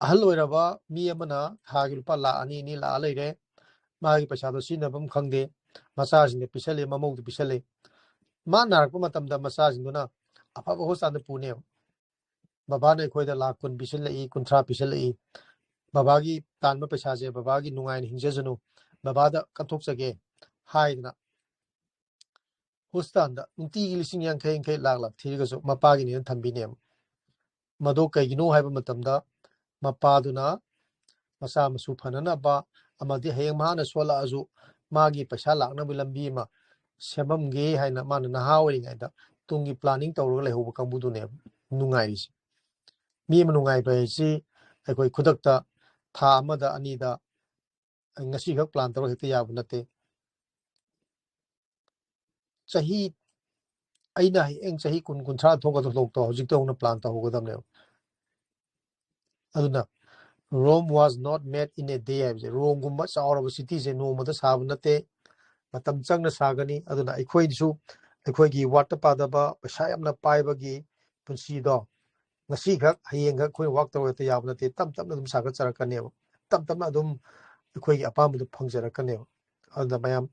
ꯑꯍꯜ ꯑꯣꯏꯔꯕ ꯃꯤ ꯑꯃꯅ ꯊꯥꯒꯤ ꯂꯨꯄꯥ ꯂꯥꯈ ꯑꯅꯤ ꯑꯅꯤ ꯂꯥꯛꯑ ꯂꯩꯔꯦ, ꯃꯥꯒꯤ ꯄꯩꯁꯥꯗꯣ ꯁꯤꯖꯤꯟꯅꯐꯝ ꯈꯪꯗꯦ, ꯃꯆꯥꯁꯤꯡꯗ ꯄꯤꯁꯜꯂꯦ, ꯃꯃꯧꯗ ꯄꯤꯁꯜꯂꯦ꯫ ꯃꯥ ꯅꯥꯔꯛꯄ ꯃꯇꯝꯗ ꯃꯆꯥꯁꯤꯡꯗꯨꯅ ꯑꯐꯕ hospitalꯗ ꯄꯨꯅꯦꯕ꯫ ꯕꯕꯥꯅ ꯑꯩꯈꯣꯏꯗ ꯂꯥꯈ ꯀꯨꯟ ꯄꯤꯁꯤꯜꯂꯛꯏ, ꯀꯨꯟꯊ꯭ꯔꯥ ꯄꯤꯁꯤꯜꯂꯛꯏ, ꯕꯕꯥꯒꯤ ꯇꯥꯟꯕ ꯄꯩꯁꯥꯁꯦ ꯕꯕꯥꯒꯤ ꯅꯨꯡꯉꯥꯏꯅ ꯍꯤꯡꯖꯁꯅꯨ, ꯕꯕꯥꯗ ꯀꯠꯊꯣꯛꯆꯒꯦ ꯍꯥꯏꯗꯅ hospitalꯗ ꯅꯨꯡꯇꯤꯒꯤ ꯂꯤꯁꯤꯡ ꯌꯥꯡꯈꯩ ꯌꯥꯡꯈꯩ, ꯂꯥꯛ ꯂꯥꯛ ꯊꯤꯔꯒꯁꯨ ꯃꯄꯥꯒꯤꯅꯦꯅ ꯊꯝꯕꯤꯅꯦꯕ꯫ ꯃꯗꯨ ꯀꯩꯒꯤꯅꯣ ꯍꯥꯏꯕ ꯃꯇꯝꯗ ꯃꯄꯥꯗꯨꯅ ꯃꯆꯥ ꯃꯁꯨ ꯐꯅꯅꯕ ꯑꯃꯗꯤ ꯍꯌꯦꯡ ꯃꯍꯥꯛꯅ ꯁꯣꯜꯂꯛꯑꯁꯨ ꯃꯥꯒꯤ ꯄꯩꯁꯥ ꯂꯥꯛꯅꯕ ꯂꯝꯕꯤ ꯑꯃ ꯁꯦꯝꯃꯝꯒꯦ ꯍꯥꯏꯅ ꯃꯥꯅ ꯅꯍꯥ ꯑꯣꯏꯔꯤꯉꯩꯗ ꯇꯨꯡꯒꯤ planning ꯇꯧꯔꯒ ꯂꯩꯍꯧꯕ ꯀꯥꯡꯕꯨꯗꯨꯅꯦꯕ ꯅꯨꯡꯉꯥꯏꯔꯤꯁꯦ꯫ ꯃꯤ ꯑꯃ ꯅꯨꯡꯉꯥꯏꯕ ꯍꯥꯏꯁꯤ ꯑꯩꯈꯣꯏ ꯈꯨꯗꯛꯇ ꯊꯥ ꯑꯃꯗ ꯑꯅꯤꯗ ꯉꯁꯤꯈꯛ plan ꯇꯧꯔꯒ ꯍꯦꯛꯇ ꯌꯥꯕ ꯅꯠꯇꯦ꯫ ꯆꯍꯤ, ꯑꯩꯅ ꯍꯌꯦꯡ ꯆꯍꯤ ꯀꯨꯟ, ꯀꯨꯟꯊ꯭ꯔꯥ ꯊꯣꯛꯀꯗꯕ ꯊꯕꯛꯇꯣ ꯍꯧꯖꯤꯛꯇ ꯍꯧꯅ plan ꯇꯧꯍꯧꯒꯗꯕꯅꯦꯕ꯫ ꯑꯗꯨꯅ Rome was not made in a day ꯍꯥꯏꯕꯁꯦ, ꯔꯣꯝꯒꯨꯝꯕ ꯆꯥꯎꯔꯕ cityꯁꯦ ꯅꯣꯡꯃꯗ ꯁꯥꯕ ꯅꯠꯇꯦ, ꯃꯇꯝ ꯆꯪꯅ ꯁꯥꯒꯅꯤ꯫ ꯑꯗꯨꯅ ꯑꯩꯈꯣꯏꯁꯨ ꯑꯩꯈꯣꯏꯒꯤ ꯋꯥꯠꯇ ꯄꯥꯗꯕ, ꯄꯩꯁꯥ ꯌꯥꯝꯅ ꯄꯥꯏꯕꯒꯤ ꯄꯨꯟꯁꯤꯗꯣ ꯉꯁꯤꯈꯛ, ꯍꯌꯦꯡꯈꯛ ꯑꯩꯈꯣꯏꯅ work ꯇꯧꯔꯒ ꯍꯦꯛꯇ ꯌꯥꯕ ꯅꯠꯇꯦ꯫ ꯇꯞ ꯇꯞꯅ ꯑꯗꯨꯝ ꯁꯥꯒꯠꯆꯔꯛꯀꯅꯦꯕ, ꯇꯞ ꯇꯞꯅ ꯑꯗꯨꯝ ꯑꯩꯈꯣꯏꯒꯤ ꯑꯄꯥꯝꯕꯗꯣ ꯐꯪꯖꯔꯛꯀꯅꯦꯕ꯫ ꯑꯗꯨꯅ ꯃꯌꯥꯝ,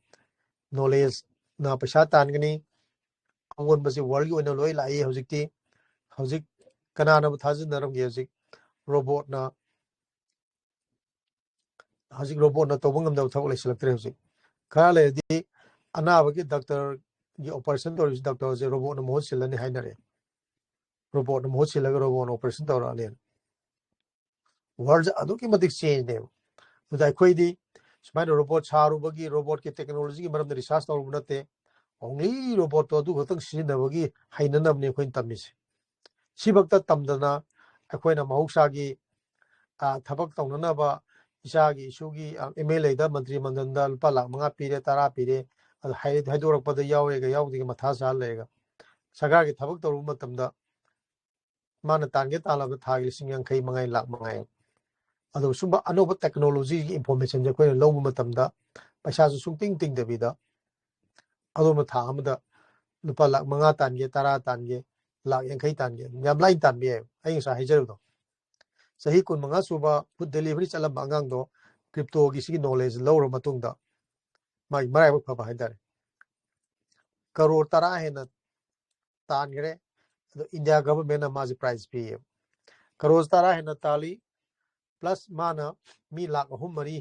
knowledgeꯅ ꯄꯩꯁꯥ ꯇꯥꯟꯒꯅꯤ꯫ ꯑꯑꯣꯟꯕꯁꯤ worldꯒꯤ ꯑꯣꯏꯅ ꯂꯣꯏ ꯂꯥꯛꯏ ꯍꯧꯖꯤꯛꯇꯤ꯫ ꯍꯧꯖꯤꯛ ꯀꯅꯥꯅꯕꯨ ꯊꯥꯖꯅꯔꯝꯒꯦ? ꯍꯧꯖꯤꯛ robotꯅ, ꯍꯧꯖꯤꯛ robotꯅ ꯇꯧꯕ ꯉꯝꯗꯕ ꯊꯕꯛ ꯂꯩꯁꯤꯜꯂꯛꯇ꯭ꯔꯦ꯫ ꯍꯧꯖꯤꯛ ꯈꯔ ꯂꯩꯔꯗꯤ ꯑꯅꯥꯕꯒꯤ doctorꯒꯤ operation ꯇꯧꯔꯤꯕ doctorꯁꯦ robotꯅ ꯃꯍꯨꯠ ꯁꯤꯜꯂꯅꯤ ꯍꯥꯏꯅꯔꯦ꯫ Robotꯅ ꯃꯍꯨꯠ ꯁꯤꯜꯂꯒ robotꯅ operation ꯇꯧꯔꯛꯑꯅꯤ꯫ Worldꯁꯦ ꯑꯗꯨꯛꯀꯤ ꯃꯇꯤꯛ changeꯅꯦꯕ꯫ ꯑꯗꯨꯗ ꯑꯩꯈꯣꯏꯗꯤ ꯁꯨꯃꯥꯏꯅ robot ꯁꯥꯔꯨꯕꯒꯤ, robotꯀꯤ technologyꯒꯤ ꯃꯔꯝꯗ research ꯇꯧꯔꯨꯕ ꯅꯠꯇꯦ꯫ only robotꯇꯣ ꯑꯗꯨ ꯈꯛꯇꯪ ꯁꯤꯖꯤꯟꯅꯕꯒꯤ ꯍꯩꯅꯅꯕꯅꯤ ꯑꯩꯈꯣꯏꯅ ꯇꯝꯃꯤꯁꯦ꯫ ꯁꯤꯐꯛꯇ ꯇꯝꯗꯅ ꯑꯩꯈꯣꯏꯅ ꯃꯍꯧꯁꯥꯒꯤ, ꯑ, ꯊꯕꯛ ꯇꯧꯅꯅꯕ ꯏꯆꯥꯒꯤ ꯏꯁꯨꯒꯤ, ꯑ, MLAꯗ ꯃꯟꯇ꯭ꯔꯤ ꯃꯟꯗꯜꯗ ꯂꯨꯄꯥ ꯂꯥꯈ ꯃꯉꯥ ꯄꯤꯔꯦ, ꯇꯔꯥ ꯄꯤꯔꯦ, ꯑꯗꯨ ꯍꯥꯏ-, ꯍꯥꯏꯗꯣꯔꯛꯄꯗ ꯌꯥꯎꯔꯦꯒ ꯌꯥꯎꯗꯦꯒ ꯃꯊꯥ ꯁꯥꯔ ꯂꯩꯔꯒ ꯁꯔꯀꯥꯔꯒꯤ ꯊꯕꯛ ꯇꯧꯔꯨꯕ ꯃꯇꯝꯗ ꯃꯥꯅ ꯇꯥꯟꯒꯦ ꯇꯥꯜꯂꯕ ꯊꯥꯒꯤ ꯂꯤꯁꯤꯡ ꯌꯥꯡꯈꯩ ꯃꯉꯥ, ꯂꯥꯈ ꯃꯉꯥ꯫ ꯑꯗꯨꯒ ꯁꯨꯝꯕ ꯑꯅꯧꯕ technologyꯒꯤ informationꯁꯦ ꯑꯩꯈꯣꯏꯅ ꯂꯧꯕ ꯃꯇꯝꯗ ꯄꯩꯁꯥꯁꯨ ꯁꯨꯡꯇꯤꯡ ꯇꯤꯡꯗꯕꯤꯗ ꯑꯗꯣꯝꯕ ꯊꯥ ꯑꯃꯗ ꯂꯨꯄꯥ ꯂꯥꯈ ꯃꯉꯥ ꯇꯥꯟꯒꯦ, ꯇꯔꯥ ꯇꯥꯟꯒꯦ, ꯂꯥꯈ ꯌꯥꯡꯈꯩ ꯇꯥꯟꯒꯦ, ꯌꯥꯝ ꯂꯥꯏꯅ ꯇꯥꯟꯕ ꯌꯥꯏ꯫ ꯑꯩ ꯉꯁꯥꯏ ꯍꯥꯏꯖꯔꯤꯕꯗꯣ, ꯆꯍꯤ ꯀꯨꯟꯃꯉꯥ ꯁꯨꯕ food delivery ꯆꯠꯂꯝꯕ ꯑꯉꯥꯡꯗꯣ cryptoꯒꯤ ꯁꯤꯒꯤ knowledge ꯂꯧꯔ ꯃꯇꯨꯡꯗ ꯃꯥꯒꯤ ꯃꯔꯥꯏꯕꯛ ꯐꯕ ꯍꯥꯏꯇꯥꯔꯦ, ꯀꯔꯣꯔ ꯇꯔꯥ ꯍꯦꯟꯅ ꯇꯥꯟꯈ꯭ꯔꯦ꯫ ꯑꯗꯣ India governmentꯅ ꯃꯥꯁꯦ prize ꯄꯤꯌꯦꯕ꯫ ꯀꯔꯣꯔ ꯇꯔꯥ ꯍꯦꯟꯅ ꯇꯥꯜꯂꯤ, plus ꯃꯥꯅ ꯃꯤ ꯂꯥꯈ ꯑꯍꯨꯝ ꯃꯔꯤ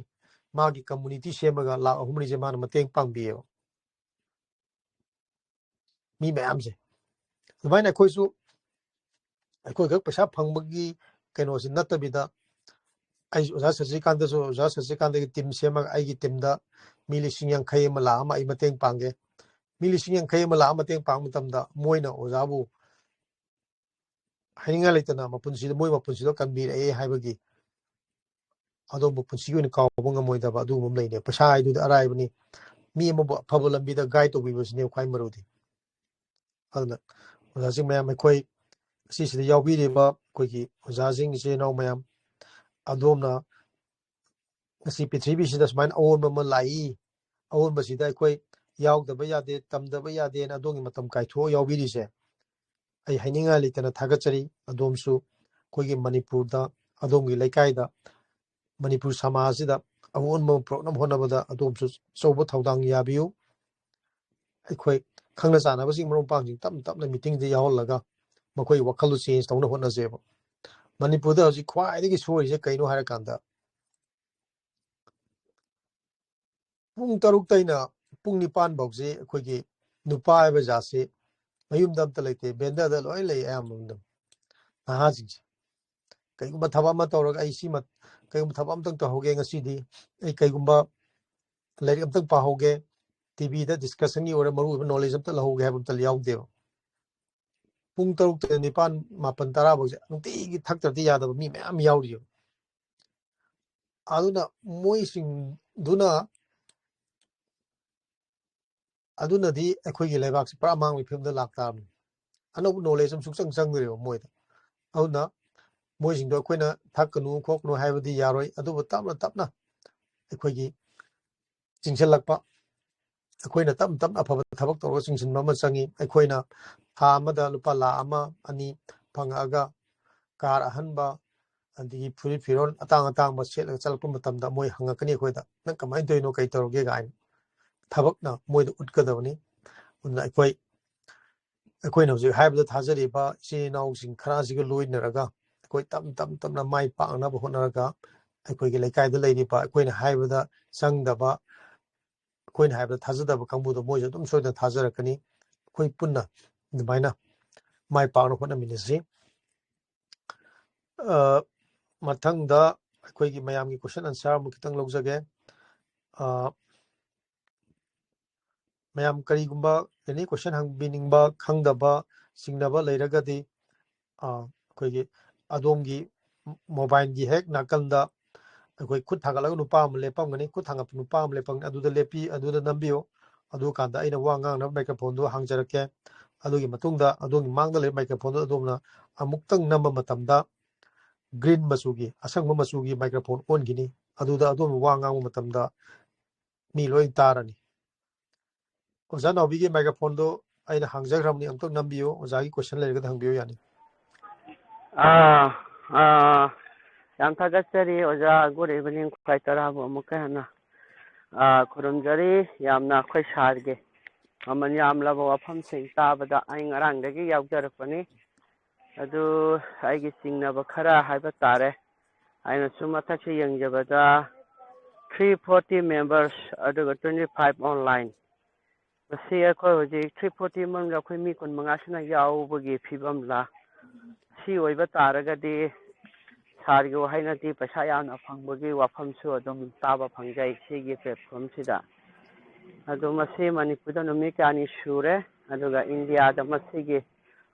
ꯃꯥꯒꯤ community ꯁꯦꯝꯃꯒ ꯂꯥꯈ ꯑꯍꯨꯝ ꯃꯔꯤꯁꯦ ꯃꯥꯅ ꯃꯇꯦꯡ ꯄꯥꯡꯕꯤꯌꯦꯕ꯫ ꯃꯤ ꯃꯌꯥꯝꯁꯦ ꯑꯗꯨꯃꯥꯏꯅ ꯑꯩꯈꯣꯏꯁꯨ, ꯑꯩꯈꯣꯏ ꯈꯛ ꯄꯩꯁꯥ ꯐꯪꯕꯒꯤ ꯀꯩꯅꯣꯁꯤ ꯅꯠꯇꯕꯤꯗ, ꯑꯩꯁꯨ ꯑꯣꯖꯥ ꯁꯆꯤꯀꯥꯟꯇꯁꯨ, ꯑꯣꯖꯥ ꯁꯆꯤꯀꯥꯟꯇꯒꯤ team ꯁꯦꯝꯃꯒ ꯑꯩꯒꯤ teamꯗ ꯃꯤ ꯂꯤꯁꯤꯡ ꯌꯥꯡꯈꯩ ꯑꯃ, ꯂꯥꯈ ꯑꯃ ꯑꯩ ꯃꯇꯦꯡ ꯄꯥꯡꯒꯦ꯫ ꯃꯤ ꯂꯤꯁꯤꯡ ꯌꯥꯡꯈꯩ ꯑꯃ, ꯂꯥꯈ ꯑꯃ ꯃꯇꯦꯡ ꯄꯥꯡꯕ ꯃꯇꯝꯗ ꯃꯣꯏꯅ ꯑꯣꯖꯥꯕꯨ ꯍꯥꯏꯅꯤꯡꯉꯥꯏ ꯂꯩꯇꯅ ꯃꯄꯨꯟꯁꯤꯗ, ꯃꯣꯏ ꯃꯄꯨꯟꯁꯤꯗ ꯀꯟꯕꯤꯔꯛꯑꯦ ꯍꯥꯏꯕꯒꯤ ꯑꯗꯣꯝꯕꯨ ꯄꯨꯟꯁꯤꯒꯤ ꯑꯣꯏꯅ ꯀꯥꯎꯕ ꯉꯝꯃꯣꯏꯗꯕ ꯑꯗꯨꯒꯨꯝꯕ ꯑꯃ ꯂꯩꯅꯦ꯫ ꯄꯩꯁꯥ ꯍꯥꯏꯗꯨꯗꯤ ꯑꯔꯥꯏꯕꯅꯤ, ꯃꯤ ꯑꯃꯕꯨ ꯑꯐꯕ ꯂꯝꯕꯤꯗ guide ꯇꯧꯕꯤꯕꯁꯤꯅꯦ ꯈ꯭ꯋꯥꯏ ꯃꯔꯨꯗꯤ꯫ ꯑꯗꯨꯅ ꯑꯣꯖꯥꯁꯤꯡ ꯃꯌꯥꯝ, ꯑꯩꯈꯣꯏ ꯑꯁꯤꯁꯤꯗ ꯌꯥꯎꯕꯤꯔꯤꯕ ꯑꯩꯈꯣꯏꯒꯤ ꯑꯣꯖꯥꯁꯤꯡ, ꯏꯆꯤꯜ ꯏꯅꯥꯎ ꯃꯌꯥꯝ, ꯑꯗꯣꯝꯅ ꯉꯁꯤ ꯄ꯭ꯔꯤꯊꯤꯕꯤꯁꯤꯗ ꯁꯨꯃꯥꯏꯅ ꯑꯑꯣꯟꯕ ꯑꯃ ꯂꯥꯛꯏ, ꯑꯑꯣꯟꯕꯁꯤꯗ ꯑꯩꯈꯣꯏ ꯌꯥꯎꯗꯕ ꯌꯥꯗꯦ, ꯇꯝꯗꯕ ꯌꯥꯗꯦꯅ ꯑꯗꯣꯝꯒꯤ ꯃꯇꯝ ꯀꯥꯏꯊꯣꯛꯑ ꯌꯥꯎꯕꯤꯔꯤꯁꯦ, ꯑꯩ ꯍꯥꯏꯅꯤꯡꯉꯥꯏ ꯂꯩꯇꯅ ꯊꯥꯒꯠꯆꯔꯤ꯫ ꯑꯗꯣꯝꯁꯨ ꯑꯩꯈꯣꯏꯒꯤ ꯃꯅꯤꯄꯨꯔꯗ, ꯑꯗꯣꯝꯒꯤ ꯂꯩꯀꯥꯏꯗ, ꯃꯅꯤꯄꯨꯔ ꯁꯃꯥꯖꯁꯤꯗ ꯑꯑꯣꯟꯕ ꯑꯃ ꯄꯨꯔꯛꯅꯕ ꯍꯣꯠꯅꯕꯗ ꯑꯗꯣꯝꯁꯨ ꯑꯆꯧꯕ ꯊꯧꯗꯥꯡ ꯌꯥꯕꯤꯌꯨ꯫ ꯑꯩꯈꯣꯏ ꯈꯪꯅ ꯆꯥꯟꯅꯕꯁꯤꯡ, ꯃꯔꯨꯞ ꯃꯄꯥꯡꯁꯤꯡ ꯇꯞꯅ ꯇꯞꯅ meetingꯗ ꯌꯥꯎꯍꯜꯂꯒ ꯃꯈꯣꯏꯒꯤ ꯋꯥꯈꯜꯗꯣ change ꯇꯧꯅꯕ ꯍꯣꯠꯅꯁꯦꯕ꯫ ꯃꯅꯤꯄꯨꯔꯗ ꯍꯧꯖꯤꯛ ꯈ꯭ꯋꯥꯏꯗꯒꯤ ꯁꯣꯏꯔꯤꯁꯦ ꯀꯩꯅꯣ ꯍꯥꯏꯔꯀꯥꯟꯗ, ꯄꯨꯡ ꯇꯔꯨꯛꯇꯩꯅ ꯄꯨꯡ ꯅꯤꯄꯥꯟ ꯐꯥꯎꯁꯤ ꯑꯩꯈꯣꯏꯒꯤ ꯅꯨꯄꯥ ꯍꯥꯏꯕ ꯖꯥꯠꯁꯤ ꯃꯌꯨꯝꯗ ꯑꯝꯇ ꯂꯩꯇꯦ, ꯕꯦꯟꯗꯔꯗ ꯂꯣꯏ ꯂꯩ ꯑꯌꯥꯝꯕ ꯃꯇꯝ꯫ ꯅꯍꯥꯁꯤꯡꯁꯦ ꯀꯩꯒꯨꯝꯕ ꯊꯕꯛ ꯑꯃ ꯇꯧꯔꯒ ꯑꯩ ꯁꯤꯃ, ꯀꯩꯒꯨꯝꯕ ꯊꯕꯛ ꯑꯝꯇꯪ ꯇꯧꯍꯧꯒꯦ ꯉꯁꯤꯗꯤ, ꯑꯩ ꯀꯩꯒꯨꯝꯕ ꯂꯥꯏꯔꯤꯛ ꯑꯝꯇꯪ ꯄꯥꯍꯧꯒꯦ, ꯇꯤꯚꯤꯗ ꯗꯤꯁꯀꯁꯟꯒꯤ ꯑꯣꯏꯔ ꯃꯔꯨ ꯑꯣꯏꯕ ꯅꯣꯂꯦꯖ ꯑꯝꯇ ꯂꯧꯍꯧꯒꯦ ꯍꯥꯏꯕ ꯑꯝꯇ ꯌꯥꯎꯗꯦꯕ꯫ ꯄꯨꯡ ꯇꯔꯨꯛꯇ ꯅꯤꯄꯥꯟ, ꯃꯥꯄꯟ, ꯇꯔꯥ ꯐꯥꯎꯁꯦ ꯅꯨꯡꯇꯤꯒꯤ ꯊꯛꯇ꯭ꯔꯗꯤ ꯌꯥꯗꯕ ꯃꯤ ꯃꯌꯥꯝ ꯌꯥꯎꯔꯤꯑꯕ꯫ ꯑꯗꯨꯅ ꯃꯣꯏꯁꯤꯡꯗꯨꯅ, ꯑꯗꯨꯅꯗꯤ ꯑꯩꯈꯣꯏꯒꯤ ꯂꯩꯕꯥꯛꯁꯦ ꯄꯨꯔꯥ ꯑꯃꯥꯡꯕꯒꯤ ꯐꯤꯕꯝꯗ ꯂꯥꯛꯇꯥꯕꯅꯤ꯫ ꯑꯅꯧꯕ ꯅꯣꯂꯦꯖ ꯑꯃ ꯁꯨꯡꯆꯪ ꯆꯪꯗ꯭ꯔꯦꯕ ꯃꯣꯏꯗ꯫ ꯑꯗꯨꯅ ꯃꯣꯏꯁꯤꯡꯗꯣ ꯑꯩꯈꯣꯏꯅ ꯊꯛꯀꯅꯨ ꯈꯣꯠꯀꯅꯨ ꯍꯥꯏꯕꯗꯤ ꯌꯥꯔꯣꯏ, ꯑꯗꯨꯕꯨ ꯇꯞꯅ ꯇꯞꯅ ꯑꯩꯈꯣꯏꯒꯤ ꯆꯤꯡꯁꯤꯜꯂꯛꯄ, ꯑꯩꯈꯣꯏꯅ ꯇꯞꯅ ꯇꯞꯅ ꯑꯐꯕ ꯊꯕꯛ ꯇꯧꯔꯒ ꯆꯤꯡꯁꯤꯟꯕ ꯑꯃ ꯆꯪꯉꯤ꯫ ꯑꯩꯈꯣꯏꯅ ꯊꯥ ꯑꯃꯗ ꯂꯨꯄꯥ ꯂꯥꯈ ꯑꯃ, ꯑꯅꯤ ꯐꯪꯉꯛꯑꯒ ꯀꯥꯔ ꯑꯍꯟꯕ, ꯑꯗꯒꯤ ꯐꯨꯔꯤꯠ ꯐꯤꯔꯣꯜ ꯑꯇꯥꯡ ꯑꯇꯥꯡꯕ ꯁꯦꯠꯂꯒ ꯆꯠꯂꯛꯄ ꯃꯇꯝꯗ ꯃꯣꯏ ꯍꯪꯉꯛꯀꯅꯤ ꯑꯩꯈꯣꯏꯗ, "ꯅꯪ ꯀꯃꯥꯏꯅ ꯇꯧꯔꯤꯅꯣ, ꯀꯩ ꯇꯧꯔꯒꯦ?" ꯀꯥꯏꯅ ꯊꯕꯛꯅ ꯃꯣꯏꯗ ꯎꯠꯀꯗꯕꯅꯤ꯫ ꯑꯗꯨꯅ ꯑꯩꯈꯣꯏ, ꯑꯩꯈꯣꯏꯅ ꯍꯧꯖꯤꯛ ꯍꯥꯏꯕꯗ ꯊꯥꯖꯔꯤꯕ ꯏꯆꯤꯜ ꯏꯅꯥꯎꯁꯤꯡ ꯈꯔꯁꯤꯒ ꯂꯣꯏꯅꯔꯒ ꯑꯩꯈꯣꯏ ꯇꯞ ꯇꯞ ꯇꯞꯅ ꯃꯥꯏ ꯄꯥꯛꯅꯕ ꯍꯣꯠꯅꯔꯒ ꯑꯩꯈꯣꯏꯒꯤ ꯂꯩꯀꯥꯏꯗ ꯂꯩꯔꯤꯕ ꯑꯩꯈꯣꯏꯅ ꯍꯥꯏꯕꯗ ꯆꯪꯗꯕ, ꯑꯩꯈꯣꯏꯅ ꯍꯥꯏꯕꯗ ꯊꯥꯖꯗꯕ ꯀꯥꯡꯕꯨꯗꯣ ꯃꯣꯏꯁꯨ ꯑꯗꯨꯝ ꯁꯣꯏꯗꯅ ꯊꯥꯖꯔꯛꯀꯅꯤ꯫ ꯑꯩꯈꯣꯏ ꯄꯨꯟꯅ ꯑꯗꯨꯃꯥꯏꯅ ꯃꯥꯏ ꯄꯥꯛꯅ ꯍꯣꯠꯅꯃꯤꯟꯅꯁꯤ꯫ ꯑ, ꯃꯊꯪꯗ ꯑꯩꯈꯣꯏꯒꯤ ꯃꯌꯥꯝꯒꯤ question answer ꯑꯃꯨꯛ ꯈꯤꯇꯪ ꯂꯧꯖꯒꯦ꯫ ꯑ, ꯃꯌꯥꯝ ꯀꯔꯤꯒꯨꯝꯕ any question ꯍꯪꯕꯤꯅꯤꯡꯕ, ꯈꯪꯗꯕ, ꯆꯤꯡꯅꯕ ꯂꯩꯔꯒꯗꯤ, ꯑ, ꯑꯩꯈꯣꯏꯒꯤ ꯑꯗꯣꯝꯒꯤ mobileꯒꯤ ꯍꯦꯛ ꯅꯥꯀꯟꯗ ꯑꯩꯈꯣꯏ ꯈꯨꯠ ꯊꯥꯡꯒꯠꯂꯒ ꯅꯨꯄꯥ ꯑꯃ ꯂꯦꯞꯄꯝꯒꯅꯤ, ꯈꯨꯠ ꯊꯥꯡꯒꯠꯄ ꯅꯨꯄꯥ ꯑꯃ ꯂꯦꯞꯄꯝꯒꯅꯤ, ꯑꯗꯨꯗ ꯂꯦꯞꯄꯤ-, ꯑꯗꯨꯗ ꯅꯝꯕꯤꯌꯨ꯫ ꯑꯗꯨꯀꯥꯟꯗ ꯑꯩꯅ ꯋꯥ ꯉꯥꯡꯅꯕ microphoneꯗꯨ ꯍꯥꯡꯖꯔꯛꯀꯦ꯫ ꯑꯗꯨꯒꯤ ꯃꯇꯨꯡꯗ ꯑꯗꯣꯝꯒꯤ ꯃꯥꯡꯗ ꯂꯩꯕ microphoneꯗꯨ ꯑꯗꯣꯝꯅ ꯑꯃꯨꯛꯇꯪ ꯅꯝꯕ ꯃꯇꯝꯗ green ꯃꯆꯨꯒꯤ, ꯑꯁꯪꯕ ꯃꯆꯨꯒꯤ microphone ꯑꯣꯟꯈꯤꯅꯤ꯫ ꯑꯗꯨꯗ ꯑꯗꯣꯝꯅ ꯋꯥ ꯉꯥꯡꯕ ꯃꯇꯝꯗ ꯃꯤ ꯂꯣꯏ ꯇꯥꯔꯅꯤ꯫ ꯑꯣꯖꯥ ꯅꯥꯎꯕꯤꯒꯤ microphoneꯗꯨ ꯑꯩꯅ ꯍꯥꯡꯖꯈ꯭ꯔꯕꯅꯤ, ꯑꯃꯨꯛꯇꯪ ꯅꯝꯕꯤꯌꯨ꯫ ꯑꯣꯖꯥꯒꯤ question ꯂꯩꯔꯒꯗꯤ ꯍꯪꯕꯤꯌꯨ ꯌꯥꯅꯤ꯫ ꯑꯥ, ꯑꯥ, ꯌꯥꯝ ꯊꯥꯒꯠꯆꯔꯤ ꯑꯣꯖꯥ꯫ Good evening, ꯈ꯭ꯋꯥꯏ ꯇꯔꯥꯕꯨ ꯑꯃꯨꯛꯀ ꯍꯟꯅ, ꯑꯥ, ꯈꯨꯔꯨꯝꯖꯔꯤ꯫ ꯌꯥꯝꯅ ꯑꯩꯈꯣꯏ ꯁꯥꯔꯒꯤ ꯃꯃꯜ ꯌꯥꯝꯂꯕ ꯋꯥꯐꯝꯁꯤꯡ ꯇꯥꯕꯗ ꯑꯩ ꯉꯔꯥꯡꯗꯒꯤ ꯌꯥꯎꯖꯔꯛꯄꯅꯤ꯫ ꯑꯗꯨ ꯑꯩꯒꯤ ꯆꯤꯡꯅꯕ ꯈꯔ ꯍꯥꯏꯕ ꯇꯥꯔꯦ꯫ ꯑꯩꯅ ꯁꯨꯝ ꯃꯊꯛꯁꯤ ꯌꯦꯡꯖꯕꯗ three forty members ꯑꯗꯨꯒ twenty five online꯫ ꯃꯁꯤ ꯑꯩꯈꯣꯏ ꯍꯧꯖꯤꯛ three forty ꯃꯅꯨꯡꯗ ꯑꯩꯈꯣꯏ ꯃꯤ ꯀꯨꯟ ꯃꯉꯥꯁꯤꯅ ꯌꯥꯎꯕꯒꯤ ꯐꯤꯕꯝꯂ? ꯁꯤ ꯑꯣꯏꯕ ꯇꯥꯔꯒꯗꯤ ꯁꯥꯔꯒꯤ ꯋꯥꯍꯩꯅꯗꯤ ꯄꯩꯁꯥ ꯌꯥꯝꯅ ꯐꯪꯕꯒꯤ ꯋꯥꯐꯝꯁꯨ ꯑꯗꯨꯝ ꯇꯥꯕ ꯐꯪꯖꯩ ꯁꯤꯒꯤ platformꯁꯤꯗ꯫ ꯑꯗꯣ ꯃꯁꯤ ꯃꯅꯤꯄꯨꯔꯗ ꯅꯨꯃꯤꯠ ꯀꯌꯥꯅꯤ ꯁꯨꯔꯦ, ꯑꯗꯨꯒ ꯏꯟꯗꯤꯌꯥꯗ ꯃꯁꯤꯒꯤ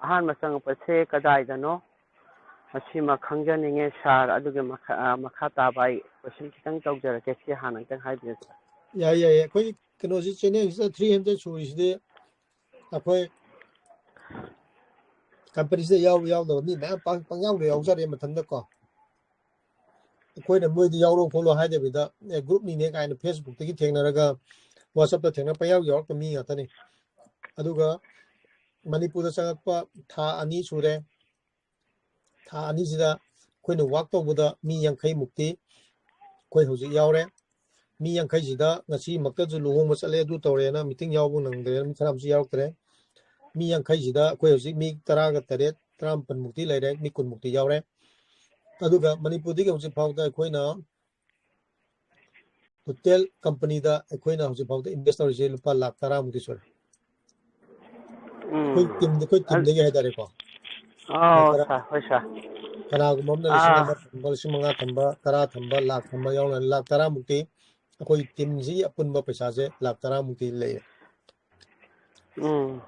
ꯑꯍꯥꯟꯕ ꯆꯪꯉꯛꯄꯁꯦ ꯀꯗꯥꯏꯗꯅꯣ? ꯃꯁꯤꯃ ꯈꯪꯖꯅꯤꯡꯉꯦ ꯁꯥꯔ꯫ ꯑꯗꯨꯒꯤ ꯃꯈꯥ, ꯑ, ꯃꯈꯥ ꯇꯥꯕ ꯑꯩ ꯀꯣꯏꯁꯟ ꯈꯤꯇꯪ ꯇꯧꯖꯔꯛꯀꯦ, ꯁꯤ ꯍꯥꯟꯅ ꯑꯝꯇꯪ ꯍꯥꯏꯕꯤꯌꯨ ꯁꯥꯔ꯫ ꯌꯥꯏ, ꯌꯥꯏ, ꯌꯥꯏ꯫ ꯑꯩꯈꯣꯏ ꯀꯩꯅꯣꯁꯤ, ꯆꯦꯅꯦꯜꯁꯤꯗ ꯊ꯭ꯔꯤ ꯍꯟꯗ꯭ꯔꯦꯗ ꯁꯨꯔꯤꯁꯤꯗꯤ ꯑꯩꯈꯣꯏ ꯀꯝꯄꯅꯤꯁꯤꯗ ꯌꯥꯎꯕ ꯌꯥꯎꯗꯕ ꯃꯤ ꯃꯌꯥꯝ ꯄꯪ-, ꯄꯪꯌꯥꯎꯗ ꯌꯥꯎꯖꯔꯦ ꯃꯊꯟꯇꯀꯣ꯫ ꯑꯩꯈꯣꯏꯅ ꯃꯣꯏꯗꯤ ꯌꯥꯎꯔꯣ ꯈꯣꯠꯂꯣ ꯍꯥꯏꯗꯕꯤꯗ, ꯑꯦ, ꯒ꯭ꯔꯨꯞꯅꯤꯅꯦ ꯀꯥꯏꯅ ꯐꯦꯁꯕꯨꯛꯇꯒꯤ ꯊꯦꯡꯅꯔꯒ, ꯋꯥꯆꯞꯇ ꯊꯦꯡꯅ ꯄꯪꯌꯥꯎ ꯌꯥꯎꯔꯛꯄ ꯃꯤ ꯉꯥꯛꯇꯅꯤ꯫ ꯑꯗꯨꯒ ꯃꯅꯤꯄꯨꯔꯗ ꯆꯪꯉꯛꯄ ꯊꯥ ꯑꯅꯤ ꯁꯨꯔꯦ꯫ ꯊꯥ ꯑꯅꯤꯁꯤꯗ ꯑꯩꯈꯣꯏꯅ ꯋꯥꯛ ꯇꯧꯕꯗ ꯃꯤ ꯌꯥꯡꯈꯩ ꯃꯨꯛꯇꯤ ꯑꯩꯈꯣꯏ ꯍꯧꯖꯤꯛ ꯌꯥꯎꯔꯦ꯫ ꯃꯤ ꯌꯥꯡꯈꯩꯁꯤꯗ ꯉꯁꯤꯃꯛꯇꯁꯨ ꯂꯨꯍꯣꯡꯕ ꯆꯠꯂꯦ, ꯑꯗꯨ ꯇꯧꯔꯦꯅ ꯃꯤꯇꯤꯡ ꯌꯥꯎꯕ ꯅꯪꯗ꯭ꯔꯦꯅ ꯃꯤ ꯈꯔ ꯑꯃꯁꯨ ꯌꯥꯎꯔꯛꯇ꯭ꯔꯦ꯫ ꯃꯤ ꯌꯥꯡꯈꯩꯁꯤꯗ ꯑꯩꯈꯣꯏ ꯍꯧꯖꯤꯛ ꯃꯤ ꯇꯔꯥꯒ ꯇꯔꯦꯠ, ꯇꯔꯥꯃꯥꯄꯟ ꯃꯨꯛꯇꯤ ꯂꯩꯔꯦ, ꯃꯤ ꯀꯨꯟ ꯃꯨꯛꯇꯤ ꯌꯥꯎꯔꯦ꯫ ꯑꯗꯨꯒ ꯃꯅꯤꯄꯨꯔꯗꯒꯤ ꯍꯧꯖꯤꯛ ꯐꯥꯎꯗ ꯑꯩꯈꯣꯏꯅ ꯇꯣꯇꯦꯜ ꯀꯝꯄꯅꯤꯗ ꯑꯩꯈꯣꯏꯅ ꯍꯧꯖꯤꯛ ꯐꯥꯎꯗ ꯏꯟꯚꯦꯁ ꯇꯧꯔꯤꯁꯦ ꯂꯨꯄꯥ ꯂꯥꯈ ꯇꯔꯥꯃꯨꯛꯇꯤ ꯁꯨꯔꯦ꯫ ꯑꯩꯈꯣꯏ ꯎꯝ꯫ ꯇꯤꯝ, ꯑꯩꯈꯣꯏ ꯑ-, ꯇꯤꯝꯗꯒꯤ ꯍꯥꯏꯇꯥꯔꯦꯀꯣ꯫ ꯑꯣ, ꯈꯔ, ꯁꯥꯔ, ꯍꯣꯏ, ꯁꯥꯔ꯫ ꯀꯅꯥꯒꯨꯝꯕ ꯑꯃꯅ ꯂꯤꯁꯤꯡ ꯑꯥ꯫ ꯑꯃ ꯊꯝꯕ, ꯂꯤꯁꯤꯡ ꯃꯉꯥ ꯊꯝꯕ, ꯇꯔꯥ ꯊꯝꯕ, ꯂꯥꯈ ꯊꯝꯕ ꯌꯥꯎꯅ ꯂꯥꯈ ꯇꯔꯥꯃꯨꯛꯇꯤ ꯑꯩꯈꯣꯏ ꯇꯤꯝꯁꯤꯒꯤ ꯑꯄꯨꯟꯕ ꯄꯩꯁꯥꯁꯦ ꯂꯥꯈ ꯇꯔꯥꯃꯨꯛꯇꯤ ꯂꯩꯌꯦ꯫ ꯎꯝ꯫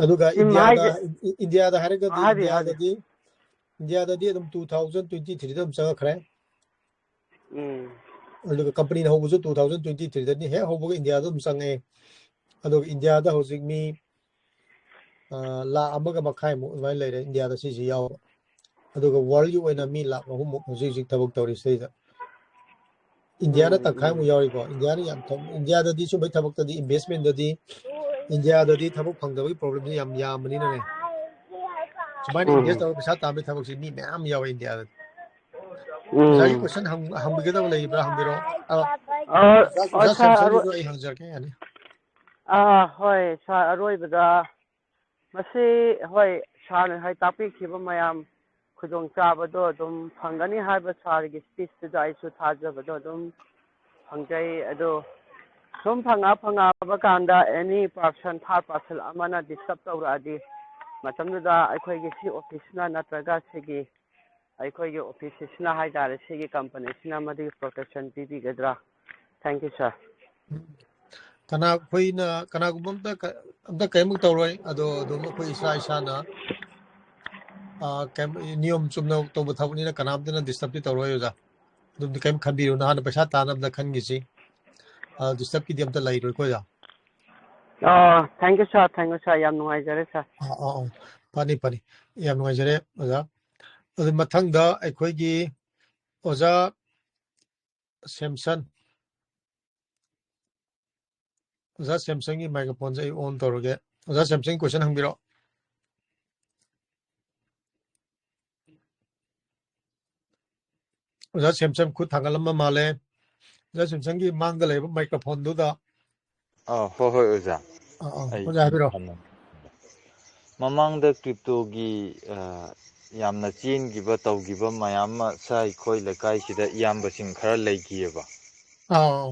ꯑꯗꯨꯒ ꯇꯤꯝ ꯏꯟꯗꯤꯌꯥꯗ, ꯍꯥꯏꯁꯦ ꯏ-, ꯏꯟꯗꯤꯌꯥꯗ ꯍꯥꯏꯔꯒꯗꯤ, ꯍꯥꯏꯕꯤꯌꯨ, ꯍꯥꯏꯕꯤꯌꯨ꯫ ꯏꯟꯗꯤꯌꯥꯗꯗꯤ, ꯏꯟꯗꯤꯌꯥꯗꯗꯤ ꯑꯗꯨꯝ two thousand twenty threeꯗ ꯑꯗꯨꯝ ꯆꯪꯉꯛꯈ꯭ꯔꯦ꯫ ꯎꯝ꯫ ꯑꯗꯨꯒ ꯀꯝꯄꯅꯤꯅ ꯍꯧꯕꯁꯨ two thousand twenty threeꯗꯅꯤ, ꯍꯦꯛ ꯍꯧꯕꯒ ꯏꯟꯗꯤꯌꯥꯗ ꯑꯗꯨꯝ ꯆꯪꯉꯛꯑꯦ꯫ ꯑꯗꯨꯒ ꯏꯟꯗꯤꯌꯥꯗ ꯍꯧꯖꯤꯛ ꯃꯤ, ꯑ, ꯂꯥꯈ ꯑꯃꯒ ꯃꯈꯥꯏꯃꯨꯛ ꯑꯗꯨꯃꯥꯏꯅ ꯂꯩꯔꯦ ꯏꯟꯗꯤꯌꯥꯗ ꯁꯤꯁꯤ ꯌꯥꯎꯕ꯫ ꯑꯗꯨꯒ ꯋꯥꯔꯜꯒꯤ ꯑꯣꯏꯅ ꯃꯤ ꯂꯥꯈ ꯑꯍꯨꯝꯃꯨꯛ ꯍꯧꯖꯤꯛ ꯍꯧꯖꯤꯛ ꯊꯕꯛ ꯇꯧꯔꯤ ꯁꯤꯗꯩꯗ꯫ ꯏꯟꯗꯤꯌꯥꯅ ꯎꯝ, ꯇꯪꯈꯥꯏꯃꯨꯛ ꯎꯝ꯫ ꯌꯥꯎꯔꯤꯀꯣ꯫ ꯏꯟꯗꯤꯌꯥꯅ ꯌꯥꯝ ꯊꯕꯛ, ꯏꯟꯗꯤꯌꯥꯗꯗꯤ ꯁꯨꯝꯕꯩ ꯊꯕꯛꯇꯗꯤ, ꯏꯟꯚꯦꯁꯃꯦꯟꯗꯗꯤ ꯏꯟꯗꯤꯌꯥꯗꯗꯤ ꯊꯕꯛ ꯐꯪꯗꯕꯒꯤ ꯄ꯭ꯔꯣꯕ꯭ꯂꯦꯝꯁꯦ ꯌꯥꯝ ꯌꯥꯝꯕꯅꯤꯅꯅꯦ꯫ ꯁꯨꯃꯥꯏꯅ ꯎꯝ꯫ ꯏꯟꯚꯦꯁ ꯇꯧꯔꯒ ꯄꯩꯁꯥ ꯇꯥꯟꯕꯒꯤ ꯊꯕꯛꯁꯦ ꯃꯤ ꯃꯌꯥꯝ ꯌꯥꯎꯋꯦ ꯏꯟꯗꯤꯌꯥꯗꯗꯤ꯫ ꯑꯣꯖꯥꯒꯤ ꯎꯝ꯫ ꯀꯣꯏꯁꯟ ꯍꯪ-, ꯍꯪꯕꯤꯒꯗꯕ ꯂꯩꯕ꯭ꯔꯥ ꯍꯪꯕꯤꯔꯛꯑꯣ꯫ ꯑ, ꯑ, ꯑꯣꯖꯥ, ꯑꯣ, ꯑꯣꯖꯥ ꯁꯥꯔ, ꯁꯦꯝꯁꯟꯒꯤꯁꯨ ꯑꯔꯣꯏ-, ꯑꯩ ꯍꯪꯖꯔꯛꯀꯦ, ꯌꯥꯅꯤ? ꯑꯥ, ꯍꯣꯏ, ꯁꯥꯔ, ꯑꯔꯣꯏꯕꯗ ꯃꯁꯤ, ꯍꯣꯏ, ꯁꯥꯔꯅ ꯉꯁꯥꯏ ꯇꯥꯛꯄꯤꯈꯤꯕ ꯃꯌꯥꯝ ꯈꯨꯗꯣꯡꯆꯥꯕꯗꯣ ꯑꯗꯨꯝ ꯐꯪꯒꯅꯤ ꯍꯥꯏꯕ ꯁꯥꯔꯒꯤ ꯁ꯭ꯄꯤꯆꯇꯨꯗ ꯑꯩꯁꯨ ꯊꯥꯖꯕꯗꯣ ꯑꯗꯨꯝ ꯐꯪꯖꯩ꯫ ꯑꯗꯣ ꯁꯨꯝ ꯐꯪꯉ ꯐꯪꯉꯛꯑꯕ ꯀꯥꯟꯗ any person, third person ꯑꯃꯅ ꯗꯤꯁꯇꯔꯕ ꯇꯧꯔꯛꯑꯗꯤ ꯃꯇꯝꯗꯨꯗ ꯑꯩꯈꯣꯏꯒꯤ ꯁꯤ ꯑꯣꯐꯤꯁꯅ ꯅꯠꯇ꯭ꯔꯒ ꯁꯤꯒꯤ ꯑꯩꯈꯣꯏꯒꯤ ꯑꯣꯐꯤꯁꯁꯤꯅ ꯍꯥꯏꯇꯥꯔꯦ, ꯁꯤꯒꯤ ꯀꯝꯄꯅꯤꯁꯤꯅ ꯃꯗꯨꯒꯤ ꯄ꯭ꯔꯣꯇꯦꯛꯁꯟ ꯄꯤꯕꯤꯒꯗ꯭ꯔꯥ? Thank you, sir꯫ ꯀꯅꯥ ꯑꯩꯈꯣꯏꯅ ꯀꯅꯥꯒꯨꯝꯕ ꯑꯝꯇ ꯀ- ꯑꯝꯇ ꯀꯔꯤꯝ ꯇꯧꯔꯣꯏ꯫ ꯑꯗꯣ ꯑꯗꯨꯝ ꯑꯩꯈꯣꯏ ꯏꯁꯥ ꯏꯁꯥꯅ, ꯑ, ꯀꯩꯝ- ꯅꯤꯌꯣꯝ ꯆꯨꯝꯅ ꯇꯧꯕ ꯊꯕꯛꯅꯤꯅ ꯀꯅꯥꯝꯇꯅ ꯗꯤꯁꯇꯔꯕꯇꯤ ꯇꯧꯔꯣꯏ ꯑꯣꯖꯥ꯫ ꯑꯗꯨꯝꯗꯤ ꯀꯔꯤꯝ ꯈꯟꯕꯤꯔꯨꯅꯨ, ꯍꯥꯟꯅ ꯄꯩꯁꯥ ꯇꯥꯅꯕꯗ ꯈꯟꯈꯤꯁꯤ꯫ ꯑ, ꯗꯤꯁꯇꯔꯕꯀꯤꯗꯤ ꯑꯝꯇ ꯂꯩꯔꯣꯏꯀꯣ ꯑꯣꯖꯥ꯫ ꯑꯣ, thank you sir, thank you sir, ꯌꯥꯝ ꯅꯨꯡꯉꯥꯏꯖꯔꯦ sir꯫ ꯑ, ꯑ, ꯑ, ꯐꯅꯤ ꯐꯅꯤ, ꯌꯥꯝ ꯅꯨꯡꯉꯥꯏꯖꯔꯦ ꯑꯣꯖꯥ꯫ ꯑꯗꯨ ꯃꯊꯪꯗ ꯑꯩꯈꯣꯏꯒꯤ ꯑꯣꯖꯥ ꯁꯦꯝꯁꯟ, ꯑꯣꯖꯥ ꯁꯦꯝꯁꯟꯒꯤ ꯃꯥꯏꯀ꯭ꯔꯣꯐꯣꯟꯁꯦ ꯑꯩ ꯑꯣꯟ ꯇꯧꯔꯒꯦ꯫ ꯑꯣꯖꯥ ꯁꯦꯝꯁꯟꯒꯤ ꯀꯣꯏꯁꯟ ꯍꯪꯕꯤꯔꯣ꯫ ꯑꯣꯖꯥ ꯁꯦꯝꯁꯟ ꯈꯨꯠ ꯊꯥꯡꯒꯠꯂꯝꯕ ꯃꯥꯜꯂꯦ꯫ ꯑꯣꯖꯥ ꯁꯦꯝꯁꯟꯒꯤ ꯃꯥꯡꯗ ꯂꯩꯕ ꯃꯥꯏꯀ꯭ꯔꯣꯐꯣꯟꯗꯨꯗ꯫ ꯑꯥ, ꯍꯣꯏ ꯍꯣꯏ ꯑꯣꯖꯥ, ꯑꯥ, ꯑꯥ, ꯑꯩ ꯑꯣꯖꯥ ꯍꯥꯏꯕꯤꯔꯣ꯫ ꯊꯝꯃꯒꯦ꯫ ꯃꯃꯥꯡꯗ ꯀ꯭ꯔꯤꯞꯇꯣꯒꯤ ꯑ, ꯌꯥꯝꯅ ꯆꯦꯟꯈꯤꯕ ꯇꯧꯈꯤꯕ ꯃꯌꯥꯝ ꯑꯃ ꯁꯥꯏ ꯑꯩꯈꯣꯏ ꯂꯩꯀꯥꯏꯁꯤꯗ ꯏꯌꯥꯝꯕꯁꯤꯡ ꯈꯔ ꯂꯩꯈꯤꯑꯕ꯫ ꯑꯥ,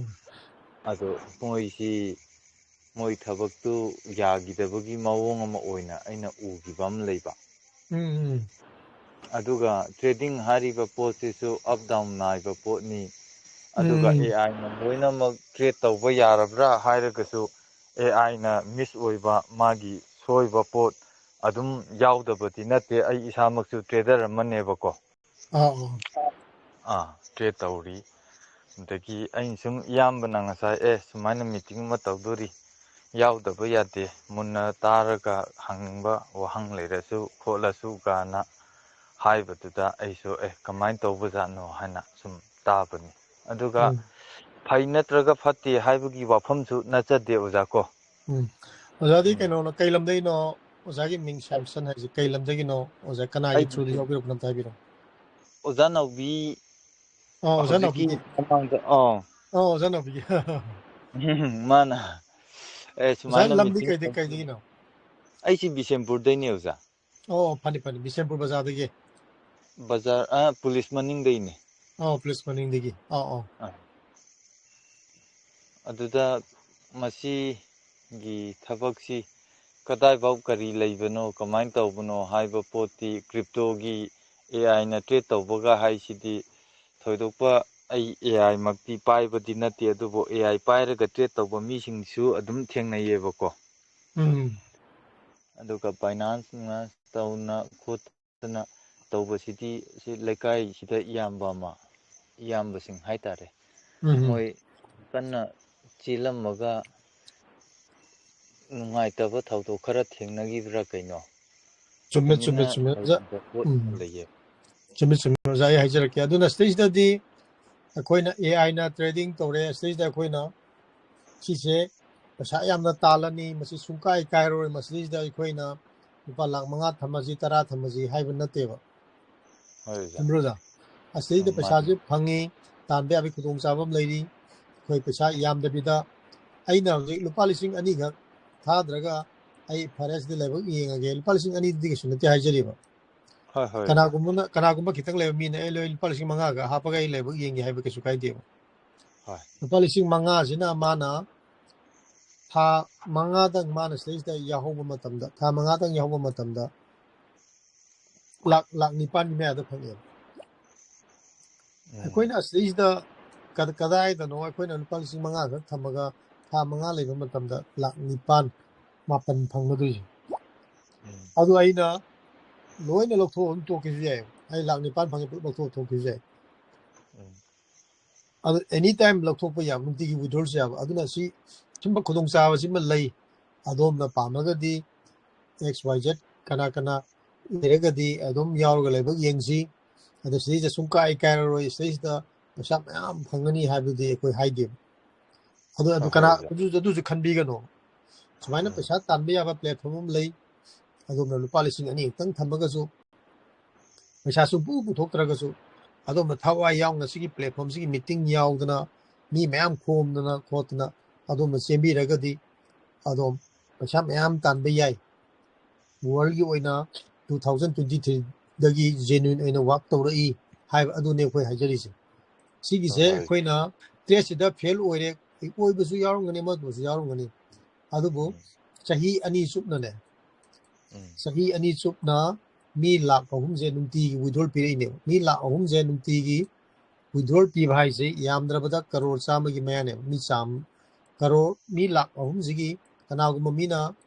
ꯑꯗꯣ ꯃꯣꯏꯁꯤ ꯃꯣꯏ ꯊꯕꯛꯇꯨ ꯌꯥꯈꯤꯗꯕꯒꯤ ꯃꯑꯣꯡ ꯑꯃ ꯑꯣꯏꯅ ꯑꯩꯅ ꯎꯈꯤꯕ ꯑꯃ ꯂꯩꯕ꯫ ꯎꯝ, ꯎꯝ, ꯑꯗꯨꯒ ꯇ꯭ꯔꯦꯗꯤꯡ ꯍꯥꯏꯔꯤꯕ ꯄꯣꯠꯁꯤꯁꯨ ꯑꯞ ꯗꯥꯎꯟ ꯅꯥꯏꯕ ꯄꯣꯠꯅꯤ꯫ ꯑꯗꯨꯒ ꯎꯝ, ꯑꯦ ꯑꯥꯏꯅ ꯂꯣꯏꯅꯃꯛ ꯇ꯭ꯔꯦꯠ ꯇꯧꯕ ꯌꯥꯔꯕ꯭ꯔꯥ ꯍꯥꯏꯔꯒꯁꯨ, ꯑꯦ ꯑꯥꯏꯅ ꯃꯤꯁ ꯑꯣꯏꯕ, ꯃꯥꯒꯤ ꯁꯣꯏꯕ ꯄꯣꯠ ꯑꯗꯨꯝ ꯌꯥꯎꯗꯕꯗꯤ ꯅꯠꯇꯦ꯫ ꯑꯩ ꯏꯁꯥꯃꯛꯁꯨ ꯇ꯭ꯔꯦꯗꯔ ꯑꯃꯅꯦꯕꯀꯣ꯫ ꯑꯥ, ꯑꯥ, ꯑꯥ, ꯇ꯭ꯔꯦꯠ ꯇꯧꯔꯤ꯫ ꯑꯗꯒꯤ ꯑꯩꯅ ꯁꯨꯝ ꯏꯌꯥꯝꯕꯅ ꯉꯁꯥꯏ, "ꯑꯦ, ꯁꯨꯃꯥꯏꯅ ꯃꯤꯇꯤꯡ ꯑꯃ ꯇꯧꯗꯣꯔꯤ, ꯌꯥꯎꯗꯕ ꯌꯥꯗꯦ, ꯃꯨꯟꯅ ꯇꯥꯔꯒ ꯍꯪꯅꯤꯡꯕ ꯋꯥꯍꯪ ꯂꯩꯔꯁꯨ ꯈꯣꯠꯂꯁꯨ" ꯀꯥꯏꯅ ꯍꯥꯏꯕꯗꯨꯗ ꯑꯩꯁꯨ, "ꯑꯦ, ꯀꯃꯥꯏꯅ ꯇꯧꯕꯖꯥꯠꯅꯣ?" ꯍꯥꯏꯅ ꯁꯨꯝ ꯇꯥꯕꯅꯤ꯫ ꯑꯗꯨꯒ ꯎꯝ, ꯐꯩ ꯅꯠꯇ꯭ꯔꯒ ꯐꯠꯇꯦ ꯍꯥꯏꯕꯒꯤ ꯋꯥꯐꯝꯁꯨ ꯅꯠꯆꯗꯦ, ꯑꯣꯖꯥ ꯀꯣ꯫ ꯎꯝ꯫ ꯑꯣꯖꯥꯗꯤ ꯎꯝ꯫ ꯀꯩꯅꯣꯅ ꯀꯩ ꯂꯝꯗꯒꯤꯅꯣ? ꯑꯣꯖꯥꯒꯤ ꯃꯤꯡ ꯁꯦꯝꯁꯟ ꯍꯥꯏꯁꯦ ꯀꯩ ꯂꯝꯗꯒꯤꯅꯣ? ꯑꯣꯖꯥ ꯀꯅꯥꯒꯤ ꯑꯩ ꯊ꯭ꯔꯨꯗ ꯌꯥꯎꯕꯤꯔꯛꯄꯅꯣ ꯑꯝꯇ ꯍꯥꯏꯕꯤꯔꯣ꯫ ꯑꯣꯖꯥ ꯅꯥꯎꯕꯤ ꯑꯣ, ꯑꯣꯖꯥ ꯍꯧꯖꯤꯛꯀꯤ ꯅꯥꯎꯕꯤꯒꯤ꯫ ꯃꯃꯥꯡꯗ, ꯑꯣ, ꯑꯣ, ꯑꯣꯖꯥ ꯅꯥꯎꯕꯤꯒꯤ꯫ ꯃꯥꯅ, "ꯑꯦ, ꯑꯣꯖꯥ ꯁꯨꯃꯥꯏꯅ ꯂꯝꯗꯤ ꯃꯤꯇꯤꯡ ꯀꯩꯗꯤ ꯇꯧ-" ꯀꯩꯗꯒꯤꯅꯣ? ꯑꯩꯁꯤ ꯕꯤꯁꯦꯝꯄꯨꯔꯗꯩꯅꯦ, ꯑꯣꯖꯥ꯫ ꯑꯣ, ꯐꯅꯤ ꯐꯅꯤ, ꯕꯤꯁꯦꯝꯄꯨꯔ ꯕꯖꯥꯔꯗꯒꯤ꯫ ꯕꯖꯥꯔ, ꯑ, ꯄꯨꯂꯤꯁ ꯃꯅꯤꯡꯗꯩꯅꯦ꯫ ꯑꯣ, ꯄꯨꯂꯤꯁ ꯃꯅꯤꯡꯗꯒꯤ꯫ ꯑꯣ, ꯑꯣ꯫ ꯑ꯫ ꯑꯗꯨꯗ ꯃꯁꯤꯒꯤ ꯊꯕꯛꯁꯤ ꯀꯗꯥꯏꯐꯥꯎ ꯀꯔꯤ ꯂꯩꯕꯅꯣ, ꯀꯃꯥꯏꯅ ꯇꯧꯕꯅꯣ ꯍꯥꯏꯕ ꯄꯣꯠꯇꯤ ꯀ꯭ꯔꯤꯞꯇꯣꯒꯤ ꯑꯦ ꯑꯥꯏꯅ ꯇ꯭ꯔꯦꯠ ꯇꯧꯕꯒ ꯍꯥꯏꯁꯤꯗꯤ ꯊꯣꯏꯗꯣꯛꯄ ꯑꯩ ꯑꯦ ꯑꯥꯏ ꯃꯛꯇꯤ ꯄꯥꯏꯕꯗꯤ ꯅꯠꯇꯦ, ꯑꯗꯨꯕꯨ ꯑꯦ ꯑꯥꯏ ꯄꯥꯏꯔꯒ ꯇ꯭ꯔꯦꯠ ꯇꯧꯕ ꯃꯤꯁꯤꯡꯁꯨ ꯑꯗꯨꯝ ꯊꯦꯡꯅꯩꯌꯦꯕꯀꯣ꯫ ꯎꯝ ꯑꯗꯨꯒ ꯕꯥꯏꯅꯥꯟꯁ ꯅꯨꯡꯅꯥꯟꯁ ꯇꯧꯅ ꯈꯣꯠꯇꯅ ꯇꯧꯕꯁꯤꯗꯤ ꯁꯤ ꯂꯩꯀꯥꯏꯁꯤꯗ ꯏꯌꯥꯝꯕ ꯑꯃ, ꯏꯌꯥꯝꯕꯁꯤꯡ ꯍꯥꯏꯇꯥꯔꯦ, ꯎꯝ ꯃꯣꯏ ꯀꯟꯅ ꯆꯦꯜꯂꯝꯃꯒ ꯅꯨꯡꯉꯥꯏꯇꯕ ꯊꯧꯗꯣꯛ ꯈꯔ ꯊꯦꯡꯅꯈꯤꯕ꯭ꯔꯥ ꯀꯩꯅꯣ? ꯆꯨꯝꯃꯦ ꯆꯨꯝꯃꯦ ꯇꯨꯃꯤꯟꯅ ꯆꯨꯝꯃꯦ ꯑꯣꯖꯥ꯫ ꯂꯩꯔꯝꯕ ꯄꯣꯠ ꯎꯝ ꯑꯃ ꯂꯩꯌꯦ꯫ ꯆꯨꯝꯃꯦ ꯆꯨꯝꯃꯦ ꯑꯣꯖꯥ, ꯑꯩ ꯍꯥꯏꯖꯔꯛꯀꯦ꯫ ꯑꯗꯨꯅ ꯁꯤꯗꯩꯁꯤꯗꯗꯤ ꯑꯩꯈꯣꯏꯅ ꯑꯦ ꯑꯥꯏꯅ ꯇ꯭ꯔꯦꯗꯤꯡ ꯇꯧꯔꯦ, ꯁꯤꯗꯩꯁꯤꯗ ꯑꯩꯈꯣꯏꯅ ꯁꯤꯁꯦ ꯄꯩꯁꯥ ꯌꯥꯝꯅ ꯇꯥꯜꯂꯅꯤ, ꯃꯁꯤ ꯁꯨꯡꯀꯥꯏ ꯀꯥꯏꯔꯔꯣꯏ, ꯃꯁꯤꯗꯩꯁꯤꯗ ꯑꯩꯈꯣꯏꯅ ꯂꯨꯄꯥ ꯂꯥꯛ ꯃꯉꯥ ꯊꯝꯃꯁꯤ, ꯇꯔꯥ ꯊꯝꯃꯁꯤ ꯍꯥꯏꯕ ꯅꯠꯇꯦꯕ꯫ ꯍꯣꯏ ꯑꯣꯖꯥ꯫ ꯆꯨꯝꯕ꯭ꯔꯣ ꯑꯣꯖꯥ? ꯑꯁꯤꯗꯩꯗ ꯎꯝ, ꯄꯩꯁꯥꯁꯦ ꯃꯥꯅꯤ꯫ ꯐꯪꯉꯤ, ꯇꯥꯟꯕ ꯌꯥꯕꯒꯤ ꯈꯨꯗꯣꯡꯆꯥꯕ ꯑꯃ ꯂꯩꯔꯤ꯫ ꯑꯩꯈꯣꯏ ꯄꯩꯁꯥ ꯌꯥꯝꯗꯕꯤꯗ ꯑꯩꯅ ꯍꯧꯖꯤꯛ ꯂꯨꯄꯥ ꯂꯤꯁꯤꯡ ꯑꯅꯤꯈꯛ ꯊꯥꯗ꯭ꯔꯒ ꯑꯩ ꯐꯔꯦ ꯁꯤꯗ ꯂꯥꯏꯕꯛ ꯌꯦꯡꯉꯒꯦ, ꯂꯨꯄꯥ ꯂꯤꯁꯤꯡ ꯑꯅꯤꯗꯨꯗꯤ ꯀꯩꯁꯨ ꯅꯠꯇꯦ ꯍꯥꯏꯖꯔꯤꯕ꯫ ꯍꯣꯏ, ꯍꯣꯏ, ꯑꯣꯖꯥ꯫ ꯀꯅꯥꯒꯨꯝꯕꯅ, ꯀꯅꯥꯒꯨꯝꯕ ꯈꯤꯇꯪ ꯂꯩꯕ ꯃꯤꯅ "ꯑꯦ, ꯂꯣꯏ ꯂꯨꯄꯥ ꯂꯤꯁꯤꯡ ꯃꯉꯥꯒ ꯍꯥꯞꯄꯒ ꯑꯩ ꯂꯥꯏꯕꯛ ꯌꯦꯡꯒꯦ" ꯍꯥꯏꯕ ꯀꯩꯁꯨ ꯀꯥꯏꯗꯦꯕ꯫ ꯍꯣꯏ꯫ ꯂꯨꯄꯥ ꯂꯤꯁꯤꯡ ꯃꯉꯥꯁꯤꯅ ꯃꯥꯅ ꯊꯥ ꯃꯉꯥꯗꯪ ꯃꯥꯅ ꯁꯤꯗꯩꯁꯤꯗ ꯌꯥꯎꯍꯧꯕ ꯃꯇꯝꯗ, ꯊꯥ ꯃꯉꯥꯗꯪ ꯌꯥꯎꯍꯧꯕ ꯃꯇꯝꯗ ꯂꯥꯛ, ꯂꯥꯛ ꯅꯤꯄꯥꯟꯒꯤ ꯃꯌꯥꯗ ꯐꯪꯉꯦꯕ꯫ ꯎꯝ꯫ ꯑꯩꯈꯣꯏꯅ ꯑꯁꯤꯗꯩꯁꯤꯗ ꯀꯗ-, ꯀꯗꯥꯏꯗꯅꯣ ꯑꯩꯈꯣꯏꯅ ꯂꯨꯄꯥ ꯂꯤꯁꯤꯡ ꯃꯉꯥ ꯈꯛ ꯊꯝꯃꯒ ꯊꯥ ꯃꯉꯥ ꯂꯩꯕ ꯃꯇꯝꯗ ꯂꯥꯛ ꯅꯤꯄꯥꯟ, ꯃꯥꯄꯟ ꯐꯪꯒꯗꯣꯏꯁꯦ꯫ ꯎꯝ꯫ ꯑꯗꯨ ꯑꯩꯅ ꯂꯣꯏꯅ ꯂꯧꯊꯣꯛꯑ ꯑꯗꯨꯝ ꯇꯣꯛꯈꯤꯁꯨ ꯌꯥꯏ꯫ ꯑꯩ ꯂꯥꯛ ꯅꯤꯄꯥꯟ ꯐꯪꯉꯦ ꯄꯨꯂꯞ ꯂꯧꯊꯣꯛꯑ ꯇꯣꯛꯈꯤꯁꯨ ꯌꯥꯏ꯫ ꯎꯝ꯫ ꯑꯗꯨ any time ꯂꯧꯊꯣꯛꯄ ꯌꯥꯕ, ꯅꯨꯡꯇꯤꯒꯤ withdrawꯁꯨ ꯌꯥꯕ꯫ ꯑꯗꯨꯅ ꯁꯤ, ꯁꯨꯝꯕ ꯈꯨꯗꯣꯡꯆꯥꯕꯁꯤꯃ ꯂꯩ꯫ ꯑꯗꯣꯝꯅ ꯄꯥꯝꯃꯒꯗꯤ X Y Z ꯀꯅꯥ ꯀꯅꯥ ꯂꯩꯔꯒꯗꯤ ꯑꯗꯨꯝ ꯌꯥꯎꯔꯒ ꯂꯥꯏꯕꯛ ꯌꯦꯡꯁꯤ꯫ ꯑꯗ ꯁꯤꯗꯩꯁꯤꯗ ꯁꯨꯡ ꯀꯥꯏ ꯀꯥꯏꯔꯔꯣꯏ, ꯁꯤꯗꯩꯁꯤꯗ ꯄꯩꯁꯥ ꯃꯌꯥꯝ ꯐꯪꯒꯅꯤ ꯍꯥꯏꯕꯗꯨꯗꯤ ꯑꯩꯈꯣꯏ ꯍꯥꯏꯗꯦꯕ꯫ ꯑꯗꯨ, ꯑꯗꯨ ꯍꯣꯏ, ꯀꯅꯥ, ꯍꯣꯏ, ꯑꯣꯖꯥ꯫ ꯑꯗꯨ, ꯑꯗꯨꯁꯨ ꯈꯟꯕꯤꯒꯅꯣ꯫ ꯁꯨꯃꯥꯏꯅ ꯎꯝ꯫ ꯄꯩꯁꯥ ꯇꯥꯟꯕ ꯌꯥꯕ platform ꯑꯃ ꯂꯩ꯫ ꯑꯗꯣꯝꯅ ꯂꯨꯄꯥ ꯂꯤꯁꯤꯡ ꯑꯅꯤ ꯈꯛꯇꯪ ꯊꯝꯃꯒꯁꯨ, ꯄꯩꯁꯥ ꯁꯨꯡꯄꯨ ꯄꯨꯊꯣꯛꯇ꯭ꯔꯒꯁꯨ, ꯑꯗꯣꯝꯅ ꯊꯋꯥꯏ ꯌꯥꯎꯅ ꯁꯤꯒꯤ platformꯁꯤꯒꯤ meeting ꯌꯥꯎꯗꯅ, ꯃꯤ ꯃꯌꯥꯝ ꯈꯣꯝꯗꯅ ꯈꯣꯠꯇꯅ ꯑꯗꯣꯝꯅ ꯆꯦꯟꯕꯤꯔꯒꯗꯤ ꯑꯗꯣꯝ ꯄꯩꯁꯥ ꯃꯌꯥꯝ ꯇꯥꯟꯕ ꯌꯥꯏ꯫ Worldꯒꯤ ꯑꯣꯏꯅ two thousand twenty threeꯗꯒꯤ genuine ꯑꯣꯏꯅ work ꯇꯧꯔꯛꯏ ꯍꯥꯏꯕ ꯑꯗꯨꯅꯦ ꯑꯩꯈꯣꯏ ꯍꯥꯏꯖꯔꯤꯁꯦ꯫ ꯁꯤꯒꯤꯁꯦ ꯍꯣꯏ, ꯍꯣꯏ꯫ ꯑꯩꯈꯣꯏꯅ tradeꯁꯤꯗ fail ꯑꯣꯏꯔꯦ, ꯑꯣꯏꯕꯁꯨ ꯌꯥꯎꯔꯝꯒꯅꯤ, ꯑꯃꯗꯁꯨ ꯌꯥꯎꯔꯝꯒꯅꯤ꯫ ꯑꯗꯨꯕꯨ ꯎꯝ꯫ ꯆꯍꯤ ꯑꯅꯤ ꯆꯨꯞꯅꯅꯦ, ꯎꯝ꯫ ꯆꯍꯤ ꯑꯅꯤ ꯆꯨꯞꯅ ꯃꯤ ꯂꯥꯛ ꯑꯍꯨꯝꯁꯦ ꯅꯨꯡꯇꯤꯒꯤ withdrawal ꯄꯤꯔꯛꯏꯅꯦꯕ꯫ ꯃꯤ ꯂꯥꯛ ꯑꯍꯨꯝꯁꯦ ꯅꯨꯡꯇꯤꯒꯤ withdrawal ꯄꯤꯕ ꯍꯥꯏꯁꯦ ꯌꯥꯝꯗ꯭ꯔꯕꯗ ꯀꯔꯣꯔ ꯆꯥꯝꯃꯒꯤ ꯃꯌꯥꯅꯦꯕ꯫ ꯃꯤ ꯆꯥꯝ ꯀꯔꯣꯔ ꯃꯤ ꯂꯥꯛ ꯑꯍꯨꯝꯁꯤꯒꯤ ꯀꯅꯥꯒꯨꯝꯕ ꯃꯤꯅ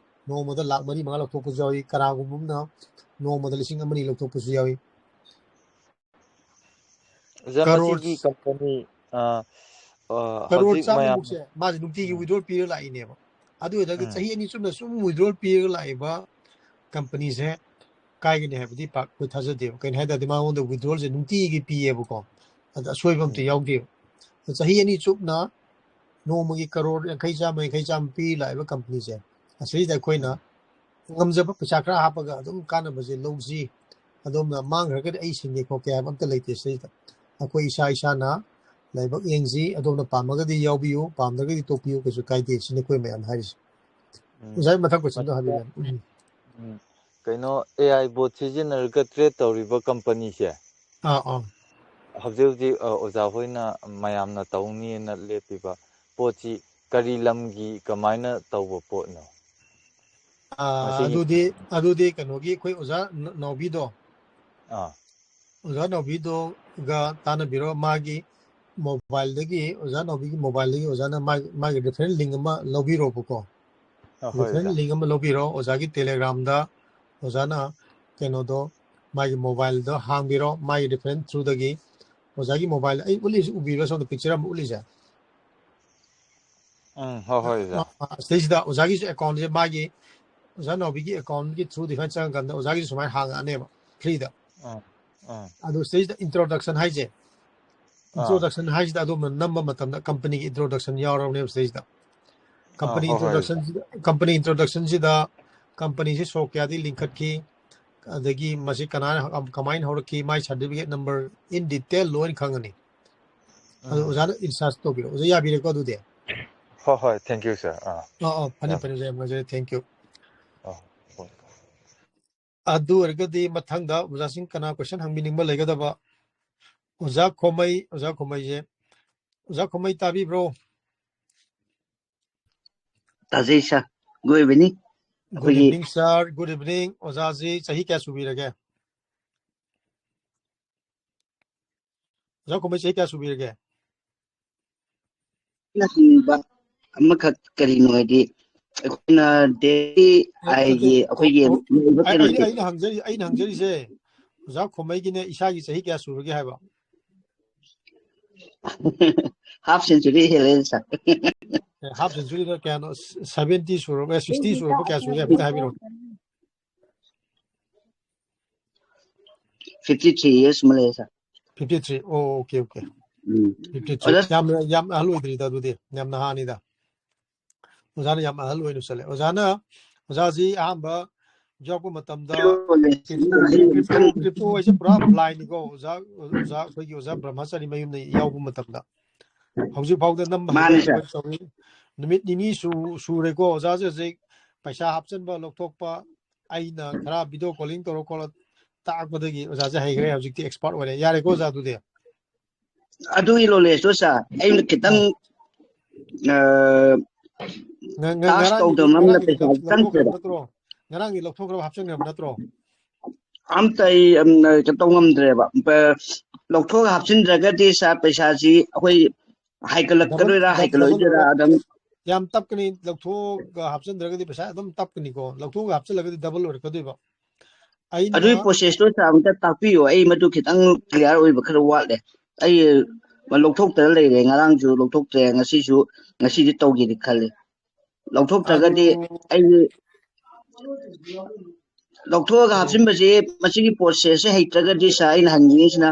ꯅꯣꯡꯃꯗ ꯂꯥꯛ ꯃꯔꯤ ꯃꯉꯥ ꯂꯧꯊꯣꯛꯄꯁꯨ ꯌꯥꯎꯏ, ꯀꯅꯥꯒꯨꯝꯕ ꯑꯃꯅ ꯅꯣꯡꯃꯗ ꯂꯤꯁꯤꯡ ꯑꯃ ꯑꯅꯤ ꯂꯧꯊꯣꯛꯄꯁꯨ ꯌꯥꯎꯏ꯫ ꯑꯣꯖꯥ, ꯀꯔꯣꯔ ꯃꯁꯤꯒꯤ ꯀꯝꯄꯅꯤ, ꯑ, ꯑ, ꯀꯔꯣꯔ ꯍꯧꯖꯤꯛ ꯃꯌꯥꯝ ꯆꯥꯝꯃꯃꯨꯛꯁꯦ ꯃꯥꯁꯦ ꯅꯨꯡꯇꯤꯒꯤ ꯎꯝ. withdrawal ꯄꯤꯔ ꯂꯥꯛꯏꯅꯦꯕ꯫ ꯑꯗꯨ ꯑꯣꯏꯔꯒ ꯎꯝ. ꯆꯍꯤ ꯑꯅꯤ ꯆꯨꯞꯅ ꯁꯨꯝ withdrawal ꯄꯤꯔꯒ ꯂꯥꯛꯏꯕ ꯀꯝꯄꯅꯤꯁꯦ ꯀꯥꯏꯒꯅꯤ ꯍꯥꯏꯕꯗꯤ ꯄꯥꯛ ꯑꯩꯈꯣꯏ ꯊꯥꯖꯗꯦꯕ꯫ ꯀꯩꯅꯣ ꯍꯥꯏ ꯇꯥꯔꯗꯤ ꯃꯉꯣꯟꯗ withdrawalꯁꯦ ꯅꯨꯡꯇꯤꯒꯤ ꯄꯤꯌꯦꯕꯀꯣ, ꯑꯗ ꯑꯁꯣꯏꯕ ꯑꯝꯇ ꯎꯝ. ꯌꯥꯎꯗꯦꯕ꯫ ꯆꯍꯤ ꯑꯅꯤ ꯆꯨꯞꯅ ꯅꯣꯡꯃꯒꯤ ꯀꯔꯣꯔ ꯌꯥꯡꯈꯩ, ꯆꯥꯝꯃ, ꯌꯥꯡꯈꯩ, ꯆꯥꯝꯃ ꯄꯤ ꯂꯥꯛꯏꯕ ꯀꯝꯄꯅꯤꯁꯦ, ꯑꯁꯤꯗ ꯑꯩꯈꯣꯏꯅ ꯎꯝ. ꯉꯝꯖꯕ ꯄꯩꯁꯥ ꯈꯔ ꯍꯥꯞꯄꯒ ꯑꯗꯨꯝ ꯀꯥꯟꯅꯕꯁꯦ ꯂꯧꯁꯤ꯫ ꯑꯗꯣꯝꯅ ꯃꯥꯡꯈ꯭ꯔꯒꯗꯤ ꯑꯩ ꯁꯤꯡꯒꯦ ꯈꯣꯠꯀꯦ ꯍꯥꯏꯕ ꯑꯝꯇ ꯂꯩꯇꯦ ꯁꯤꯗꯩꯗ꯫ ꯑꯩꯈꯣꯏ ꯏꯁꯥ ꯏꯁꯥꯅ ꯂꯥꯏꯕꯛ ꯌꯦꯡꯁꯤ꯫ ꯑꯗꯣꯝꯅ ꯄꯥꯝꯃꯒꯗꯤ ꯌꯥꯎꯕꯤꯌꯨ, ꯄꯥꯝꯗ꯭ꯔꯒꯗꯤ ꯇꯣꯛꯄꯤꯌꯨ, ꯀꯩꯁꯨ ꯀꯥꯏꯗꯦ꯫ ꯁꯤꯅꯤ ꯑꯩꯈꯣꯏ ꯃꯌꯥꯝ ꯍꯥꯏꯔꯤꯁꯦ꯫ ꯎꯝ. ꯑꯣꯖꯥꯒꯤ ꯃꯊꯪ questionꯗꯣ ꯃꯁꯤꯗ, ꯍꯥꯏꯕꯤꯔꯣ꯫ ꯎꯝ. ꯎꯝ, ꯀꯩꯅꯣ, AI bot ꯁꯤꯖꯤꯟꯅꯔꯒ trade ꯇꯧꯔꯤꯕ ꯀꯝꯄꯅꯤꯁꯦ ꯑꯥ, ꯑꯥ. ꯍꯧꯖꯤꯛ ꯍꯧꯖꯤꯛ, ꯑ, ꯑꯣꯖꯥ ꯍꯣꯏꯅ ꯃꯌꯥꯝꯅ ꯇꯧꯅꯤꯅ ꯂꯦꯞꯄꯤꯕ ꯄꯣꯠꯁꯤ ꯀꯔꯤ ꯂꯝꯒꯤ ꯀꯃꯥꯏꯅ ꯇꯧꯕ ꯄꯣꯠꯅꯣ? ꯑꯥ, ꯃꯁꯤꯒꯤ ꯑꯗꯨꯗꯤ, ꯑꯗꯨꯗꯤ ꯀꯩꯅꯣꯒꯤ ꯑꯩꯈꯣꯏ ꯑꯣꯖꯥ ꯅ-, ꯅꯥꯎꯕꯤꯗꯣ, ꯑꯥ. ꯑꯣꯖꯥ ꯅꯥꯎꯕꯤꯗꯣꯒ ꯇꯥꯟꯅꯕꯤꯔꯣ꯫ ꯃꯥꯒꯤ mobileꯗꯒꯤ, ꯑꯣꯖꯥ ꯅꯥꯎꯕꯤꯒꯤ mobileꯗꯒꯤ ꯑꯣꯖꯥꯅ ꯃꯥꯒꯤ, ꯃꯥꯒꯤ reference link ꯑꯃ ꯂꯧꯕꯤꯔꯣꯕꯀꯣ꯫ ꯑ, ꯍꯣꯏ, Reference ꯑꯣꯖꯥ. Link ꯑꯃ ꯂꯧꯕꯤꯔꯣ꯫ ꯑꯣꯖꯥꯒꯤ Telegramꯗ ꯑꯣꯖꯥꯅ ꯀꯩꯅꯣꯗꯣ, ꯃꯥꯒꯤ mobileꯗꯣ ꯍꯥꯡꯕꯤꯔꯣ, ꯃꯥꯒꯤ reference throughꯗꯒꯤ꯫ ꯑꯣꯖꯥꯒꯤ mobile ꯑꯩ ꯎꯠꯂꯤꯁꯤ ꯎꯕꯤꯕ꯭ꯔꯥ? ꯁꯣꯝꯗ picture ꯑꯃ ꯎꯠꯂꯤꯁꯦ꯫ ꯎꯝ, ꯍꯣꯏ, ꯍꯣꯏ, ꯑꯣꯖꯥ. ꯑ, ꯑ, ꯁꯤꯗꯩꯁꯤꯗ ꯑꯣꯖꯥꯒꯤ accountꯁꯦ, ꯃꯥꯒꯤ ꯑꯣꯖꯥ ꯅꯥꯎꯕꯤꯒꯤ accountꯀꯤ throughꯗꯒꯤ ꯁꯨꯃꯥꯏꯅ ꯆꯪꯉꯀꯥꯟꯗ ꯑꯣꯖꯥꯒꯤꯁꯨ ꯁꯨꯃꯥꯏꯅ ꯍꯥꯡꯉꯛꯑꯅꯦꯕ, freeꯗ꯫ ꯑꯥ, ꯑꯥ. ꯑꯗꯨ ꯁꯤꯗꯩꯁꯤꯗ introduction ꯍꯥꯏꯁꯦ, ꯑꯥ. Introduction ꯍꯥꯏꯁꯤꯗ ꯑꯗꯣꯝꯅ ꯅꯝꯕ ꯃꯇꯝꯗ ꯀꯝꯄꯅꯤꯒꯤ introduction ꯌꯥꯎꯔꯕꯅꯦꯕ ꯁꯤꯗꯩꯁꯤꯗ꯫ ꯑꯥ, Company ꯍꯣꯏ, ꯍꯣꯏ, ꯑꯣꯖꯥ. introductionꯁꯤꯗ, company introductionꯁꯤꯗ companyꯁꯤ ꯁꯣꯛ ꯀꯌꯥꯗꯒꯤ ꯂꯤꯡꯈꯠꯈꯤ, ꯑꯗꯒꯤ ꯃꯁꯤ ꯀꯅꯥꯅ ꯀꯃꯥꯏꯅ ꯍꯧꯔꯛꯈꯤ, my certificate number in detail ꯂꯣꯏꯅ ꯈꯪꯉꯅꯤ꯫ ꯑꯗꯨ ꯎꯝ. ꯑꯣꯖꯥꯅ in charge ꯇꯧꯕꯤꯔꯣ꯫ ꯑꯣꯖꯥ ꯌꯥꯕꯤꯔꯦꯀꯣ ꯑꯗꯨꯗꯤ? ꯍꯣꯏ, ꯍꯣꯏ, thank you, sir. ꯑꯥ. ꯑꯥ, ꯑꯥ, ꯐꯅꯤ, ꯌꯥꯝ. ꯐꯅꯤ, ꯑꯣꯖꯥ, ꯌꯥꯝ ꯅꯨꯡꯉꯥꯏꯖꯔꯦ, thank you꯫ ꯑꯥ, ꯍꯣꯏ. ꯑꯗꯨ ꯑꯣꯏꯔꯒꯗꯤ ꯃꯊꯪꯗ ꯑꯣꯖꯥꯁꯤꯡ ꯀꯅꯥ question ꯍꯪꯕꯤꯅꯤꯡꯕ ꯂꯩꯒꯗꯕ? ꯑꯣꯖꯥ ꯈꯣꯃꯩ, ꯑꯣꯖꯥ ꯈꯣꯃꯩꯁꯦ, ꯑꯣꯖꯥ ꯈꯣꯃꯩ ꯇꯥꯕꯤꯕ꯭ꯔꯣ? ꯇꯥꯖꯩ sir. Good evening. Good ꯑꯩꯈꯣꯏꯒꯤ evening, sir. Good evening. ꯑꯣꯖꯥꯁꯤ ꯆꯍꯤ ꯀꯌꯥ ꯁꯨꯕꯤꯔꯒꯦ? ꯑꯣꯖꯥ ꯈꯣꯝꯃꯩ ꯆꯍꯤ ꯀꯌꯥ ꯁꯨꯕꯤꯔꯒꯦ? ꯑꯩꯅ ꯍꯪꯅꯤꯡꯕ ꯑꯃꯈꯛ ꯀꯔꯤꯅꯣ ꯍꯥꯏꯗꯤ, ꯑꯩꯈꯣꯏꯅ ꯗꯦꯂꯤ ꯑꯥꯏꯒꯤ ꯑꯩꯈꯣꯏꯒꯤ ꯂꯩꯕ ꯑꯩ- ꯀꯩꯅꯣꯁꯦ ꯑꯩꯅ ꯍꯪꯖꯔꯤ ꯑꯩꯅ ꯍꯪꯖꯔꯤꯁꯦ, ꯑꯣꯖꯥ ꯈꯣꯝꯃꯩꯒꯤꯅꯦ, ꯏꯁꯥꯒꯤ ꯆꯍꯤ ꯀꯌꯥ ꯁꯨꯔꯒꯦ ꯍꯥꯏꯕ? ꯍꯥꯐ ꯁꯦꯟꯆꯨꯔꯤ ꯍꯦꯜꯂꯦ ꯁꯥꯔ꯫ ꯍꯥꯐ ꯁꯦꯟꯆꯨꯔꯤꯗ ꯀꯌꯥꯅꯣ? ꯁꯚꯦꯟꯇꯤ ꯁꯨꯔꯕ, ꯁꯤꯛꯁꯇꯤ ꯁꯨꯔꯕ, ꯀꯌꯥ ꯁꯨꯔꯒꯦ ꯑꯝꯇ ꯍꯥꯏꯕꯤꯔꯛꯑꯣ꯫ ꯐꯤꯐꯇꯤ ꯊ꯭ꯔꯤ ꯏꯌꯔꯁ ꯑꯃ ꯂꯩꯌꯦ sir. Fifty three. Oh, okay, okay. Um. Fifty three. ꯑꯣꯖꯥ ꯌꯥꯝꯅ ꯌꯥꯝ ꯑꯍꯜ ꯑꯣꯏꯗ꯭ꯔꯤꯗ, ꯑꯗꯨꯗꯤ ꯌꯥꯝ ꯅꯍꯥꯅꯤꯗ꯫ ꯑꯣꯖꯥꯅ ꯌꯥꯝ ꯑꯍꯜ ꯑꯣꯏꯅ ꯆꯠꯂꯦ꯫ ꯑꯣꯖꯥꯅ ꯑꯣꯖꯥꯁꯤ ꯑꯍꯥꯟꯕ ꯌꯥꯎꯔꯛꯄ ꯃꯇꯝꯗ ꯀ꯭ꯔꯤꯞꯇꯣ ꯀ꯭ꯔꯤꯞꯇꯣ ꯍꯥꯏꯁꯦ ꯄꯨꯔꯥ ꯕ꯭ꯂꯥꯏꯟꯅꯤꯀꯣ꯫ ꯑꯣꯖꯥ ꯑꯣꯖꯥ ꯑꯩꯈꯣꯏꯒꯤ ꯑꯣꯖꯥ ꯕ꯭ꯔꯍ꯭ꯃꯆꯥꯔꯤ ꯃꯌꯨꯝꯗ ꯌꯥꯎꯕ ꯃꯇꯝꯗ, ꯍꯧꯖꯤꯛ ꯐꯥꯎꯗ ꯅꯝꯕ ꯃꯥꯅꯦ ꯍꯩꯕ ꯁꯥꯔ꯫ ꯍꯩꯇꯕ ꯇꯧꯏ꯫ ꯅꯨꯃꯤꯠ ꯅꯤꯅꯤ ꯁꯨ ꯁꯨꯔꯦꯀꯣ ꯑꯣꯖꯥꯁꯦ ꯍꯧꯖꯤꯛ ꯄꯩꯁꯥ ꯍꯥꯞꯆꯤꯟꯕ ꯂꯧꯊꯣꯛꯄ꯫ ꯑꯩꯅ ꯈꯔ ꯚꯤꯗꯤꯑꯣ ꯀꯣꯂꯤꯡ ꯇꯧꯔ ꯈꯣꯠꯂ ꯇꯥꯛꯄꯗꯒꯤ ꯑꯣꯖꯥꯁꯦ ꯍꯩꯈ꯭ꯔꯦ, ꯍꯧꯖꯤꯛꯇꯤ ꯑꯦꯛꯁꯄꯥꯔꯠ ꯑꯣꯏꯔꯦ꯫ ꯌꯥꯔꯦꯀꯣ ꯑꯣꯖꯥ ꯑꯗꯨꯗꯤ? ꯑꯗꯨꯒꯤ ꯅꯣꯂꯦꯖꯇꯣ ꯁꯥꯔ ꯑꯩꯅ ꯈꯤꯇꯪ ꯑꯥ꯫ ꯑ, ꯉ- ꯉ- ꯇꯥꯁ ꯉꯔꯥꯡꯒꯤꯗꯤ ꯇꯧꯗꯕ ꯑꯃꯅ ꯉꯔꯥꯡꯒꯤꯗꯤ ꯄꯩꯁꯥ ꯂꯧ- ꯂꯧꯊꯣꯛꯈ꯭ꯔꯕ ꯆꯪꯗ꯭ꯔꯦꯕ꯫ ꯅꯠꯇ꯭ꯔꯣ? ꯉꯔꯥꯡꯒꯤ ꯂꯧꯊꯣꯛꯈ꯭ꯔꯕ ꯍꯥꯞꯆꯤꯟꯈ꯭ꯔꯕ ꯅꯠꯇ꯭ꯔꯣ? ꯑꯝꯇ ꯑꯩ ꯎꯝ, ꯀꯩꯅꯣ ꯇꯧ ꯉꯝꯗ꯭ꯔꯦꯕ꯫ ꯄ- ꯂꯧꯊꯣꯛꯑꯒ ꯍꯥꯞꯆꯤꯟꯗ꯭ꯔꯒꯗꯤ ꯁꯥꯔ ꯄꯩꯁꯥꯁꯤ ꯑꯩꯈꯣꯏ ꯍꯥꯏꯒꯠꯂꯛꯀꯗꯣꯏꯔꯥ ꯗꯕꯜ- ꯍꯥꯏꯒꯠꯂꯛꯑꯣꯏꯗꯣꯏꯔꯥ ꯗꯕꯜ ꯑꯗꯨꯝ ꯌꯥꯝ ꯇꯞꯀꯅꯤ꯫ ꯂꯧꯊꯣꯛꯑꯒ ꯍꯥꯞꯆꯤꯟꯗ꯭ꯔꯒꯗꯤ ꯄꯩꯁꯥ ꯑꯗꯨꯝ ꯇꯞꯀꯅꯤꯀꯣ꯫ ꯂꯧꯊꯣꯛꯑꯒ ꯍꯥꯞꯆꯤꯜꯂꯒꯗꯤ ꯗꯕꯜ ꯑꯣꯏꯔꯛꯀꯗꯣꯏꯕ꯫ ꯑꯩꯅ ꯑꯗꯨꯒꯤ ꯄ꯭ꯔꯣꯁꯦꯁꯇꯣ ꯁꯥꯔ ꯑꯝꯇ ꯇꯥꯛꯄꯤꯌꯣ, ꯑꯩ ꯃꯗꯨ ꯈꯤꯇꯪ ꯀ꯭ꯂꯤꯌꯥꯔ ꯑꯣꯏꯕ ꯈꯔ ꯋꯥꯠꯂꯦ꯫ ꯑꯩ ꯂꯧꯊꯣꯛꯇꯅ ꯂꯩꯔꯦ, ꯉꯔꯥꯡꯁꯨ ꯂꯧꯊꯣꯛꯇ꯭ꯔꯦ, ꯉꯁꯤꯁꯨ ꯉꯁꯤꯗꯤ ꯇꯧꯒꯦꯗꯤ ꯈꯜꯂꯤ꯫ ꯂꯧꯊꯣꯛꯇ꯭ꯔꯒꯗꯤ ꯑꯗꯨ ꯑꯩ ꯂꯧꯊꯣꯛꯑꯒ ꯑꯣ꯫ ꯍꯥꯞꯆꯤꯟꯕꯁꯦ ꯃꯁꯤꯒꯤ ꯄ꯭ꯔꯣꯁꯦꯁꯁꯦ ꯍꯩꯇ꯭ꯔꯒꯗꯤ ꯁꯥꯔ ꯑꯩꯅ ꯍꯪꯅꯤꯡꯉꯤꯁꯤꯅ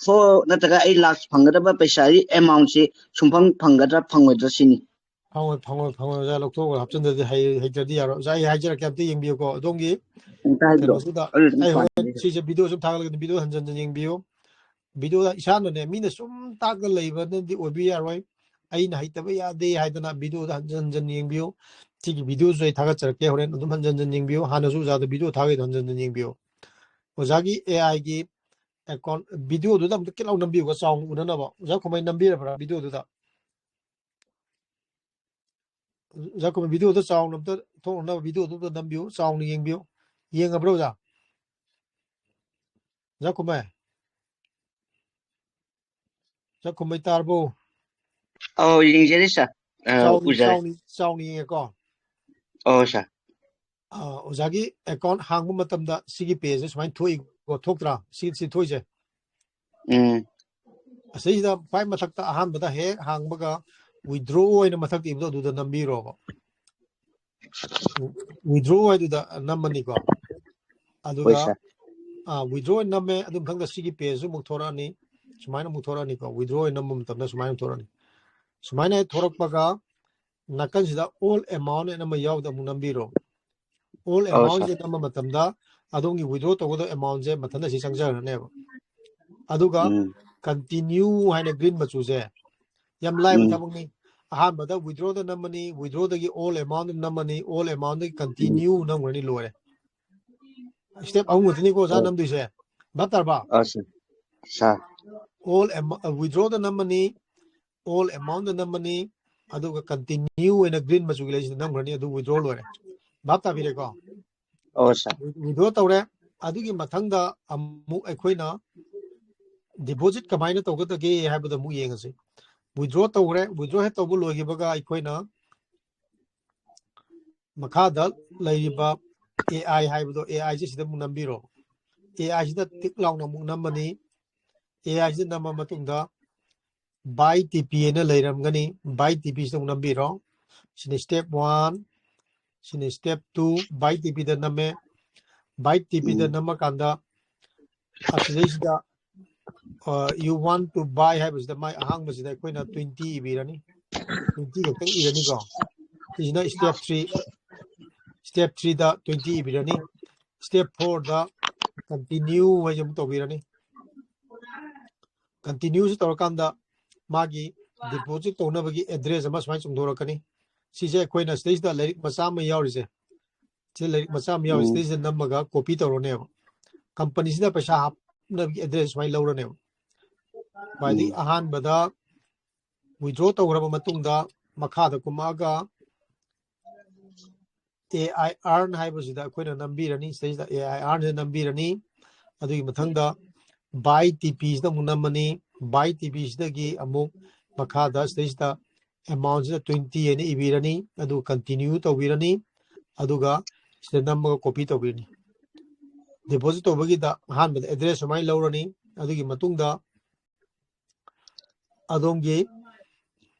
ꯐꯣꯔ ꯅꯠꯇ꯭ꯔꯒ ꯑꯩ ꯂꯥꯛ ꯐꯪꯒꯗꯕ ꯄꯩꯁꯥꯒꯤ ꯑꯦꯃꯥꯎꯟꯁꯦ ꯁꯨꯡꯐꯪ ꯐꯪꯒꯗ꯭ꯔꯥ ꯐꯪꯉꯣꯏꯗ꯭ꯔꯥ ꯁꯤꯅꯤ꯫ ꯐꯪꯉꯣꯏ ꯐꯪꯉꯣꯏ ꯐꯪꯉꯣꯏ ꯑꯣꯖꯥ, ꯂꯧꯊꯣꯛꯑꯒ ꯍꯥꯞꯆꯤꯟꯗ꯭ꯔꯗꯤ ꯍꯩ- ꯍꯩꯇ꯭ꯔꯗꯤ ꯌꯥꯔꯣꯏ꯫ ꯑꯣꯖꯥ ꯑꯩ ꯍꯥꯏꯖꯔꯛꯀꯦ, ꯑꯝꯇ ꯌꯦꯡꯕꯤꯌꯨꯀꯣ꯫ ꯑꯗꯣꯝꯒꯤ ꯑꯝꯇ ꯍꯥꯏꯕꯤꯔꯛꯑꯣ꯫ ꯀꯩꯅꯣꯁꯤꯗ ꯑꯗꯨ ꯑꯗꯨꯝ ꯑꯩ ꯍꯣꯔꯦꯟ ꯄꯥꯝꯖꯩ꯫ ꯁꯤꯁꯦ ꯚꯤꯗꯤꯑꯣ ꯁꯨꯝ ꯊꯥꯒꯠꯂꯛꯀꯅꯤ, ꯚꯤꯗꯤꯑꯣ ꯍꯟꯖꯟ ꯍꯟꯖꯟ ꯌꯦꯡꯕꯤꯌꯨ꯫ ꯚꯤꯗꯤꯑꯣꯗ ꯏꯁꯥꯅꯅꯦ ꯃꯤꯅ ꯁꯨꯝ ꯇꯥꯛꯑꯒ ꯂꯩꯕꯅꯗꯤ ꯑꯣꯏꯕ ꯌꯥꯔꯣꯏ꯫ ꯑꯩꯅ ꯍꯩꯇꯕ ꯌꯥꯗꯦ ꯍꯥꯏꯗꯅ ꯚꯤꯗꯤꯑꯣꯗ ꯍꯟꯖꯟ ꯍꯟꯖꯟ ꯌꯦꯡꯕꯤꯌꯨ꯫ ꯁꯤꯒꯤ ꯚꯤꯗꯤꯑꯣꯁꯨ ꯑꯩ ꯊꯥꯒꯠꯆꯔꯛꯀꯦ, ꯍꯣꯔꯦꯟ ꯑꯗꯨꯝ ꯍꯟꯖꯟ ꯍꯟꯖꯟ ꯌꯦꯡꯕꯤꯌꯨ꯫ ꯍꯥꯟꯅꯁꯨ ꯑꯣꯖꯥꯗ ꯚꯤꯗꯤꯑꯣ ꯊꯥꯒꯠꯂꯤꯗꯣ ꯍꯟꯖꯟ ꯍꯟꯖꯟ ꯌꯦꯡꯕꯤꯌꯨ꯫ ꯑꯣꯖꯥꯒꯤ ꯑꯦ ꯑꯥꯏꯒꯤ ꯑꯦꯀꯥꯎꯟ ꯚꯤꯗꯤꯑꯣꯗꯨꯗ ꯑꯝꯇ ꯀꯤꯠ ꯂꯥꯎ ꯅꯝꯕꯤꯌꯨꯀꯣ, ꯆꯥꯎꯅ ꯎꯅꯅꯕ꯫ ꯑꯣꯖꯥ ꯈꯨꯃꯩ ꯅꯝꯕꯤꯔꯕ꯭ꯔꯥ ꯚꯤꯗꯤꯑꯣꯗꯨꯗ? ꯑꯣꯖꯥ ꯈꯨꯃꯩ ꯚꯤꯗꯤꯑꯣꯗꯣ ꯆꯥꯎꯅ ꯑꯝꯇ ꯊꯣꯛꯅꯅꯕ ꯚꯤꯗꯤꯑꯣꯗꯨ ꯑꯝꯇ ꯅꯝꯕꯤꯌꯨ, ꯆꯥꯎꯅ ꯌꯦꯡꯕꯤꯌꯨ꯫ ꯌꯦꯡꯉꯕ꯭ꯔꯥ ꯑꯣꯖꯥ? ꯑꯣꯖꯥ ꯈꯨꯃꯩ? ꯆꯥꯛꯈꯨꯝꯃꯩ ꯇꯥꯔꯕꯣ? ꯑꯧ, ꯌꯦꯡꯖꯔꯤ ꯁꯥꯔ꯫ ꯑ, ꯆꯥꯎꯅꯤ, ꯎꯖꯔꯦ꯫ ꯆꯥꯎꯅꯤ, ꯆꯥꯎꯅꯤ ꯌꯦꯡꯉꯦꯀꯣ꯫ ꯑꯧ ꯁꯥꯔ꯫ ꯑ, ꯑꯣꯖꯥꯒꯤ ꯑꯦꯀꯥꯎꯟ ꯍꯥꯡꯕ ꯃꯇꯝꯗ ꯁꯤꯒꯤ ꯄꯦꯖꯁꯦ ꯁꯨꯃꯥꯏꯅ ꯊꯣꯛꯏꯀꯣ, ꯊꯣꯛꯇ꯭ꯔꯥ? ꯁꯤ, ꯁꯤ ꯊꯣꯛꯏꯁꯦ꯫ ꯎꯝ꯫ ꯑꯁꯤꯁꯤꯗ ꯈ꯭ꯋꯥꯏ ꯃꯊꯛꯇ ꯑꯍꯥꯟꯕꯗ ꯍꯦꯛ ꯍꯥꯡꯕꯒ withdraw ꯑꯣꯏꯅ ꯃꯊꯛꯇ ꯏꯕꯗꯣ ꯑꯗꯨꯗ ꯅꯝꯕꯤꯔꯣꯕ꯫ Withdraw ꯍꯥꯏꯗꯨꯗ ꯅꯝꯃꯅꯤꯀꯣ꯫ ꯍꯣꯏ ꯑꯗꯨꯒ ꯁꯥꯔ꯫ ꯑ, withdraw ꯑꯣꯏꯅ ꯅꯝꯃꯦ, ꯑꯗꯨ ꯃꯊꯪꯗ ꯁꯤꯒꯤ ꯄꯦꯖꯁꯨ ꯑꯃꯨꯛ ꯊꯣꯔꯛꯑꯅꯤ, ꯁꯨꯃꯥꯏꯅ ꯑꯃꯨꯛ ꯊꯣꯔꯛꯑꯅꯤꯀꯣ꯫ Withdraw ꯑꯣꯏꯅ ꯅꯝꯕ ꯃꯇꯝꯗ ꯁꯨꯃꯥꯏꯅ ꯊꯣꯔꯛꯑꯅꯤ꯫ ꯁꯨꯃꯥꯏꯅ ꯍꯦꯛ ꯊꯣꯔꯛꯄꯒ ꯅꯥꯀꯟꯁꯤꯗ all amount ꯑꯅ ꯑꯃ ꯌꯥꯎꯗ ꯑꯃꯨꯛ ꯅꯝꯕꯤꯔꯣ꯫ All ꯑꯧ ꯁꯥꯔ꯫ amountꯁꯦ ꯅꯝꯕ ꯃꯇꯝꯗ ꯑꯗꯣꯝꯒꯤ withdraw ꯇꯧꯒꯗꯕ amountꯁꯦ ꯃꯊꯟꯇ ꯁꯤ ꯆꯪꯖꯔꯅꯦꯕ꯫ ꯑꯗꯨꯒ ꯎꯝ꯫ Continue ꯍꯥꯏꯅ green ꯃꯆꯨꯁꯦ ꯌꯥꯝ ꯂꯥꯏꯕ ꯎꯝ꯫ ꯊꯕꯛꯅꯤ꯫ ꯑꯍꯥꯟꯕꯗ withdrawꯗ ꯅꯝꯃꯅꯤ, withdrawꯗꯒꯤ all amount ꯅꯝꯃꯅꯤ, all amountꯗꯒꯤ continue ꯅꯝꯈ꯭ꯔꯅꯤ, ꯂꯣꯏꯔꯦ꯫ Step ꯑꯍꯨꯝ ꯈꯛꯇꯅꯤꯀꯣ ꯑꯣꯖꯥ ꯑꯣ꯫ ꯅꯝꯗꯣꯏꯁꯦ, ꯚꯥꯞ ꯇꯥꯔꯕ? ꯑ, ꯁꯥꯔ꯫ ꯁꯥꯔ꯫ All am- withdrawꯗ ꯅꯝꯃꯅꯤ, all amountꯗ ꯅꯝꯃꯅꯤ, ꯑꯗꯨꯒ continue ꯑꯣꯏꯅ green ꯃꯆꯨꯒꯤ ꯂꯩꯁꯤꯗ ꯅꯝꯈ꯭ꯔꯅꯤ, ꯑꯗꯨ withdraw ꯂꯣꯏꯔꯦ꯫ ꯚꯥꯞ ꯇꯥꯕꯤꯔꯦꯀꯣ? ꯑꯣ ꯁꯥꯔ꯫ Withdraw ꯇꯧꯔꯦ, ꯑꯗꯨꯒꯤ ꯃꯊꯪꯗ ꯑꯃꯨꯛ ꯑꯩꯈꯣꯏꯅ deposit ꯀꯃꯥꯏꯅ ꯇꯧꯒꯗꯒꯦ ꯍꯥꯏꯕꯗꯣ ꯑꯃꯨꯛ ꯌꯦꯡꯉꯁꯤ꯫ Withdraw ꯇꯧꯈ꯭ꯔꯦ, withdraw ꯍꯦꯛ ꯇꯧꯕ ꯂꯣꯏꯈꯤꯕꯒ ꯑꯩꯈꯣꯏꯅ ꯃꯈꯥꯗ ꯂꯩꯔꯤꯕ AI ꯍꯥꯏꯕꯗꯣ, AIꯁꯦ ꯁꯤꯗ ꯑꯃꯨꯛ ꯅꯝꯕꯤꯔꯣ꯫ AIꯁꯤꯗ ꯇꯤꯛ ꯂꯥꯎꯅ ꯑꯃꯨꯛ ꯅꯝꯃꯅꯤ꯫ AIꯁꯤꯗ ꯅꯝꯃ ꯃꯇꯨꯡꯗ Buy TP ꯍꯥꯏꯅ ꯂꯩꯔꯝꯒꯅꯤ, Buy TPꯁꯤꯗ ꯑꯃꯨꯛ ꯅꯝꯕꯤꯔꯣ꯫ ꯁꯤꯅ step one, ꯁꯤꯅ step two, Buy TPꯗ ꯅꯝꯃꯦ꯫ Buy TPꯗ ꯎꯝ꯫ ꯅꯝꯃꯀꯥꯟꯗ ꯑꯁꯤꯗꯩꯁꯤꯗ, ꯑ, "You want to buy" ꯍꯥꯏꯕꯁꯤꯗ ꯃꯥꯏ ꯑꯍꯥꯡꯕꯁꯤꯗ ꯑꯩꯈꯣꯏꯅ twenty ꯏꯕꯤꯔꯅꯤ꯫ Twenty ꯈꯛꯇꯪ ꯏꯔꯅꯤꯀꯣ꯫ ꯁꯤꯁꯤꯅ step three, step threeꯗ twenty ꯏꯕꯤꯔꯅꯤ꯫ Step fourꯗ continue ꯍꯥꯏꯁꯦ ꯑꯃꯨꯛ ꯇꯧꯕꯤꯔꯅꯤ꯫ Continueꯁꯤ ꯇꯧꯔꯀꯥꯟꯗ ꯃꯥꯒꯤ deposit ꯇꯧꯅꯕꯒꯤ address ꯑꯃ ꯁꯨꯃꯥꯏꯅ ꯆꯣꯡꯊꯣꯔꯛꯀꯅꯤ꯫ ꯁꯤꯁꯦ ꯑꯩꯈꯣꯏꯅ ꯁꯤꯗꯩꯁꯤꯗ ꯂꯥꯏꯔꯤꯛ ꯃꯆꯥ ꯑꯃ ꯌꯥꯎꯔꯤꯁꯦ, ꯁꯤ ꯂꯥꯏꯔꯤꯛ ꯃꯆꯥ ꯑꯃ ꯌꯥꯎꯔꯤ, ꯎꯝ꯫ ꯁꯤꯗꯩꯁꯤꯗ ꯅꯝꯃꯒ copy ꯇꯧꯔꯅꯦꯕ꯫ Companyꯁꯤꯅ ꯄꯩꯁꯥ ꯍꯥꯞꯅꯕꯒꯤ address ꯁꯨꯃꯥꯏꯅ ꯂꯧꯔꯅꯦꯕ꯫ ꯈ꯭ꯋꯥꯏꯗꯒꯤ ꯎꯝ꯫ ꯑꯍꯥꯟꯕꯗ withdraw ꯇꯧꯈ꯭ꯔꯕ ꯃꯇꯨꯡꯗ ꯃꯈꯥꯗ ꯀꯨꯝꯃꯛꯑꯒ AI earn ꯍꯥꯏꯕꯁꯤꯗ ꯑꯩꯈꯣꯏꯅ ꯅꯝꯕꯤꯔꯅꯤ꯫ ꯁꯤꯗꯩꯁꯤꯗ AI earnꯁꯤꯗ ꯅꯝꯕꯤꯔꯅꯤ꯫ ꯑꯗꯨꯒꯤ ꯃꯊꯪꯗ Buy TPꯁꯤꯗ ꯑꯃꯨꯛ ꯅꯝꯃꯅꯤ꯫ Buy T V ꯁꯤꯗꯒꯤ ꯑꯃꯨꯛ ꯃꯈꯥꯗ ꯁꯤꯗꯩꯁꯤꯗ amount ꯁꯤꯗ twenty ꯍꯥꯏꯅ ꯏꯕꯤꯔꯅꯤ, ꯑꯗꯨ continue ꯇꯧꯕꯤꯔꯅꯤ, ꯑꯗꯨꯒ ꯁꯤꯗ ꯅꯝꯃꯒ copy ꯇꯧꯕꯤꯔꯅꯤ꯫ Deposit ꯇꯧꯕꯒꯤꯗ ꯑꯍꯥꯟꯕꯗ address ꯁꯨꯃꯥꯏꯅ ꯂꯧꯔꯅꯤ, ꯑꯗꯨꯒꯤ ꯃꯇꯨꯡꯗ ꯑꯗꯣꯝꯒꯤ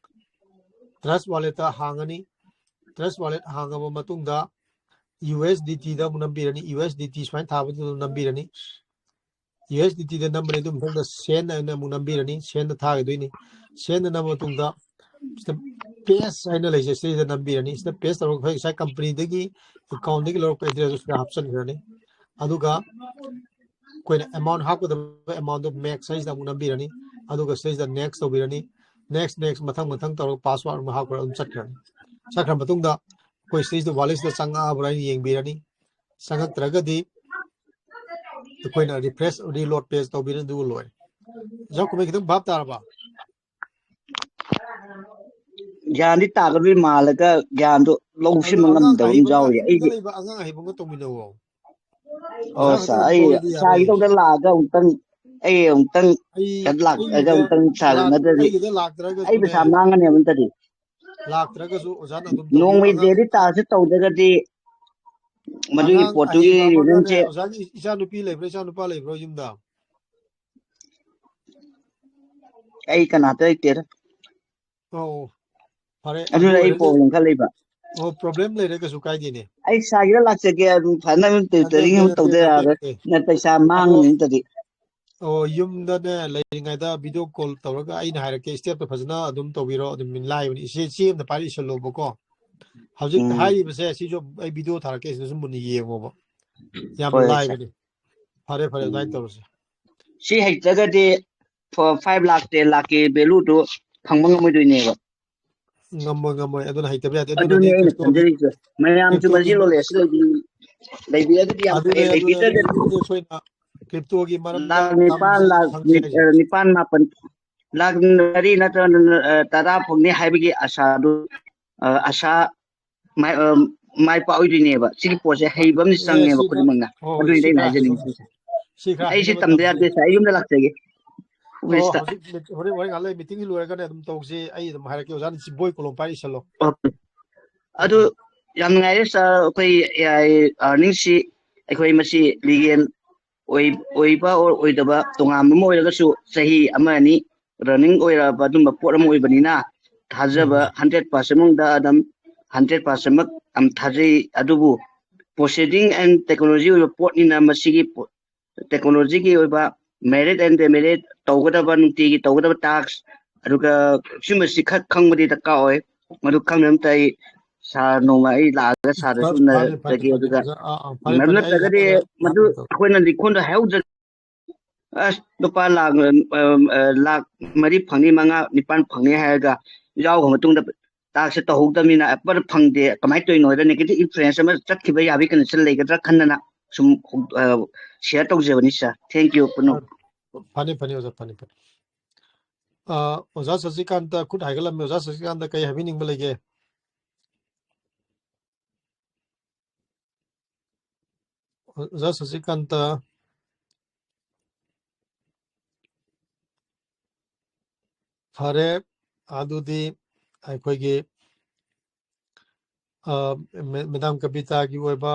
Trust Wallet ꯍꯥꯡꯉꯅꯤ꯫ Trust Wallet ꯍꯥꯡꯉꯕ ꯃꯇꯨꯡꯗ U S D T ꯗ ꯑꯃꯨꯛ ꯅꯝꯕꯤꯔꯅꯤ, U S D T ꯁꯨꯃꯥꯏꯅ ꯊꯥꯕꯗꯨꯗ ꯑꯗꯨꯝ ꯅꯝꯕꯤꯔꯅꯤ꯫ U S D T ꯗ ꯅꯝꯕꯅꯤ, ꯑꯗꯨ ꯃꯊꯪꯗ send ꯍꯥꯏꯅ ꯑꯃꯨꯛ ꯅꯝꯕꯤꯔꯅꯤ, send ꯊꯥꯈꯤꯗꯣꯏꯅꯤ꯫ Send ꯅꯝꯕ ꯃꯇꯨꯡꯗ ꯁꯤꯗ paste ꯍꯥꯏꯅ ꯂꯩꯖꯩ, ꯁꯤꯗ ꯅꯝꯕꯤꯔꯅꯤ꯫ ꯁꯤꯗ paste ꯇꯧꯔꯒ ꯑꯩꯈꯣꯏ ꯉꯁꯥꯏ company ꯗꯒꯤ account ꯗꯒꯤ ꯂꯧꯔꯛꯄ address ꯁꯤꯗ ꯍꯥꯞꯆꯤꯟꯈ꯭ꯔꯅꯤ꯫ ꯑꯗꯨꯒ ꯑꯩꯈꯣꯏꯅ amount ꯍꯥꯞꯀꯗꯕ amount ꯗꯣ max ꯍꯥꯏꯁꯤꯗ ꯑꯃꯨꯛ ꯅꯝꯕꯤꯔꯅꯤ, ꯑꯗꯨꯒ ꯁꯤꯗꯩꯁꯤꯗ next ꯇꯧꯕꯤꯔꯅꯤ꯫ Next, next, ꯃꯊꯪ ꯃꯊꯪ ꯇꯧꯔꯒ password ꯑꯃꯨꯛ ꯍꯥꯞꯈ꯭ꯔ ꯑꯗꯨꯝ ꯆꯠꯈ꯭ꯔꯅꯤ꯫ ꯆꯠꯈ꯭ꯔ ꯃꯇꯨꯡꯗ ꯑꯩꯈꯣꯏ ꯁꯤꯗꯩꯁꯤꯗ wallet ꯁꯤꯗ ꯆꯪꯉꯛꯑꯕ꯭ꯔꯥ ꯍꯥꯏꯅ ꯌꯦꯡꯕꯤꯔꯅꯤ꯫ ꯆꯪꯉꯛꯇ꯭ꯔꯒꯗꯤ ꯑꯩꯈꯣꯏꯅ refresh, reload page ꯇꯧꯕꯤꯔꯅꯤ, ꯑꯗꯨꯒ ꯂꯣꯏꯔꯦ꯫ ꯏꯆꯥ ꯀꯨꯝꯍꯩ ꯈꯤꯇꯪ ꯚꯥꯞ ꯇꯥꯔꯕ? ꯒ꯭ꯌꯥꯟꯗꯤ ꯇꯥꯒꯗꯣꯏ ꯃꯥꯜꯂꯒ ꯒ꯭ꯌꯥꯟꯗꯣ ꯂꯧꯁꯤꯟꯕ ꯑꯉꯥꯡ ꯉꯝꯗꯕ ꯑꯃ ꯑꯍꯩꯕ ꯑꯃꯒ, ꯌꯥꯎꯔꯤ꯫ ꯌꯨꯝꯗ ꯑꯩꯗꯤ ꯂꯩꯕ ꯑꯉꯥꯡ ꯑꯍꯩꯕ ꯑꯃꯒ ꯇꯧꯃꯤꯟꯅꯧꯋꯣ꯫ ꯑꯣ ꯑꯣꯖꯥ ꯁꯥ, ꯈꯛꯇꯅ ꯑꯩ ꯇꯧꯔꯗꯤ ꯌꯥꯔꯣꯏ꯫ ꯁꯥꯒꯤꯗꯧꯗ ꯂꯥꯛꯑꯒ ꯑꯃꯨꯛꯇꯪ, ꯑꯩ ꯑꯃꯨꯛꯇꯪ ꯑꯩ ꯂꯥꯛꯑꯒ ꯑꯩꯒꯤꯗ ꯑꯃꯨꯛꯇꯪ ꯁꯥꯒ ꯂꯥꯛ- ꯎꯅꯗ꯭ꯔꯗꯤ ꯑꯩꯒꯤꯗ ꯑꯩ ꯂꯥꯛꯇ꯭ꯔꯒꯁꯨꯅꯦ, ꯄꯩꯁꯥ ꯃꯥꯡꯉꯅꯦꯕ ꯅꯠꯇ꯭ꯔꯗꯤ꯫ ꯂꯥꯛꯇ꯭ꯔꯒꯁꯨ ꯑꯣꯖꯥꯅ ꯑꯗꯨꯝ ꯇꯧꯕꯤꯌꯨ꯫ ꯅꯣꯡꯃꯩ ꯑꯉꯥꯡ daily ꯇꯥꯔꯁꯨ ꯇꯧꯗ꯭ꯔꯒꯗꯤ ꯃꯗꯨꯒꯤ ꯑꯉꯥꯡ ꯄꯣꯠꯇꯨꯒꯤ ꯑꯍꯩꯕ ꯑꯃꯒꯅꯦ, reason ꯁꯦ ꯑꯣꯖꯥꯒꯤ ꯏꯆꯥ ꯅꯨꯄꯤ ꯂꯩꯕ꯭ꯔꯥ, ꯏꯆꯥ ꯅꯨꯄꯥ ꯂꯩꯕ꯭ꯔꯣ ꯌꯨꯝꯗ? ꯑꯩ ꯀꯅꯥꯇ ꯂꯩꯇꯦꯗ꯫ ꯑꯧ, ꯐꯔꯦ, ꯑꯗꯨ ꯑꯗꯨꯅ ꯑꯩ ꯑꯣꯏꯔꯒꯗꯤ, problem ꯈꯔ ꯂꯩꯕ꯫ ꯑꯣ, problem ꯂꯩꯔꯒꯁꯨ ꯀꯥꯏꯗꯦꯅꯦ꯫ ꯑꯩ ꯁꯥꯒꯤꯗ ꯂꯥꯛꯆꯒꯦ, ꯑꯗꯨꯝ ꯐꯅꯕ tutoring ꯅꯠꯇꯦ, ꯑꯃ ꯅꯠꯇꯦ, ꯇꯧꯗ ꯅꯠꯇꯦ, ꯌꯥꯔꯣꯏ꯫ ꯅꯠꯇꯦ꯫ ꯅ ꯄꯩꯁꯥ ꯑꯗꯣ, ꯃꯥꯡꯉꯅꯤ ꯅꯠꯇꯗꯤ꯫ ꯑꯣ, ꯌꯨꯝꯗꯅꯦ ꯂꯩꯔꯤꯉꯩꯗ video call ꯇꯧꯔꯒ ꯑꯩꯅ ꯍꯥꯏꯔꯛꯀꯦ, step ꯇꯣ ꯐꯖꯅ ꯑꯗꯨꯝ ꯇꯧꯕꯤꯔꯣ, ꯑꯗꯨꯝ ꯂꯥꯏꯕꯅꯤ꯫ ꯏꯆꯦ, ꯆꯦ ꯑꯝꯇ ꯄꯥꯏꯔ ꯏꯁꯜꯂꯣꯕꯀꯣ꯫ ꯍꯧꯖꯤꯛ ꯎꯝ꯫ ꯍꯥꯏꯔꯤꯕꯁꯦ ꯁꯤꯁꯨ ꯑꯩ video ꯊꯥꯔꯛꯀꯦ, ꯁꯤꯗꯁꯨ ꯃꯨꯟꯅ ꯌꯦꯡꯉꯣꯕ꯫ ꯌꯥꯝ ꯍꯣꯏ, ꯍꯣꯏ, sir꯫ ꯂꯥꯏꯕꯅꯤ꯫ ꯐꯔꯦ, ꯐꯔꯦ, ꯑꯗꯨꯃꯥꯏꯅ ꯎꯝ꯫ ꯇꯧꯔꯁꯦ꯫ ꯁꯤ ꯍꯩꯇ꯭ꯔꯒꯗꯤ ꯐ-, five lakh, ten lakh ꯀꯤ value ꯗꯨ ꯐꯪꯕ ꯉꯝꯃꯣꯏꯗꯣꯏꯅꯦꯕ꯫ ꯉꯝꯃꯣꯏ, ꯉꯝꯃꯣꯏ꯫ ꯑꯗꯨꯅ ꯍꯩꯇꯕ ꯌꯥꯗꯦ꯫ ꯑꯗꯨꯅꯤ ꯑꯗꯨꯅꯅꯦ ꯑꯩꯅ crypto ꯒꯤ, ꯈꯟꯖꯔꯤꯁꯦ꯫ ꯃꯌꯥꯝꯁꯨ crypto ꯃꯁꯤ ꯒꯤ, knowledge ꯂꯩꯕꯤ-, ꯂꯩꯕꯤꯔꯒꯗꯤ ꯌꯥꯝ ꯐꯩ, ꯑꯗꯨꯅꯦ, ꯑꯗꯨꯅꯦ, ꯑꯗꯨꯅꯦ, ꯂꯩꯕꯤꯗ꯭ꯔꯒꯗꯤ ꯑꯗꯨꯅꯦ ꯑꯩꯈꯣꯏꯅ crypto ꯒꯤ ꯃꯔꯝꯗ ꯂꯥꯈ ꯅꯤꯄꯥꯟ, ꯇꯝꯁꯤ ꯂꯥꯈ ꯈꯪꯁꯤ ꯅꯤ-, ꯍꯥꯏꯁꯦ꯫ ꯑ, ꯅꯤꯄꯥꯟ, ꯃꯥꯄꯟ, ꯂꯥꯈ ꯃꯔꯤ ꯅꯠꯇ꯭ꯔꯒ, ꯑ, ꯇꯔꯥ ꯐꯪꯅꯤ ꯍꯥꯏꯕꯒꯤ ꯑꯁꯥꯗꯨ, ꯑ, ꯑꯁꯥ ꯃꯥꯏ, ꯑ, ꯃꯥꯏ ꯄꯥꯛꯑꯣꯏꯗꯣꯏꯅꯦꯕ꯫ ꯁꯤꯒꯤ ꯄꯣꯠꯁꯦ ꯍꯩꯕ ꯑꯃꯗꯤ ꯑꯦ, ꯆꯪꯉꯦꯕ ꯁꯤ ꯈꯔ, ꯈꯨꯗꯤꯡꯃꯛꯅ꯫ ꯍꯣꯏ, ꯍꯣꯏ, ꯑꯗꯨꯅꯤꯗ ꯁꯤ ꯑꯩꯅ ꯈꯔ ꯍꯩꯕ ꯑꯃ, ꯍꯥꯏꯖꯅꯤꯡꯉꯤꯁꯦ꯫ ꯁꯤ ꯈꯔ ꯑꯩꯁꯦ ꯍꯩꯅꯕ ꯇꯝꯗ ꯇꯝꯁꯤ꯫ ꯌꯥꯗꯦ, sir꯫ ꯑꯩ ꯌꯨꯝꯗ ꯂꯥꯛꯆꯒꯦ꯫ ꯑꯣ, ꯃꯤꯁꯇ ꯍꯧꯖꯤꯛ ꯃꯤꯠ- ꯍꯣꯔꯦꯟ ꯋꯥꯔꯤ ꯉꯥꯏꯍꯥꯛ ꯂꯩ, ꯃꯤꯇꯤꯡꯁꯤ ꯂꯣꯏꯔꯒꯅꯦ ꯑꯗꯨꯝ ꯇꯧꯁꯤ꯫ ꯑꯩ ꯑꯗꯨꯝ ꯍꯥꯏꯔꯛꯀꯦ, ꯑꯣꯖꯥꯅ ꯁꯤ ꯕꯣꯏ ꯀꯣꯂꯣꯝ ꯄꯥꯏꯔ ꯏꯁꯜꯂꯣ꯫ ꯑꯗꯨ ꯌꯥꯝ ꯅꯨꯡꯉꯥꯏꯔꯦ ꯁꯥꯔ, ꯑꯩꯈꯣꯏ ꯑꯦ ꯑꯥꯏ ꯑꯥꯔꯅꯤꯡꯁꯤ ꯑꯩꯈꯣꯏ ꯃꯁꯤ ꯂꯤꯒꯦꯜ ꯑꯣꯏꯕ ꯑꯣꯏꯗꯕ ꯇꯣꯉꯥꯟꯕ ꯑꯃ ꯑꯣꯏꯔꯒꯁꯨ ꯆꯍꯤ ꯑꯃ ꯑꯅꯤ ꯔꯟꯅꯤꯡ ꯑꯣꯏꯔꯛꯑꯕ ꯑꯗꯨꯝꯕ ꯄꯣꯠ ꯑꯃ ꯑꯣꯏꯕꯅꯤꯅ ꯊꯥꯖꯕ ꯎꯝ꯫ ꯍꯟꯗ꯭ꯔꯦꯠ ꯄꯥꯔꯁꯦꯟ ꯃꯅꯨꯡꯗ ꯑꯗꯨꯝ ꯍꯟꯗ꯭ꯔꯦꯠ ꯄꯥꯔꯁꯦꯟꯃꯛ ꯌꯥꯝ ꯊꯥꯖꯩ꯫ ꯑꯗꯨꯕꯨ proceeding and technology ꯑꯣꯏꯕ ꯄꯣꯠꯅꯤꯅ ꯃꯁꯤꯒꯤ technology ꯒꯤ ꯑꯣꯏꯕ merit and demerit ꯇꯧꯒꯗꯕ, ꯅꯨꯡꯇꯤꯒꯤ ꯇꯧꯒꯗꯕ task, ꯑꯗꯨꯒ ꯁꯤꯒꯨꯝꯕꯁꯤ ꯈꯔ ꯈꯪꯕꯗꯤ ꯗꯔꯀꯥꯔ ꯑꯣꯏ꯫ ꯃꯗꯨ ꯈꯪꯅꯕ ꯑꯩ ꯁꯥꯔ ꯅꯣꯡꯃ ꯑꯩ ꯂꯥꯛꯑꯒ ꯁꯥꯔꯗꯁꯨ ꯐ- ꯐꯅꯤ, ꯐꯅꯤ, ꯎꯅꯔꯒꯦ꯫ ꯐꯅꯤ, ꯑꯗꯨꯒ ꯑꯣꯖꯥ꯫ ꯑꯥ, ꯑꯥ, ꯐꯅꯤ, ꯅꯠ- ꯐꯅꯤ, ꯑꯩ ꯅꯠꯇ꯭ꯔꯒꯗꯤ ꯍꯥꯏꯔꯛꯀꯦ, ꯑꯣꯖꯥ, ꯃꯗꯨ ꯍꯥꯏꯔꯛꯀꯦ, ꯇꯧꯔꯣ꯫ ꯑꯩꯈꯣꯏꯅ ꯂꯤꯈꯣꯟꯗ ꯍꯥꯏꯍꯧꯗ꯭ꯔ ꯑꯁ ꯂꯨꯄꯥ ꯂꯥꯛ ꯑ, ꯑ, ꯂꯥꯛ ꯃꯔꯤ ꯐꯪꯅꯤ, ꯃꯉꯥ, ꯅꯤꯄꯥꯟ ꯐꯪꯅꯤ ꯍꯥꯏꯔꯒ ꯌꯥꯎꯈ꯭ꯔ ꯃꯇꯨꯡꯗ task ꯁꯦ ꯇꯧꯍꯧꯗꯕꯅꯤꯅ ꯑꯄꯔ ꯐꯪꯗꯦ, ꯀꯃꯥꯏꯅ ꯇꯧꯔꯤꯅꯣ ꯍꯥꯏꯗ negative influence ꯑꯃ ꯆꯠꯈꯤꯕ ꯌꯥꯕꯒꯤ condition ꯂꯩꯒꯗ꯭ꯔꯥ ꯈꯟꯗꯅ ꯁꯨꯝ ꯑ, share ꯇꯧꯖꯕꯅꯤ ꯁꯥꯔ꯫ Thank you ꯄꯨꯟꯅꯃꯛ꯫ ꯐꯅꯤ, ꯐꯅꯤ, ꯑꯣꯖꯥ, ꯐꯅꯤ, ꯐꯅꯤ꯫ ꯑ, ꯑꯣꯖꯥ ꯁꯁꯤꯀꯥꯟꯇ ꯈꯨꯠ ꯍꯥꯏꯒꯠꯂꯝꯃꯤ꯫ ꯑꯣꯖꯥ ꯁꯁꯤꯀꯥꯟꯇ ꯀꯩ ꯍꯥꯏꯕꯤꯅꯤꯡꯕ ꯂꯩꯒꯦ? ꯑꯣꯖꯥ ꯁꯁꯤꯀꯥꯟꯇ꯫ ꯐꯔꯦ, ꯑꯗꯨꯗꯤ ꯑꯩꯈꯣꯏꯒꯤ ꯑ, ꯃꯦ-, ꯃꯦꯗꯥꯝ ꯀꯕꯤꯇꯥꯒꯤ ꯑꯣꯏꯕ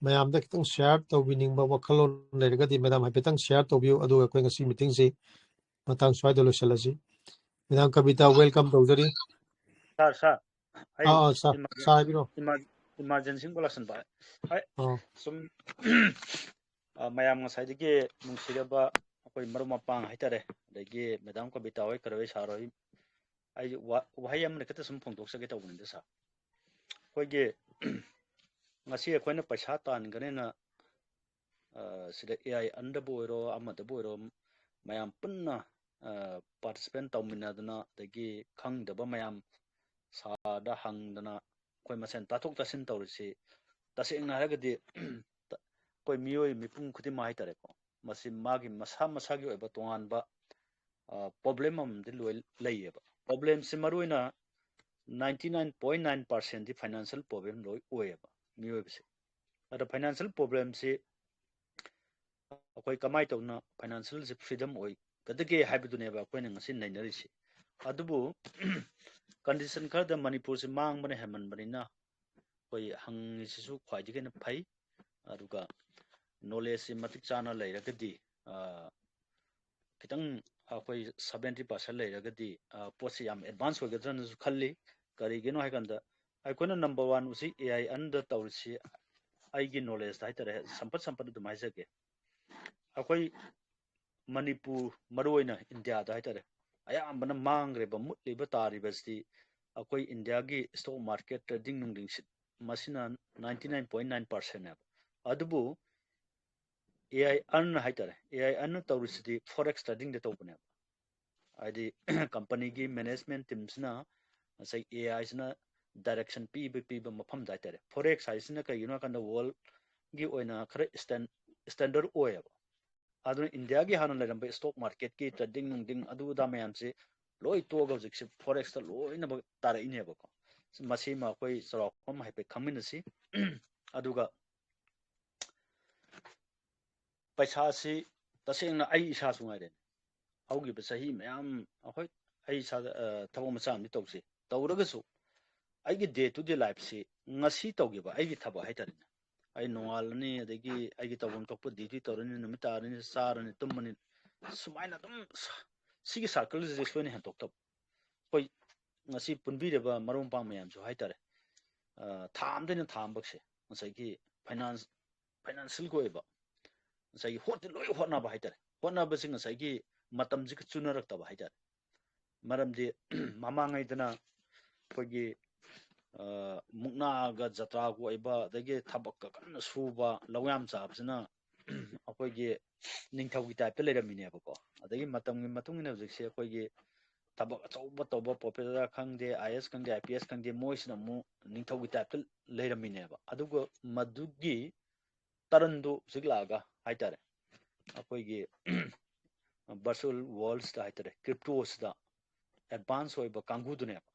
ꯃꯌꯥꯝꯗ ꯈꯤꯇꯪ share ꯇꯧꯕꯤꯅꯤꯡꯕ ꯋꯥꯈꯜꯂꯣꯟ ꯂꯩꯔꯒꯗꯤ ꯃꯦꯗꯥꯝ ꯍꯥꯏꯐꯦꯠꯇꯪ share ꯇꯧꯕꯤꯌꯨ, ꯑꯗꯨꯒ ꯑꯩꯈꯣꯏ ꯉꯁꯤ meeting ꯁꯤ ꯃꯇꯥꯡ ꯁ꯭ꯋꯥꯏꯗ ꯂꯣꯏꯁꯤꯜꯂꯁꯤ꯫ ꯃꯦꯗꯥꯝ ꯀꯕꯤꯇꯥ, welcome ꯇꯧꯖꯔꯤ꯫ ꯁꯥꯔ, ꯁꯥꯔ, ꯑꯩ ꯑꯥ, ꯑꯥ, ꯁꯥꯔ, emergen- ꯁꯥꯔ ꯍꯥꯏꯕꯤꯔꯣ꯫ emer- emergency ꯑꯃ ꯂꯥꯛꯁꯟꯕ꯫ ꯑꯩ ꯑꯥ, ꯁꯨꯝ ꯑ, ꯃꯌꯥꯝ ꯉꯁꯥꯏꯗꯒꯤ ꯅꯨꯡꯁꯤꯔꯕ ꯑꯩꯈꯣꯏ ꯃꯔꯨꯞ ꯃꯄꯥꯡ ꯍꯥꯏꯇꯥꯔꯦ, ꯑꯗꯒꯤ ꯃꯦꯗꯥꯝ ꯀꯕꯤꯇꯥ ꯍꯣꯏ, ꯀꯔꯣꯏ ꯁꯥꯔ ꯍꯣꯏ, ꯑꯩ ꯋꯥ- ꯋꯥꯍꯩ ꯑꯃꯅꯤ ꯈꯛꯇ ꯁꯨꯝ ꯐꯣꯡꯗꯣꯛꯆꯒꯦ ꯇꯧꯕꯅꯤꯗ ꯁꯥꯔ꯫ ꯑꯩꯈꯣꯏꯒꯤ ꯉꯁꯤ ꯑꯩꯈꯣꯏꯅ ꯄꯩꯁꯥ ꯇꯥꯟꯒꯅꯦꯅ ꯑ, ꯁꯤꯗ ꯑꯦ ꯑꯥꯏ ꯑꯟꯗꯕꯨ ꯑꯣꯏꯔꯣ, ꯑꯃꯗꯕꯨ ꯑꯣꯏꯔꯣ, ꯃꯌꯥꯝ ꯄꯨꯟꯅ ꯑ, participate ꯇꯧꯃꯤꯟꯅꯗꯅ, ꯑꯗꯒꯤ ꯈꯪꯗꯕ ꯃꯌꯥꯝ ꯁꯥꯔꯗ ꯍꯪꯗꯅ ꯑꯩꯈꯣꯏ ꯃꯁꯦꯟ ꯇꯥꯊꯣꯛ ꯇꯥꯁꯤꯟ ꯇꯧꯔꯤꯁꯤ, ꯇꯁꯦꯡꯅ ꯍꯥꯏꯔꯒꯗꯤ ꯑꯩꯈꯣꯏ ꯃꯤꯑꯣꯏ ꯃꯤꯄꯨꯝ ꯈꯨꯗꯤꯡꯃꯛ ꯍꯥꯏꯇꯥꯔꯦꯀꯣ, ꯃꯁꯤ ꯃꯥꯒꯤ ꯃꯁꯥ ꯃꯁꯥꯒꯤ ꯑꯣꯏꯕ ꯇꯣꯉꯥꯟꯕ problem ꯑꯃꯗꯤ ꯂꯣꯏ ꯂꯩꯌꯦꯕ꯫ Problemꯁꯤ ꯃꯔꯨꯑꯣꯏꯅ ninety nine point nine percentꯗꯤ financial problem ꯂꯣꯏ ꯑꯣꯏꯌꯦꯕ ꯃꯤꯑꯣꯏꯕꯁꯦ꯫ ꯑꯗ financial problemꯁꯤ ꯑꯩꯈꯣꯏ ꯀꯃꯥꯏꯅ ꯇꯧꯅ financialꯁꯤ freedom ꯑꯣꯏ ꯀꯩꯗꯧꯒꯗꯒꯦ ꯍꯥꯏꯕꯗꯨꯅꯦꯕ ꯑꯩꯈꯣꯏꯅ ꯉꯁꯤ ꯅꯩꯅꯔꯤꯁꯤ꯫ ꯑꯗꯨꯕꯨ condition ꯈꯔꯗ ꯃꯅꯤꯄꯨꯔꯁꯤ ꯃꯥꯡꯕꯅ ꯍꯦꯟꯃꯟꯕꯅꯤꯅ ꯑꯩꯈꯣꯏ ꯍꯪꯉꯤꯁꯤꯁꯨ ꯈ꯭ꯋꯥꯏꯗꯒꯤ ꯍꯦꯟꯅ ꯐꯩ꯫ ꯑꯗꯨꯒ knowledgeꯁꯤ ꯃꯇꯤꯛ ꯆꯥꯅ ꯂꯩꯔꯒꯗꯤ, ꯑ, ꯈꯤꯇꯪ ꯑꯩꯈꯣꯏ seventy percent ꯂꯩꯔꯒꯗꯤ, ꯑ, ꯄꯣꯠꯁꯤ ꯌꯥꯝ advance ꯑꯣꯏꯒꯗ꯭ꯔꯅꯁꯨ ꯈꯜꯂꯤ꯫ ꯀꯔꯤꯒꯤꯅꯣ ꯍꯥꯏꯀꯥꯟꯗ ꯑꯩꯈꯣꯏꯅ number one ꯍꯧꯖꯤꯛ AI earnꯗ ꯇꯧꯔꯤꯁꯤ, ꯑꯩꯒꯤ knowledgeꯇ ꯍꯥꯏꯇꯥꯔꯦ, ꯁꯝꯄꯠ ꯁꯝꯄꯠ ꯑꯗꯨꯝ ꯍꯥꯏꯖꯒꯦ꯫ ꯑꯩꯈꯣꯏ ꯃꯅꯤꯄꯨꯔ, ꯃꯔꯨꯑꯣꯏꯅ ꯏꯟꯗꯤꯌꯥꯗ ꯍꯥꯏꯇꯥꯔꯦ, ꯑꯌꯥꯝꯕꯅ ꯃꯥꯡꯈ꯭ꯔꯤꯕ, ꯃꯨꯠꯂꯤꯕ, ꯇꯥꯔꯤꯕꯁꯤ ꯑꯩꯈꯣꯏ ꯏꯟꯗꯤꯌꯥꯒꯤ stock market trading ꯅꯨꯡꯗꯤꯡꯁꯤ, ꯃꯁꯤꯅ ninety nine point nine percentꯅꯦꯕ꯫ ꯑꯗꯨꯕꯨ AI earn ꯍꯥꯏꯇꯥꯔꯦ, AI earn ꯇꯧꯔꯤꯁꯤꯗꯤ forex tradingꯗ ꯇꯧꯕꯅꯦꯕ꯫ ꯍꯥꯏꯗꯤ companyꯒꯤ management teamꯁꯤꯅ ꯉꯁꯥꯏ AIꯁꯤꯅ direction ꯄꯤꯕ, ꯄꯤꯕ ꯃꯐꯝꯗ ꯍꯥꯏꯇꯥꯔꯦ꯫ Forex ꯍꯥꯏꯁꯤꯅ ꯀꯩꯒꯤꯅꯣ ꯍꯥꯏꯀꯥꯟꯗ worldꯒꯤ ꯑꯣꯏꯅ ꯈꯔ stand-, standard ꯑꯣꯏꯌꯦꯕ꯫ ꯑꯗꯨꯅ ꯏꯟꯗꯤꯌꯥꯒꯤ ꯍꯥꯟꯅ ꯂꯩꯔꯝꯕ stock marketꯀꯤ trading ꯅꯨꯡꯗꯤꯡ ꯑꯗꯨ ꯑꯗꯥ ꯃꯌꯥꯝꯁꯤ ꯂꯣꯏ ꯇꯣꯛꯑꯒ ꯍꯧꯖꯤꯛꯁꯤ forexꯇ ꯂꯣꯏꯅꯃꯛ ꯇꯥꯔꯛꯏꯅꯦꯕꯀꯣ꯫ ꯃꯁꯤꯃ ꯑꯩꯈꯣꯏ ꯆꯥꯎꯔꯥꯛꯄ ꯑꯃ ꯍꯥꯏꯐꯦꯠ ꯈꯪꯃꯤꯟꯅꯁꯤ꯫ ꯑꯗꯨꯒ ꯄꯩꯁꯥꯁꯤ ꯇꯁꯦꯡꯅ ꯑꯩ ꯏꯁꯥꯁꯨ ꯉꯥꯏꯔꯦ꯫ ꯍꯧꯈꯤꯕ ꯆꯍꯤ ꯃꯌꯥꯝ ꯑꯩꯈꯣꯏ, ꯑꯩ ꯏꯁꯥꯗ, ꯑ, ꯊꯕꯛ ꯃꯆꯥ ꯑꯃꯗꯤ ꯇꯧꯖꯩ꯫ ꯇꯧꯔꯒꯁꯨ ꯑꯩꯒꯤ day to day lifeꯁꯤ ꯉꯁꯤ ꯇꯧꯈꯤꯕ ꯑꯩꯒꯤ ꯊꯕꯛ ꯍꯥꯏꯇꯥꯔꯦꯅꯦ꯫ ꯑꯩ ꯅꯣꯡꯉꯥꯜꯂꯅꯤ, ꯑꯗꯒꯤ ꯑꯩꯒꯤ ꯇꯧꯐꯝ ꯊꯣꯛꯄ duty ꯇꯧꯔꯅꯤ, ꯅꯨꯃꯤꯠ ꯇꯥꯔꯅꯤ, ꯆꯥꯔꯅꯤ, ꯇꯨꯝꯃꯅꯤ, ꯁꯨꯃꯥꯏꯅ ꯑꯗꯨꯝ ꯁ-, ꯁꯤꯒꯤ circleꯁꯤꯗ ꯁꯣꯏꯅ ꯍꯦꯟꯗꯣꯛꯇꯕ꯫ ꯑꯩꯈꯣꯏ ꯉꯁꯤ ꯄꯨꯟꯕꯤꯔꯤꯕ ꯃꯔꯨꯞ ꯃꯄꯥꯡ ꯃꯌꯥꯝꯁꯨ ꯍꯥꯏꯇꯥꯔꯦ, ꯑ, ꯊꯥ ꯑꯃꯗꯩꯅ ꯊꯥ ꯑꯃꯐꯥꯎꯁꯦ ꯉꯁꯥꯏꯒꯤ finance, financialꯒꯤ ꯑꯣꯏꯕ ꯉꯁꯥꯏꯒꯤ ꯍꯣꯠꯇꯤ ꯂꯣꯏ ꯍꯣꯠꯅꯕ ꯍꯥꯏꯇꯥꯔꯦ꯫ ꯍꯣꯠꯅꯕꯁꯤ ꯉꯁꯥꯏꯒꯤ ꯃꯇꯝꯁꯤꯒ ꯆꯨꯅꯔꯛꯇꯕ ꯍꯥꯏꯇꯥꯔꯦ꯫ ꯃꯔꯝꯗꯤ ꯃꯃꯥꯡꯉꯩꯗꯅ ꯑꯩꯈꯣꯏꯒꯤ, ꯑ, ꯃꯨꯛꯅꯥꯒ ꯖꯇ꯭ꯔꯥꯒ ꯑꯣꯏꯕ, ꯑꯗꯒꯤ ꯊꯕꯛꯀ ꯀꯟꯅ ꯁꯨꯕ, ꯂꯧ ꯌꯥꯝ ꯆꯥꯕꯁꯤꯅ ꯑꯩꯈꯣꯏꯒꯤ ꯅꯤꯡꯊꯧꯒꯤ typeꯇ ꯂꯩꯔꯝꯃꯤꯅꯦꯕꯀꯣ꯫ ꯑꯗꯒꯤ ꯃꯇꯝꯒꯤ ꯃꯇꯨꯡ ꯏꯟꯅ ꯍꯧꯖꯤꯛꯁꯦ ꯑꯩꯈꯣꯏꯒꯤ ꯊꯕꯛ ꯑꯆꯧꯕ ꯇꯧꯕ, professor ꯈꯪꯗꯦ, IAS ꯈꯪꯗꯦ, IPS ꯈꯪꯗꯦ, ꯃꯣꯏꯁꯤꯅ ꯑꯃꯨꯛ ꯅꯤꯡꯊꯧꯒꯤ typeꯇ ꯂꯩꯔꯝꯃꯤꯅꯦꯕ꯫ ꯑꯗꯨꯒ ꯃꯗꯨꯒꯤ ꯇꯔꯟꯗꯨ ꯍꯧꯖꯤꯛ ꯂꯥꯛꯑꯒ ꯍꯥꯏꯇꯥꯔꯦ, ꯑꯩꯈꯣꯏꯒꯤ virtual worldsꯇ ꯍꯥꯏꯇꯥꯔꯦ, cryptoꯁꯤꯗ advance ꯑꯣꯏꯕ ꯀꯥꯡꯕꯨꯗꯨꯅꯦꯕ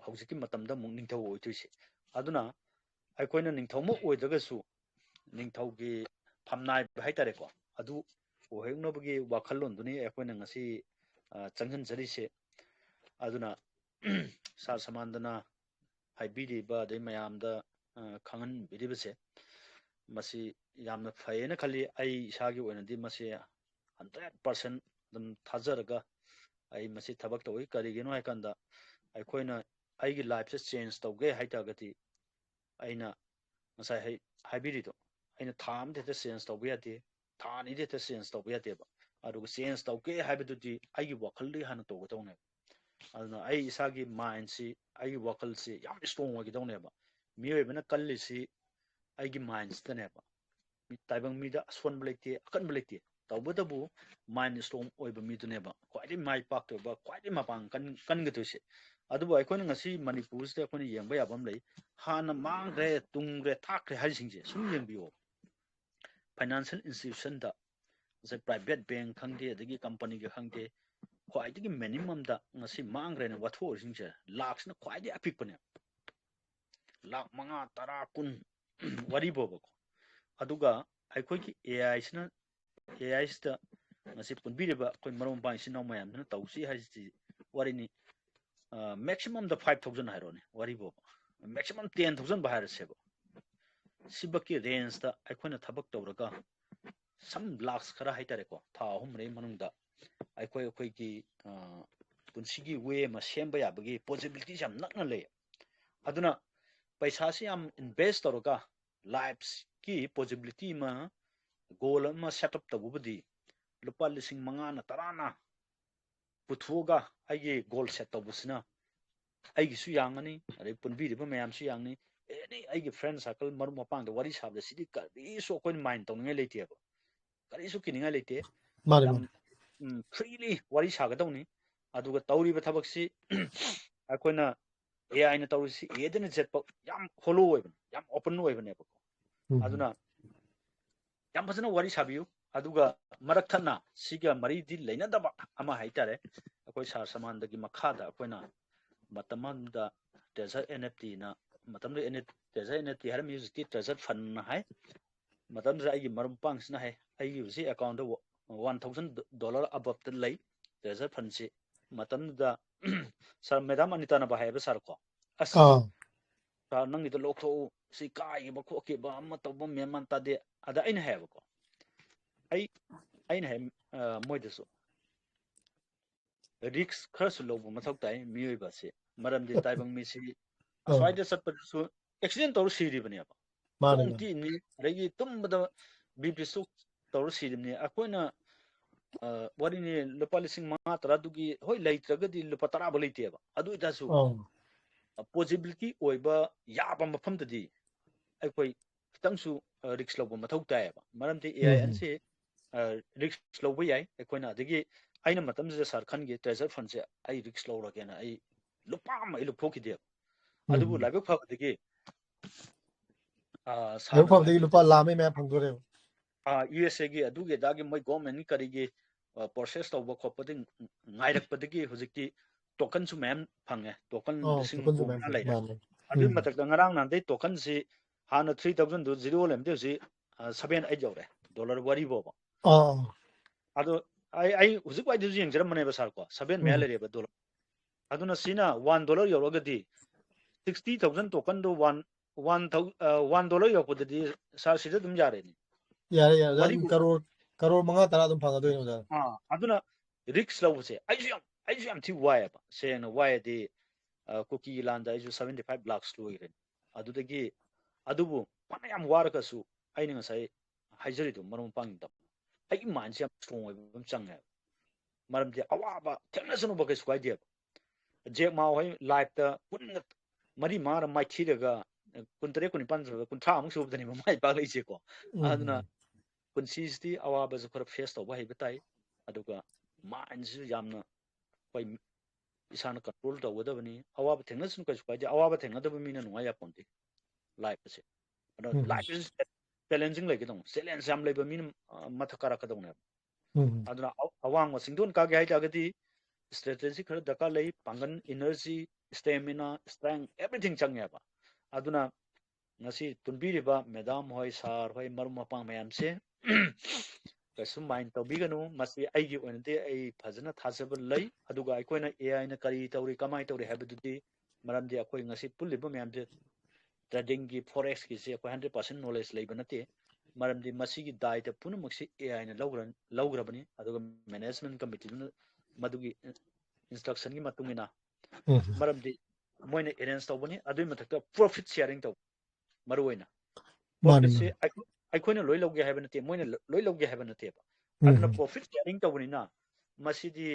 ꯍꯧꯖꯤꯛꯀꯤ ꯃꯇꯝꯗ ꯑꯃꯨꯛ ꯅꯤꯡꯊꯧ ꯑꯣꯏꯗꯣꯏꯁꯦ꯫ ꯑꯗꯨꯅ ꯑꯩꯈꯣꯏꯅ ꯅꯤꯡꯊꯧꯃꯛ ꯑꯣꯏꯗ꯭ꯔꯒꯁꯨ ꯅꯤꯡꯊꯧꯒꯤ ꯐꯝꯅꯥꯏꯕ ꯍꯥꯏꯇꯥꯔꯦꯀꯣ, ꯑꯗꯨ ꯑꯣꯏꯍꯧꯅꯕꯒꯤ ꯋꯥꯈꯜꯂꯣꯟꯗꯨꯅꯤ ꯑꯩꯈꯣꯏꯅ ꯉꯁꯤ, ꯑ, ꯆꯪꯁꯤꯟꯖꯔꯤꯁꯦ꯫ ꯑꯗꯨꯅ ꯁꯥꯔ ꯁꯃꯥꯟꯗꯅ ꯍꯥꯏꯕꯤꯔꯤꯕ, ꯑꯗꯩ ꯃꯌꯥꯝꯗ, ꯑ, ꯈꯪꯍꯟꯕꯤꯔꯤꯕꯁꯦ, ꯃꯁꯤ ꯌꯥꯝꯅ ꯐꯩꯌꯦꯅ ꯈꯜꯂꯤ꯫ ꯑꯩ ꯏꯁꯥꯒꯤ ꯑꯣꯏꯅꯗꯤ ꯃꯁꯤ hundred percent ꯑꯗꯨꯝ ꯊꯥꯖꯔꯒ ꯑꯩ ꯃꯁꯤ ꯊꯕꯛ ꯇꯧꯏ꯫ ꯀꯔꯤꯒꯤꯅꯣ ꯍꯥꯏꯀꯥꯟꯗ, ꯑꯩꯈꯣꯏꯅ, ꯑꯩꯒꯤ lifeꯁꯦ change ꯇꯧꯒꯦ ꯍꯥꯏ ꯇꯥꯔꯒꯗꯤ, ꯑꯩꯅ ꯉꯁꯥꯏ ꯍꯥꯏ-, ꯍꯥꯏꯕꯤꯔꯤꯗꯣ, ꯑꯩꯅ ꯊꯥ ꯑꯃꯗ ꯍꯦꯛꯇ change ꯇꯧꯕ ꯌꯥꯗꯦ, ꯊꯥ ꯑꯅꯤꯗ ꯍꯦꯛꯇ change ꯇꯧꯕ ꯌꯥꯗꯦꯕ꯫ ꯑꯗꯨꯒ change ꯇꯧꯒꯦ ꯍꯥꯏꯕꯗꯨꯗꯤ ꯑꯩꯒꯤ ꯋꯥꯈꯜꯗꯒꯤ ꯍꯥꯟꯅ ꯇꯧꯒꯗꯧꯅꯦꯕ꯫ ꯑꯗꯨꯅ ꯑꯩ ꯏꯁꯥꯒꯤ mindꯁꯤ, ꯑꯩꯒꯤ ꯋꯥꯈꯜꯁꯤ ꯌꯥꯝ strong ꯑꯣꯏꯒꯗꯧꯅꯦꯕ꯫ ꯃꯤꯑꯣꯏꯕꯅ ꯀꯜꯂꯤꯁꯤ ꯑꯩꯒꯤ mindꯁꯤꯗꯅꯦꯕ꯫ ꯃꯤ, ꯇꯥꯏꯕꯪ ꯃꯤꯗ ꯑꯁꯣꯟꯕ ꯂꯩꯇꯦ, ꯑꯀꯟꯕ ꯂꯩꯇꯦ꯫ ꯇꯧꯕꯇꯕꯨ mind strong ꯑꯣꯏꯕ ꯃꯤꯗꯨꯅꯦꯕ ꯈ꯭ꯋꯥꯏꯗꯒꯤ ꯃꯥꯏ ꯄꯥꯛꯇꯣꯏꯕ, ꯈ꯭ꯋꯥꯏꯗꯒꯤ ꯃꯄꯥꯡ ꯀꯟ-, ꯀꯟꯒꯗꯣꯏꯁꯦ꯫ ꯑꯗꯨꯕꯨ ꯑꯩꯈꯣꯏꯅ ꯉꯁꯤ ꯃꯅꯤꯄꯨꯔꯁꯤꯗ ꯑꯩꯈꯣꯏꯅ ꯌꯦꯡꯕ ꯌꯥꯕ ꯑꯃ ꯂꯩ꯫ ꯍꯥꯟꯅ ꯃꯥꯡꯈ꯭ꯔꯦ, ꯇꯨꯝꯈ꯭ꯔꯦ, ꯊꯥꯛꯈ꯭ꯔꯦ ꯍꯥꯏꯔꯤꯁꯤꯡꯁꯦ ꯁꯨꯝ ꯌꯦꯡꯕꯤꯌꯣ꯫ Financial institutionꯗ, ꯉꯁꯥꯏ private bank ꯈꯪꯗꯦ, ꯑꯗꯒꯤ companyꯒ ꯈꯪꯗꯦ, ꯈ꯭ꯋꯥꯏꯗꯒꯤ minimumꯗ ꯉꯁꯤ ꯃꯥꯡꯈ꯭ꯔꯦꯅ ꯋꯥꯊꯣꯛꯏꯁꯤꯡꯁꯦ ꯂꯥꯛꯁꯤꯅ ꯈ꯭ꯋꯥꯏꯗꯒꯤ ꯑꯄꯤꯛꯄꯅꯦ꯫ ꯂꯥꯛ ꯃꯉꯥ, ꯇꯔꯥ, ꯀꯨꯟ ꯋꯥꯔꯤ ꯐꯥꯎꯕꯀꯣ꯫ ꯑꯗꯨꯒ ꯑꯩꯈꯣꯏꯒꯤ AIꯁꯤꯅ, AIꯁꯤꯗ ꯉꯁꯤ ꯄꯨꯟꯕꯤꯔꯤꯕ ꯑꯩꯈꯣꯏ ꯃꯔꯨꯞ ꯃꯄꯥꯡ ꯏꯆꯤꯟ ꯏꯅꯥꯎ ꯃꯌꯥꯝꯁꯤꯅ ꯇꯧꯁꯤ ꯍꯥꯏꯁꯤ ꯋꯥꯔꯤꯅꯤ꯫ ꯑ, maximumꯗ five thousand ꯍꯥꯏꯔꯣꯅꯦ, ꯋꯥꯔꯤ ꯐꯥꯎꯕ꯫ Maximum ten thousand ꯐꯥꯎ ꯍꯥꯏꯔꯁꯦꯕ꯫ ꯁꯤꯕꯛꯀꯤ rangeꯇ ꯑꯩꯈꯣꯏꯅ ꯊꯕꯛ ꯇꯧꯔꯒ some lakhs ꯈꯔ ꯍꯥꯏꯇꯥꯔꯦꯀꯣ, ꯊꯥ ꯑꯍꯨꯝ ꯃꯔꯤ ꯃꯅꯨꯡꯗ ꯑꯩꯈꯣꯏ, ꯑꯩꯈꯣꯏꯒꯤ, ꯑ, ꯄꯨꯟꯁꯤꯒꯤ way ꯑꯃ ꯁꯦꯝꯕ ꯌꯥꯕꯒꯤ possibilities ꯌꯥꯝ ꯅꯛꯅ ꯂꯩ꯫ ꯑꯗꯨꯅ ꯄꯩꯁꯥꯁꯤ ꯌꯥꯝ invest ꯇꯧꯔꯒ lifeꯀꯤ possibility ꯑꯃ, goal ꯑꯃ set up ꯇꯧꯕꯕꯨꯗꯤ ꯂꯨꯄꯥ ꯂꯤꯁꯤꯡ ꯃꯉꯥꯅ, ꯇꯔꯥꯅ ꯄꯨꯊꯣꯛꯑꯒ ꯑꯩꯒꯤ goal set ꯇꯧꯕꯁꯤꯅ ꯑꯩꯒꯤꯁꯨ ꯌꯥꯡꯉꯅꯤ, ꯑꯗꯩ ꯄꯨꯟꯕꯤꯔꯤꯕ ꯃꯌꯥꯝꯁꯨ ꯌꯥꯡꯅꯤ꯫ Any ꯑꯩꯒꯤ friend circle, ꯃꯔꯨꯞ ꯃꯄꯥꯡꯗ ꯋꯥꯔꯤ ꯁꯥꯕꯗ ꯁꯤꯗꯤ ꯀꯔꯤꯁꯨ ꯑꯩꯈꯣꯏꯅ mind ꯇꯧꯅꯤꯡꯉꯥꯏ ꯂꯩꯇꯦꯕ, ꯀꯔꯤꯁꯨ ꯀꯤꯅꯤꯡꯉꯥꯏ ꯂꯩꯇꯦ꯫ ꯃꯥꯅꯦ, ꯌꯥꯝ, ꯃꯥꯅꯦ꯫ ꯎꯝ, freely ꯋꯥꯔꯤ ꯁꯥꯒꯗꯧꯅꯤ꯫ ꯑꯗꯨꯒ ꯇꯧꯔꯤꯕ ꯊꯕꯛꯁꯤ ꯑꯩꯈꯣꯏꯅ AIꯅ ꯇꯧꯔꯤꯁꯤ Aꯗꯩꯅ Z ꯐꯥꯎ ꯌꯥꯝ hollow ꯑꯣꯏꯕꯅꯤ, ꯌꯥꯝ open ꯑꯣꯏꯕꯅꯦꯕꯀꯣ꯫ ꯎꯝ꯫ ꯑꯗꯨꯅ ꯌꯥꯝ ꯐꯖꯅ ꯋꯥꯔꯤ ꯁꯥꯕꯤꯌꯨ꯫ ꯑꯗꯨꯒ ꯃꯔꯛ ꯊꯠꯅ ꯁꯤꯒ ꯃꯔꯤꯗꯤ ꯂꯩꯅꯗꯕ ꯑꯃ ꯍꯥꯏꯇꯥꯔꯦ, ꯑꯩꯈꯣꯏ ꯁꯥꯔ ꯁꯃꯥꯟꯗꯒꯤ ꯃꯈꯥꯗ ꯑꯩꯈꯣꯏꯅ ꯃꯇꯝ ꯑꯃꯗ Treasure NFTꯅ, ꯃꯇꯝꯗꯨꯗ NF, Treasure NFT ꯍꯥꯏꯔꯝꯃꯤ, ꯍꯧꯖꯤꯛꯇꯤ Treasure Fundꯅ ꯍꯥꯏ꯫ ꯃꯇꯝꯗꯨꯗ ꯑꯩꯒꯤ ꯃꯔꯨꯞ ꯃꯄꯥꯡꯁꯤꯅ ꯍꯥꯏ, ꯑꯩꯒꯤ ꯍꯧꯖꯤꯛ accountꯗ one thousand dollar above ꯇ ꯂꯩ treasury fund ꯁꯤ꯫ ꯃꯇꯝꯗꯨꯗ sir, madam ꯑꯅꯤꯇꯥꯅꯕꯨ ꯍꯥꯏꯌꯦꯕ sir ꯀꯣ, "ꯑꯁ, ꯑꯥ sir, ꯅꯪꯒꯤꯗꯣ ꯂꯧꯊꯣꯛꯎ, ꯁꯤ ꯀꯥꯏꯈꯤꯕ ꯈꯣꯠꯈꯤꯕ ꯑꯃ ꯇꯧꯕ ꯃꯦꯟ ꯃꯥꯟ ꯇꯥꯗꯦ"꯫ ꯑꯗ ꯑꯩꯅ ꯍꯥꯏꯌꯦꯕꯀꯣ, ꯑꯩ ꯑꯩꯅ ꯍꯥꯏ ꯑ, ꯃꯣꯏꯗꯁꯨ, "risk ꯈꯔꯁꯨ ꯂꯧꯕ ꯃꯊꯧ ꯇꯥꯏ ꯃꯤꯑꯣꯏꯕ ꯑꯁꯤ, ꯃꯔꯝꯗꯤ ꯇꯥꯏꯕꯪ ꯃꯤꯁꯤ ꯑꯥ ꯑꯁ꯭ꯋꯥꯏꯗ ꯆꯠꯄꯗꯁꯨ accident ꯇꯧꯔ ꯁꯤꯔꯤꯕꯅꯦꯕ, ꯃꯥꯅꯦ ꯈꯣꯡ ꯃꯥꯅꯦ ꯇꯦꯛꯏꯅꯤ, ꯑꯗꯒꯤ ꯇꯨꯝꯕꯗ BP stroke ꯇꯧꯔ ꯁꯤꯔꯤꯕꯅꯤ꯫ ꯑꯩꯈꯣꯏꯅ ꯑ, ꯋꯥꯔꯤꯅꯤ, ꯂꯨꯄꯥ ꯂꯤꯁꯤꯡ ꯃꯉꯥ ꯇꯔꯥꯗꯨꯒꯤ, ꯍꯣꯏ, ꯂꯩꯇ꯭ꯔꯒꯗꯤ ꯂꯨꯄꯥ ꯇꯔꯥ ꯐꯥꯎ ꯂꯩꯇꯦꯕ, ꯑꯗꯨ ꯑꯣꯏꯇꯥꯔꯁꯨ ꯑꯥ possibility ꯑꯣꯏꯕ ꯌꯥꯕ ꯃꯐꯝꯗꯗꯤ ꯑꯩꯈꯣꯏ ꯈꯤꯇꯪꯁꯨ risk ꯂꯧꯕ ꯃꯊꯧ ꯇꯥꯏꯌꯦꯕ꯫ ꯃꯔꯝꯗꯤ ꯎꯝ AIN ꯁꯤ risk ꯂꯧꯕ ꯌꯥꯏ ꯑꯩꯈꯣꯏꯅ꯫ ꯑꯗꯒꯤ ꯑꯩꯅ ꯃꯇꯝꯁꯤꯗ sir ꯈꯟꯒꯤ treasury fund ꯁꯦ ꯑꯩ risk ꯂꯧꯔꯒꯦꯅ ꯑꯩ ꯂꯨꯄꯥ ꯑꯃ ꯑꯩ ꯂꯧꯊꯣꯛꯈꯤꯗꯦꯕ꯫ ꯎꯝ ꯑꯗꯨꯕꯨ ꯎꯝ ꯂꯥꯏꯕꯛ ꯐꯕꯗꯒꯤ ꯑ, ꯂꯥꯏꯕꯛ sir ꯅ ꯐꯕꯗꯒꯤ ꯂꯨꯄꯥ ꯍꯥꯏꯕꯗꯨ ꯂꯥꯈ ꯑꯃ ꯃꯌꯥ ꯐꯪꯗꯣꯔꯦꯕ꯫ ꯑ, USA ꯒꯤ ꯑꯗꯨꯒꯤ ꯑꯗꯥꯒꯤ ꯃꯣꯏ government ꯀꯔꯤꯒꯤ process ꯇꯧꯕ ꯈꯣꯠꯄꯗꯤ ꯉꯥꯏꯔꯛꯄꯗꯒꯤ ꯍꯧꯖꯤꯛꯇꯤ token ꯁꯨ ꯃꯌꯥꯝ ꯐꯪꯉꯦ꯫ Token ꯑꯣ ꯂꯤꯁꯤꯡ token ꯁꯨ ꯍꯨꯝꯐꯨ ꯃꯌꯥꯝ ꯃꯉꯥ ꯐꯪꯉꯦ꯫ ꯂꯩꯔꯦ꯫ ꯃꯥꯅꯦ꯫ ꯑꯗꯨꯒꯤ ꯎꯝ ꯃꯊꯛꯇ ꯉꯔꯥꯡ ꯅꯍꯥꯟꯗꯩ token ꯁꯤ ꯍꯥꯟꯅ three thousand ꯗꯨ zero ꯂꯩꯔꯝꯗꯦ, ꯍꯧꯖꯤꯛ seven eight ꯌꯧꯔꯦ, dollar ꯋꯥꯔꯤ ꯐꯥꯎꯕ꯫ ꯑꯥ ꯑꯗꯣ ꯑꯩ ꯑꯩ ꯍꯧꯖꯤꯛ ꯋꯥꯏꯗꯁꯨ ꯌꯦꯡꯖꯔꯝꯕꯅꯦꯕ sir ꯀꯣ, seven ꯃꯌꯥ ꯎꯝ ꯂꯩꯔꯦꯕ dollar꯫ ꯑꯗꯨꯅ ꯁꯤꯅ one dollar ꯌꯧꯔꯒꯗꯤ sixty thousand token ꯗꯣ one one thousand one dollar ꯌꯧꯔꯛꯄꯗꯗꯤ sir ꯁꯤꯗ ꯑꯗꯨꯝ ꯌꯥꯔꯦꯅꯦ꯫ ꯌꯥꯔꯦ ꯌꯥꯔꯦ ꯑꯗꯨꯝ ꯋꯥꯔꯤꯕꯨ ꯀꯔꯣꯔ ꯀꯔꯣꯔ ꯃꯉꯥ ꯇꯔꯥ ꯑꯗꯨꯝ ꯐꯪꯒꯗꯣꯏꯅꯦ ꯑꯣꯖꯥ꯫ ꯑꯥ ꯑꯗꯨꯅ risk ꯂꯧꯕꯁꯦ ꯑꯩꯁꯨ ꯌꯥꯝ ꯑꯩꯁꯨ ꯌꯥꯝ ꯊꯤ ꯋꯥꯏꯑꯦꯕ, ꯁꯦꯡꯅ ꯋꯥꯏꯑꯗꯤ꯫ ꯑ, ꯀꯨꯀꯤꯒꯤ ꯂꯥꯟꯗ ꯑꯩꯁꯨ seventy five lakhs ꯂꯣꯏꯈ꯭ꯔꯦ꯫ ꯑꯗꯨꯗꯒꯤ ꯑꯗꯨꯕꯨ ꯐꯅ ꯌꯥꯝ ꯋꯥꯔꯒꯁꯨ ꯑꯩꯅ ꯉꯁꯥꯏ ꯍꯥꯏꯖꯔꯤꯗꯣ ꯃꯔꯨꯞ ꯃꯄꯥꯡꯒꯤꯗꯃꯛ ꯑꯩꯒꯤ mind ꯁꯦ ꯌꯥꯝ strong ꯑꯣꯏꯕ ꯑꯃ ꯆꯪꯉꯦꯕ꯫ ꯃꯔꯝꯗꯤ ꯑꯋꯥꯕ ꯊꯦꯡꯅꯁꯅꯨꯕ ꯀꯩꯁꯨ ꯀꯥꯏꯗꯦꯕ꯫ ꯖꯦꯛ ꯃꯥ ꯍꯣꯏ life ꯇ ꯄꯨꯟꯅ ꯃꯔꯤ ꯃꯉꯥꯔ ꯃꯥꯏꯊꯤꯔꯒ ꯀꯨꯟꯇꯔꯦꯠ ꯀꯨꯟꯅꯤꯄꯥꯟ ꯁꯨꯔꯒ ꯀꯨꯟꯊ꯭ꯔꯥꯃꯨꯛ ꯁꯨꯕꯗꯅꯦꯕ ꯃꯥꯏ ꯄꯥꯛꯂꯛꯏꯁꯦꯀꯣ꯫ ꯎꯝ ꯑꯗꯨꯅ ꯎꯝ ꯄꯨꯟꯁꯤꯁꯤꯗꯤ ꯑꯋꯥꯕꯁꯨ ꯈꯔ face ꯇꯧꯕ ꯍꯩꯕ ꯇꯥꯏ꯫ ꯑꯗꯨꯒ mind ꯁꯤꯁꯨ ꯌꯥꯝꯅ ꯑꯩꯈꯣꯏ ꯏꯁꯥꯅ control ꯇꯧꯒꯗꯕꯅꯤ꯫ ꯑꯋꯥꯕ ꯊꯦꯡꯅꯁꯅꯨ ꯀꯩꯁꯨ ꯀꯥꯏꯗꯦ, ꯑꯋꯥꯕ ꯊꯦꯡꯅꯗꯕ ꯃꯤꯅ ꯅꯨꯡꯉꯥꯏ ꯌꯥꯄꯣꯟꯇꯦ life ꯑꯁꯦ꯫ ꯑꯗꯣ ꯎꯝ life ꯁꯤꯁꯨ challenging ꯂꯩꯒꯗꯧꯅꯤ, challenge ꯌꯥꯝ ꯂꯩꯕ ꯃꯤꯅ ꯑ, ꯃꯊꯛ ꯀꯥꯔꯛꯀꯗꯧꯅꯦꯕ꯫ ꯎꯝ ꯑꯗꯨꯅ ꯑ- ꯑꯋꯥꯡꯕ ꯆꯤꯡꯗꯣꯟ ꯀꯥꯒꯦ ꯍꯥꯏꯇꯥꯔꯒꯗꯤ strategy ꯈꯔ ꯗꯔꯀꯥꯔ ꯂꯩ, ꯄꯥꯡꯒꯜ, energy, stamina, strength, everything ꯆꯪꯉꯦꯕ꯫ ꯑꯗꯨꯅ ꯉꯁꯤ ꯄꯨꯟꯕꯤꯔꯤꯕ madam ꯍꯣꯏ, sir ꯍꯣꯏ, ꯃꯔꯨꯞ ꯃꯄꯥꯡ ꯃꯌꯥꯝꯁꯦ ꯀꯩꯁꯨ mind ꯇꯧꯕꯤꯒꯅꯨ꯫ ꯃꯁꯤ ꯑꯩꯒꯤ ꯑꯣꯏꯅꯗꯤ ꯑꯩ ꯐꯖꯅ ꯊꯥꯖꯕ ꯂꯩ꯫ ꯑꯗꯨꯒ ꯑꯩꯈꯣꯏꯅ AI ꯅ ꯀꯔꯤ ꯇꯧꯔꯤ, ꯀꯃꯥꯏꯅ ꯇꯧꯔꯤ ꯍꯥꯏꯕꯗꯨꯗꯤ, ꯃꯔꯝꯗꯤ ꯑꯩꯈꯣꯏ ꯉꯁꯤ ꯄꯨꯜꯂꯤꯕ ꯃꯌꯥꯝꯁꯦ trading ꯒꯤ, forex ꯀꯤꯁꯦ ꯑꯩꯈꯣꯏ hundred percent knowledge ꯂꯩꯕ ꯅꯠꯇꯦ꯫ ꯃꯔꯝꯗꯤ ꯃꯁꯤꯒꯤ ꯗꯥꯏꯇ ꯄꯨꯝꯅꯃꯛꯁꯤ AI ꯅ ꯂꯧꯈ꯭ꯔ-, ꯂꯧꯈ꯭ꯔꯕꯅꯤ꯫ ꯑꯗꯨꯒ management committee ꯗꯨꯅ ꯃꯗꯨꯒꯤ instruction ꯒꯤ ꯃꯇꯨꯡ ꯏꯟꯅ, ꯎꯝ꯫ ꯃꯔꯝꯗꯤ ꯃꯣꯏꯅ arrange ꯇꯧꯕꯅꯤ꯫ ꯑꯗꯨꯒꯤ ꯃꯊꯛꯇ profit sharing ꯇꯧꯕ ꯃꯔꯨ ꯑꯣꯏꯅ꯫ ꯃꯥꯅꯤ, profit ꯁꯦ ꯃꯥꯅꯤ꯫ ꯑꯩꯈꯣꯏ-, ꯑꯩꯈꯣꯏꯅ ꯂꯣꯏ ꯂꯧꯒꯦ ꯍꯥꯏꯕ ꯅꯠꯇꯦ, ꯃꯣꯏꯅ ꯂ-, ꯂꯣꯏ ꯂꯧꯒꯦ ꯍꯥꯏꯕ ꯅꯠꯇꯦꯕ꯫ ꯎꯝ, ꯑꯗꯨꯅ ꯎꯝ꯫ Profit sharing ꯇꯧꯕꯅꯤꯅ ꯃꯁꯤꯗꯤ,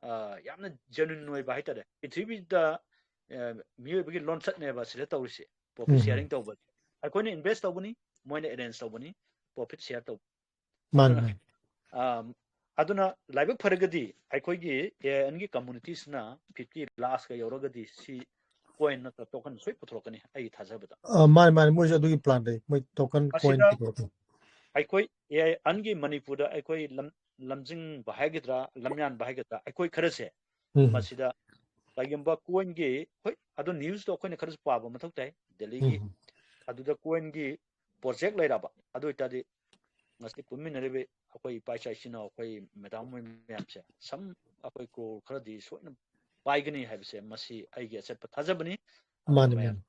ꯑ, ꯌꯥꯝꯅ genuine ꯑꯣꯏꯕ ꯍꯥꯏꯇꯥꯔꯦ꯫ ꯄ꯭ꯔꯤꯊꯤꯕꯤꯗ, ꯑ, ꯃꯤꯑꯣꯏꯕꯒꯤ ꯂꯣꯟꯆꯠꯅꯦꯕ ꯁꯤꯗ ꯇꯧꯔꯤꯁꯦ, profit ꯎꯝ, ꯎꯝ꯫ Sharing ꯇꯧꯕ꯫ ꯑꯩꯈꯣꯏꯅ invest ꯇꯧꯕꯅꯤ, ꯃꯣꯏꯅ arrange ꯇꯧꯕꯅꯤ, profit share ꯇꯧꯕ꯫ ꯃꯥꯅꯤ, ꯑꯗꯨꯅ, ꯃꯥꯅꯤ꯫ ꯑ, ꯑꯗꯨꯅ ꯂꯥꯏꯕꯛ ꯐꯔꯒꯗꯤ ꯑꯩꯈꯣꯏꯒꯤ AI ꯒꯤ community ꯁꯤꯅ fifty plus ꯀ ꯌꯧꯔꯒꯗꯤ ꯁꯤ coin ꯅꯠꯇ꯭ꯔ token ꯁꯣꯏ ꯄꯨꯊꯣꯔꯛꯀꯅꯤ, ꯑꯩꯒꯤ ꯊꯥꯖꯕꯗ꯫ ꯑ, ꯃꯥꯅꯤ, ꯃꯥꯅꯤ, ꯃꯣꯏꯁꯨ ꯑꯗꯨꯒꯤ plan ꯂꯩ, ꯃꯣꯏ token coin ꯃꯁꯤꯗ ꯄꯨꯊꯣꯔꯛꯀꯅꯤ꯫ ꯑꯩꯈꯣꯏ AI ꯒꯤ ꯃꯅꯤꯄꯨꯔꯗ ꯑꯩꯈꯣꯏ ꯂꯝ-, ꯂꯝꯖꯤꯡꯕ ꯍꯥꯏꯒꯗ꯭ꯔꯥ, ꯂꯝꯌꯥꯟꯕ ꯍꯥꯏꯒꯗ꯭ꯔꯥ, ꯑꯩꯈꯣꯏ ꯈꯔꯁꯦ ꯎꯝ꯫ ꯃꯁꯤꯗ ꯀꯩꯒꯨꯝꯕ coin ꯒꯤ, ꯍꯣꯏ, ꯑꯗꯨ news ꯇꯣ ꯑꯩꯈꯣꯏꯅ ꯈꯔꯁꯨ ꯄꯥꯕ ꯃꯊꯧ ꯇꯥꯏ, ꯗꯦꯜꯂꯤꯒꯤ꯫ ꯎꯝ꯫ ꯑꯗꯨꯗ coin ꯒꯤ project ꯂꯩꯔꯕ, ꯑꯗꯨ ꯑꯣꯏꯇꯥꯔꯗꯤ ꯉꯁꯤ ꯄꯨꯟꯃꯤꯟꯅꯔꯤꯕ ꯑꯩꯈꯣꯏ ꯏꯄꯥ ꯏꯆꯥ ꯏꯆꯤꯟ ꯏꯅꯥꯎ, ꯑꯩꯈꯣꯏ ꯃꯦꯗꯥꯝ ꯍꯣꯏ ꯃꯌꯥꯝꯁꯦ, ꯁꯝ ꯑꯩꯈꯣꯏ ꯀ꯭ꯔꯣꯔ ꯈꯔꯗꯤ ꯁꯣꯏꯅ ꯄꯥꯏꯒꯅꯤ ꯍꯥꯏꯕꯁꯦ ꯃꯁꯤ ꯑꯩꯒꯤ ꯑꯆꯦꯠꯄ ꯊꯥꯖꯕꯅꯤ꯫ ꯑꯗꯨꯅ ꯃꯥꯅꯤ, ꯃꯌꯥꯝ, ꯃꯥꯅꯤ꯫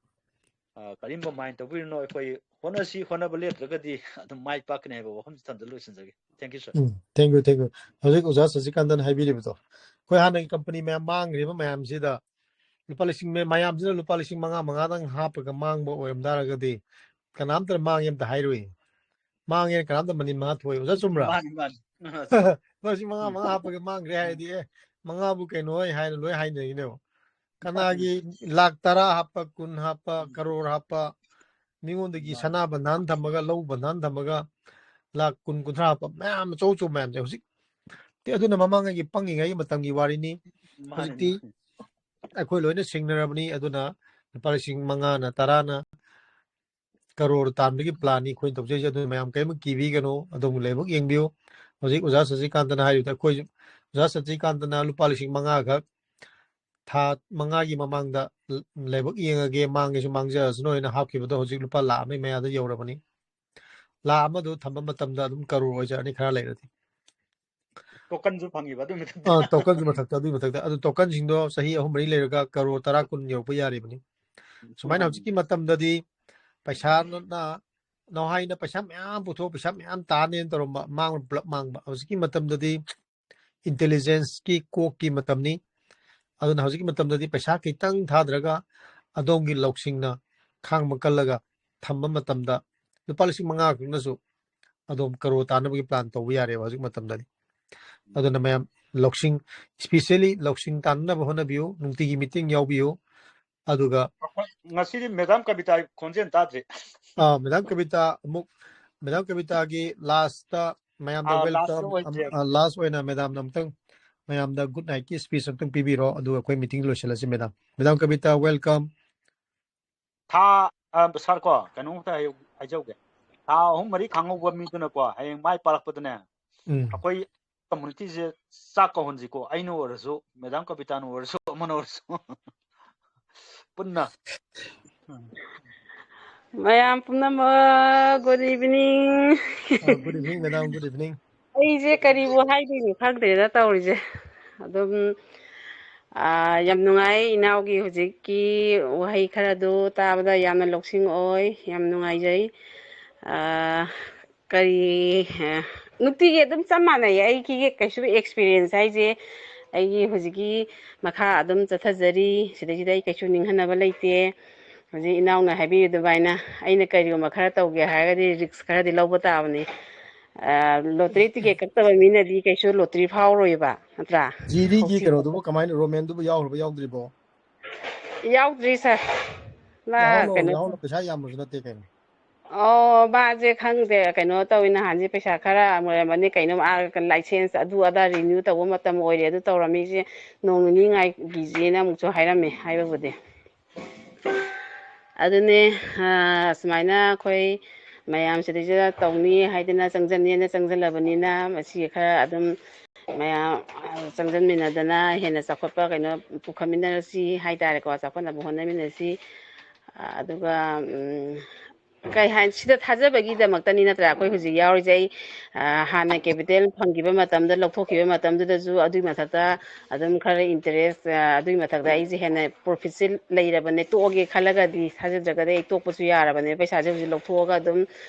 ꯑ, ꯀꯔꯤꯒꯨꯝꯕ mind ꯇꯧꯕꯤꯔꯨꯅꯨ, ꯑꯩꯈꯣꯏ ꯍꯣꯠꯅꯁꯤ, ꯍꯣꯠꯅꯕ ꯂꯦꯞꯇ꯭ꯔꯒꯗꯤ ꯑꯗꯨꯝ ꯃꯥꯏ ꯄꯥꯛꯀꯅꯤ ꯍꯥꯏꯕ ꯋꯥꯐꯝꯁꯤ ꯊꯝꯖ ꯂꯣꯏꯁꯤꯟꯖꯒꯦ꯫ Thank you, sir꯫ Um, thank you, thank you꯫ ꯍꯧꯖꯤꯛ ꯑꯣꯖꯥ ꯁꯆꯤꯀꯥꯟꯇꯅ ꯍꯥꯏꯕꯤꯔꯤꯕꯗꯣ, ꯑꯩꯈꯣꯏ ꯍꯥꯟꯅꯒꯤ company ꯃꯌꯥꯝ ꯃꯥꯡꯈ꯭ꯔꯤꯕ ꯃꯌꯥꯝꯁꯤꯗ ꯂꯨꯄꯥ ꯂꯤꯁꯤꯡ, ꯃꯌꯥꯝꯁꯤꯅ ꯂꯨꯄꯥ ꯂꯤꯁꯤꯡ ꯃꯉꯥ, ꯃꯉꯥꯗꯪ ꯍꯥꯞꯄꯒ ꯃꯥꯡꯕ ꯑꯣꯏꯔꯝ ꯇꯥꯔꯒꯗꯤ ꯀꯅꯥꯝꯇꯅ ꯃꯥꯡꯉꯦ ꯑꯝꯇ ꯍꯥꯏꯔꯣꯏ꯫ ꯃꯥꯡꯉꯦꯅ ꯀꯅꯥꯝꯇ ꯃꯅꯤꯟ ꯃꯉꯥ ꯊꯣꯛꯑꯣꯏ꯫ ꯑꯣꯖꯥ ꯆꯨꯝꯕ꯭ꯔꯥ? ꯃꯥꯅꯤ, ꯃꯥꯅꯤ꯫ ꯂꯨꯄꯥ ꯂꯤꯁꯤꯡ ꯃꯉꯥ, ꯎꯝ꯫ ꯃꯉꯥ ꯍꯥꯞꯄꯒ ꯃꯥꯡꯈ꯭ꯔꯦ ꯍꯥꯏꯔꯗꯤ, "ꯑꯦ, ꯃꯉꯥꯕꯨ ꯀꯩꯅꯣ?" ꯍꯥꯏꯅ ꯂꯣꯏ ꯍꯥꯏꯅꯔꯤꯅꯦꯕ꯫ ꯀꯅꯥꯒꯤ ꯂꯥꯛ ꯇꯔꯥ ꯍꯥꯞꯄ, ꯀꯨꯟ ꯍꯥꯞꯄ, ꯎꯝ꯫ ꯀꯔꯣꯔ ꯍꯥꯞꯄ, ꯃꯤꯉꯣꯟꯗꯒꯤ ꯃꯥꯅꯤ꯫ ꯁꯅꯥ ꯕꯟꯙꯥꯟ ꯊꯝꯃꯒ, ꯂꯧ ꯕꯟꯙꯥꯟ ꯊꯝꯃꯒ ꯂꯥꯛ ꯀꯨꯟ, ꯀꯨꯟꯊ꯭ꯔꯥ ꯍꯥꯞꯄ ꯃꯌꯥꯝ, ꯑꯆꯧ ꯑꯆꯧꯕ ꯃꯌꯥꯝꯁꯦ ꯍꯧꯖꯤꯛ꯫ ꯇꯦ, ꯑꯗꯨꯅ ꯃꯃꯥꯡꯉꯩꯒꯤ ꯄꯪꯉꯤꯉꯩꯒꯤ ꯃꯇꯝꯒꯤ ꯋꯥꯔꯤꯅꯤ꯫ ꯃꯥꯅꯤ, ꯍꯧꯖꯤꯛꯇꯤ ꯃꯥꯅꯤ꯫ ꯑꯩꯈꯣꯏ ꯂꯣꯏꯅ ꯁꯤꯡꯅꯔꯕꯅꯤ꯫ ꯑꯗꯨꯅ ꯂꯨꯄꯥ ꯂꯤꯁꯤꯡ ꯃꯉꯥꯅ, ꯇꯔꯥꯅ ꯀꯔꯣꯔ ꯇꯥꯟꯕꯒꯤ plan ꯅꯤ ꯑꯩꯈꯣꯏꯅ ꯇꯧꯖꯩꯁꯦ꯫ ꯑꯗꯨꯅ ꯃꯌꯥꯝ ꯀꯔꯤꯝꯇ ꯀꯤꯕꯤꯒꯅꯨ, ꯑꯗꯣꯝꯒꯤ ꯂꯥꯏꯕꯛ ꯌꯦꯡꯕꯤꯌꯨ꯫ ꯍꯧꯖꯤꯛ ꯑꯣꯖꯥ ꯁꯆꯤꯀꯥꯟꯇꯅ ꯍꯥꯏꯔꯤꯕꯗ ꯑꯩꯈꯣꯏꯁꯨ, ꯑꯣꯖꯥ ꯁꯆꯤꯀꯥꯟꯇꯅ ꯂꯨꯄꯥ ꯂꯤꯁꯤꯡ ꯃꯉꯥꯈꯛ ꯊꯥ ꯃꯉꯥꯒꯤ ꯃꯃꯥꯡꯗ ꯂꯥꯏꯕꯛ ꯌꯦꯡꯉꯒꯦ, ꯃꯥꯡꯒꯦꯁꯨ ꯃꯥꯡꯖꯔꯁꯅꯨ ꯍꯥꯏꯅ ꯍꯥꯞꯈꯤꯕꯗꯣ ꯍꯧꯖꯤꯛ ꯂꯨꯄꯥ ꯂꯥꯈ ꯑꯃꯒꯤ ꯃꯌꯥꯗ ꯌꯧꯔꯕꯅꯤ꯫ ꯂꯥꯈ ꯑꯃꯗꯣ ꯊꯝꯕ ꯃꯇꯝꯗ ꯑꯗꯨꯝ ꯀꯔꯣꯔ ꯑꯣꯏꯖꯔꯅꯤ, ꯈꯔ ꯂꯩꯔꯗꯤ꯫ ꯇꯣꯀꯟꯁꯨ ꯐꯪꯉꯤꯕ ꯑꯗꯨꯒꯤ ꯃꯊꯛꯇ꯫ ꯑꯥ, ꯇꯣꯀꯟꯁꯨ ꯃꯊꯛꯇ, ꯑꯗꯨꯒꯤ ꯃꯊꯛꯇ꯫ ꯑꯗꯨ ꯇꯣꯀꯟꯁꯤꯡꯗꯣ ꯆꯍꯤ ꯑꯍꯨꯝ ꯃꯔꯤ ꯂꯩꯔꯒ ꯀꯔꯣꯔ ꯇꯔꯥ ꯀꯨꯟ ꯌꯧꯔꯛꯄ ꯌꯥꯔꯤꯕꯅꯤ꯫ ꯁꯨꯃꯥꯏꯅ ꯍꯧꯖꯤꯛꯀꯤ ꯃꯇꯝꯗꯗꯤ ꯄꯩꯁꯥꯅ, ꯅꯍꯥꯏꯅ ꯄꯩꯁꯥ ꯃꯌꯥꯝ ꯄꯨꯊꯣꯛ, ꯄꯩꯁꯥ ꯃꯌꯥꯝ ꯇꯥꯅꯦꯅ ꯇꯧꯔꯝꯕ, ꯃꯥꯡꯕ, ꯄꯨꯂꯞ ꯃꯥꯡꯕ꯫ ꯍꯧꯖꯤꯛꯀꯤ ꯃꯇꯝꯗꯗꯤ ꯏꯟꯇꯦꯂꯤꯖꯦꯟꯁꯀꯤ ꯀꯣꯛꯀꯤ ꯃꯇꯝꯅꯤ꯫ ꯑꯗꯨꯅ ꯍꯧꯖꯤꯛꯀꯤ ꯃꯇꯝꯗꯗꯤ ꯄꯩꯁꯥ ꯈꯤꯇꯪ ꯊꯥꯗꯔꯒ ꯑꯗꯣꯝꯒꯤ ꯂꯧꯁꯤꯡꯅ ꯈꯥꯡꯕ ꯀꯜꯂꯒ ꯊꯝꯕ ꯃꯇꯝꯗ ꯂꯨꯄꯥ ꯂꯤꯁꯤꯡ ꯃꯉꯥ ꯈꯛꯅꯁꯨ ꯑꯗꯣꯝ ꯀꯔꯣꯔ ꯇꯥꯟꯅꯕꯒꯤ ꯄ꯭ꯂꯥꯟ ꯇꯧꯕ ꯌꯥꯔꯦꯕ ꯍꯧꯖꯤꯛ ꯃꯇꯝꯗꯗꯤ꯫ ꯑꯗꯨꯅ ꯃꯌꯥꯝ ꯂꯧꯁꯤꯡ, especially ꯂꯧꯁꯤꯡ ꯇꯥꯟꯅꯅꯕ ꯍꯣꯠꯅꯕꯤꯌꯨ, ꯅꯨꯡꯇꯤꯒꯤ ꯃꯤꯇꯤꯡ ꯌꯥꯎꯕꯤꯌꯨ꯫ ꯑꯗꯨꯒ ꯑꯩꯈꯣꯏ ꯉꯁꯤꯗꯤ ꯃꯦꯗꯥꯝ ꯀꯕꯤꯇꯥꯒꯤ ꯈꯣꯟꯖꯦꯜ ꯇꯥꯗ꯭ꯔꯤ꯫ ꯑꯥ, ꯃꯦꯗꯥꯝ ꯀꯕꯤꯇꯥ ꯑꯃꯨꯛ, ꯃꯦꯗꯥꯝ ꯀꯕꯤꯇꯥꯒꯤ ꯂꯥꯁꯇ ꯃꯌꯥꯝꯗ ꯑꯥ, ꯂꯥꯁꯇ ꯋꯦꯜꯀꯝ, ꯑꯣꯏꯁꯦ꯫ ꯂꯥꯁ ꯑꯣꯏꯅ ꯃꯦꯗꯥꯝꯅ ꯑꯃꯨꯛꯇꯪ ꯃꯌꯥꯝꯗ ꯒꯨꯗ ꯅꯥꯏꯠꯀꯤ ꯁ꯭ꯄꯤꯆ ꯑꯃꯇꯪ ꯄꯤꯕꯤꯔꯣ, ꯑꯗꯨꯒ ꯑꯩꯈꯣꯏ ꯃꯤꯇꯤꯡ ꯂꯣꯏꯁꯤꯜꯂꯁꯤ꯫ ꯃꯦꯗꯥꯝ, ꯃꯦꯗꯥꯝ ꯀꯕꯤꯇꯥ, ꯋꯦꯜꯀꯝ꯫ ꯊꯥ, ꯑ, ꯁꯥꯔ ꯀꯣ, ꯀꯩꯅꯣꯝꯇ ꯍꯥꯏ-, ꯍꯥꯏꯖꯍꯧꯒꯦ꯫ ꯊꯥ ꯑꯍꯨꯝ ꯃꯔꯤ ꯈꯥꯡꯍꯧꯕ ꯃꯤꯗꯨꯅꯀꯣ, ꯍꯌꯦꯡ ꯃꯥꯏ ꯄꯥꯛꯂꯛꯄꯗꯅꯦ, ꯎꯝ꯫ ꯑꯩꯈꯣꯏ ꯀꯝꯃꯨꯅꯤꯇꯤꯁꯦ ꯆꯥꯛ ꯀꯧꯍꯟꯁꯤꯀꯣ, ꯑꯩꯅ ꯑꯣꯏꯔꯁꯨ, ꯃꯦꯗꯥꯝ ꯀꯕꯤꯇꯥꯅ ꯑꯣꯏꯔꯁꯨ, ꯑꯃꯅ ꯑꯣꯏꯔꯁꯨ꯫ ꯄꯨꯟꯅ꯫ ꯃꯌꯥꯝ ꯄꯨꯝꯅꯃꯛ, good evening꯫ ꯑ, good evening, madam, good evening꯫ ꯑꯩꯁꯦ ꯀꯔꯤꯕꯨ ꯍꯥꯏꯗꯣꯏꯅꯣ ꯈꯪꯗ꯭ꯔꯦꯗ ꯇꯧꯔꯤꯁꯦ꯫ ꯑꯗꯨꯝ, ꯑꯥ, ꯌꯥꯝ ꯅꯨꯡꯉꯥꯏ ꯏꯅꯥꯎꯒꯤ ꯍꯧꯖꯤꯛꯀꯤ ꯋꯥꯍꯩ ꯈꯔꯗꯨ ꯇꯥꯕꯗ ꯌꯥꯝꯅ ꯂꯧꯁꯤꯡ ꯑꯣꯏ, ꯌꯥꯝ ꯅꯨꯡꯉꯥꯏꯖꯩ꯫ ꯑꯥ, ꯀꯔꯤ, ꯑ, ꯅꯨꯡꯇꯤꯒꯤ ꯑꯗꯨꯝ ꯆꯞ ꯃꯥꯟꯅꯩꯌꯦ꯫ ꯑꯩꯒꯤ ꯀꯩꯁꯨ experience ꯍꯥꯏꯁꯦ, ꯑꯩꯒꯤ ꯍꯧꯖꯤꯛꯀꯤ ꯃꯈꯥ ꯑꯗꯨꯝ ꯆꯠꯊꯖꯔꯤ꯫ ꯁꯤꯗꯩꯁꯤꯗ ꯑꯩ ꯀꯩꯁꯨ ꯅꯤꯡꯍꯟꯅꯕ ꯂꯩꯇꯦ꯫ ꯍꯧꯖꯤꯛ ꯏꯅꯥꯎꯅ ꯍꯥꯏꯕꯤꯔꯤꯗꯨ ꯑꯗꯨꯃꯥꯏꯅ ꯑꯩꯅ ꯀꯔꯤꯒꯨꯝꯕ ꯈꯔ ꯇꯧꯒꯦ ꯍꯥꯏꯔꯒꯗꯤ risk ꯈꯔꯗꯤ ꯂꯧꯕ ꯇꯥꯕꯅꯤ꯫ ꯑ, lottery ticket ꯀꯛꯇꯕ ꯃꯤꯅꯗꯤ ꯀꯩꯁꯨ lottery ꯐꯥꯎꯔꯣꯏꯕ, ꯅꯠꯇ꯭ꯔꯥ? ꯖꯤꯗꯤꯒꯤ ꯍꯧꯖꯤꯛ ꯀꯩꯅꯣꯗꯨꯕꯨ ꯀꯃꯥꯏꯅ, ꯔꯣꯃꯦꯟꯗꯨꯕꯨ ꯌꯥꯎꯈ꯭ꯔꯕ ꯌꯥꯎꯗ꯭ꯔꯤꯕꯣ? ꯌꯥꯎꯗ꯭ꯔꯤ, sir꯫ ꯃꯥ ꯌꯥꯎꯍꯜꯂꯣ, ꯀꯩꯅꯣ ꯌꯥꯎꯍꯜꯂꯣ, ꯄꯩꯁꯥ ꯌꯥꯝꯕꯁꯨ ꯅꯠꯇꯦ ꯀꯩꯅꯣ꯫ ꯑꯣ, ꯃꯥꯁꯦ ꯈꯪꯗꯦ, ꯀꯩꯅꯣ ꯇꯧꯋꯤ, ꯅꯍꯥꯟꯁꯦ ꯄꯩꯁꯥ ꯈꯔ ꯑꯃ ꯑꯣꯏꯔꯝꯃꯅꯤ, ꯀꯩꯅꯣ, ꯑꯥ, license ꯑꯗꯨ ꯑꯗꯥ renew ꯇꯧꯕ ꯃꯇꯝ ꯑꯣꯏꯔꯦ, ꯑꯗꯨ ꯇꯧꯔꯝꯃꯤꯁꯦ ꯅꯣꯡ ꯅꯤꯅꯤ ꯉꯥꯏꯈꯤꯁꯦꯅ ꯑꯃꯨꯛꯁꯨ ꯍꯥꯏꯔꯝꯃꯦ, ꯍꯥꯏꯕꯕꯨꯗꯤ꯫ ꯑꯗꯨꯅꯦ, ꯑꯥ, ꯁꯨꯃꯥꯏꯅ ꯑꯩꯈꯣꯏ ꯃꯌꯥꯝ ꯁꯤꯗꯩꯁꯤꯗ ꯇꯧꯅꯤ ꯍꯥꯏꯗꯅ ꯆꯪꯁꯟꯅꯦꯅ ꯆꯪꯁꯜꯂꯕꯅꯤꯅ, ꯃꯁꯤ ꯈꯔ ꯑꯗꯨꯝ ꯃꯌꯥꯝ, ꯑꯥ, ꯆꯪꯁꯟꯃꯤꯟꯅꯗꯅ ꯍꯦꯟꯅ ꯆꯥꯎꯈꯠꯄ ꯀꯩꯅꯣ ꯄꯨꯈꯠꯃꯤꯟꯅꯔꯁꯤ ꯍꯥꯏꯇꯥꯔꯦꯀꯣ, ꯆꯥꯎꯈꯠꯅꯕ ꯍꯣꯠꯅꯃꯤꯟꯅꯁꯤ꯫ ꯑꯥ, ꯑꯗꯨꯒ, ꯎꯝ, ꯀꯩ ꯍꯥꯏ, ꯁꯤꯗ ꯊꯥꯖꯕꯒꯤꯗꯃꯛꯇꯅꯤ ꯅꯠꯇ꯭ꯔꯥ ꯑꯩꯈꯣꯏ ꯍꯧꯖꯤꯛ ꯌꯥꯎꯔꯤꯁꯦ꯫ ꯑꯩ, ꯑ, ꯍꯥꯟꯅ capital ꯐꯪꯈꯤꯕ ꯃꯇꯝꯗ, ꯂꯧꯊꯣꯛꯈꯤꯕ ꯃꯇꯝꯗꯨꯗꯁꯨ ꯑꯗꯨꯒꯤ ꯃꯊꯛꯇ ꯑꯗꯨꯝ ꯈꯔ interest, ꯑ, ꯑꯗꯨꯒꯤ ꯃꯊꯛꯇ ꯑꯩꯁꯦ ꯍꯦꯟꯅ profitꯁꯦ ꯂꯩꯔꯕꯅꯦ, ꯇꯣꯛꯑꯒꯦ ꯈꯜꯂꯒꯗꯤ, ꯊꯥꯖꯗ꯭ꯔꯒꯗꯤ ꯑꯩ ꯇꯣꯛꯄꯁꯨ ꯌꯥꯔꯕꯅꯦ꯫ ꯄꯩꯁꯥꯁꯦ ꯍꯧꯖꯤꯛ ꯂꯧꯊꯣꯛꯑꯒ ꯑꯗꯨꯝ,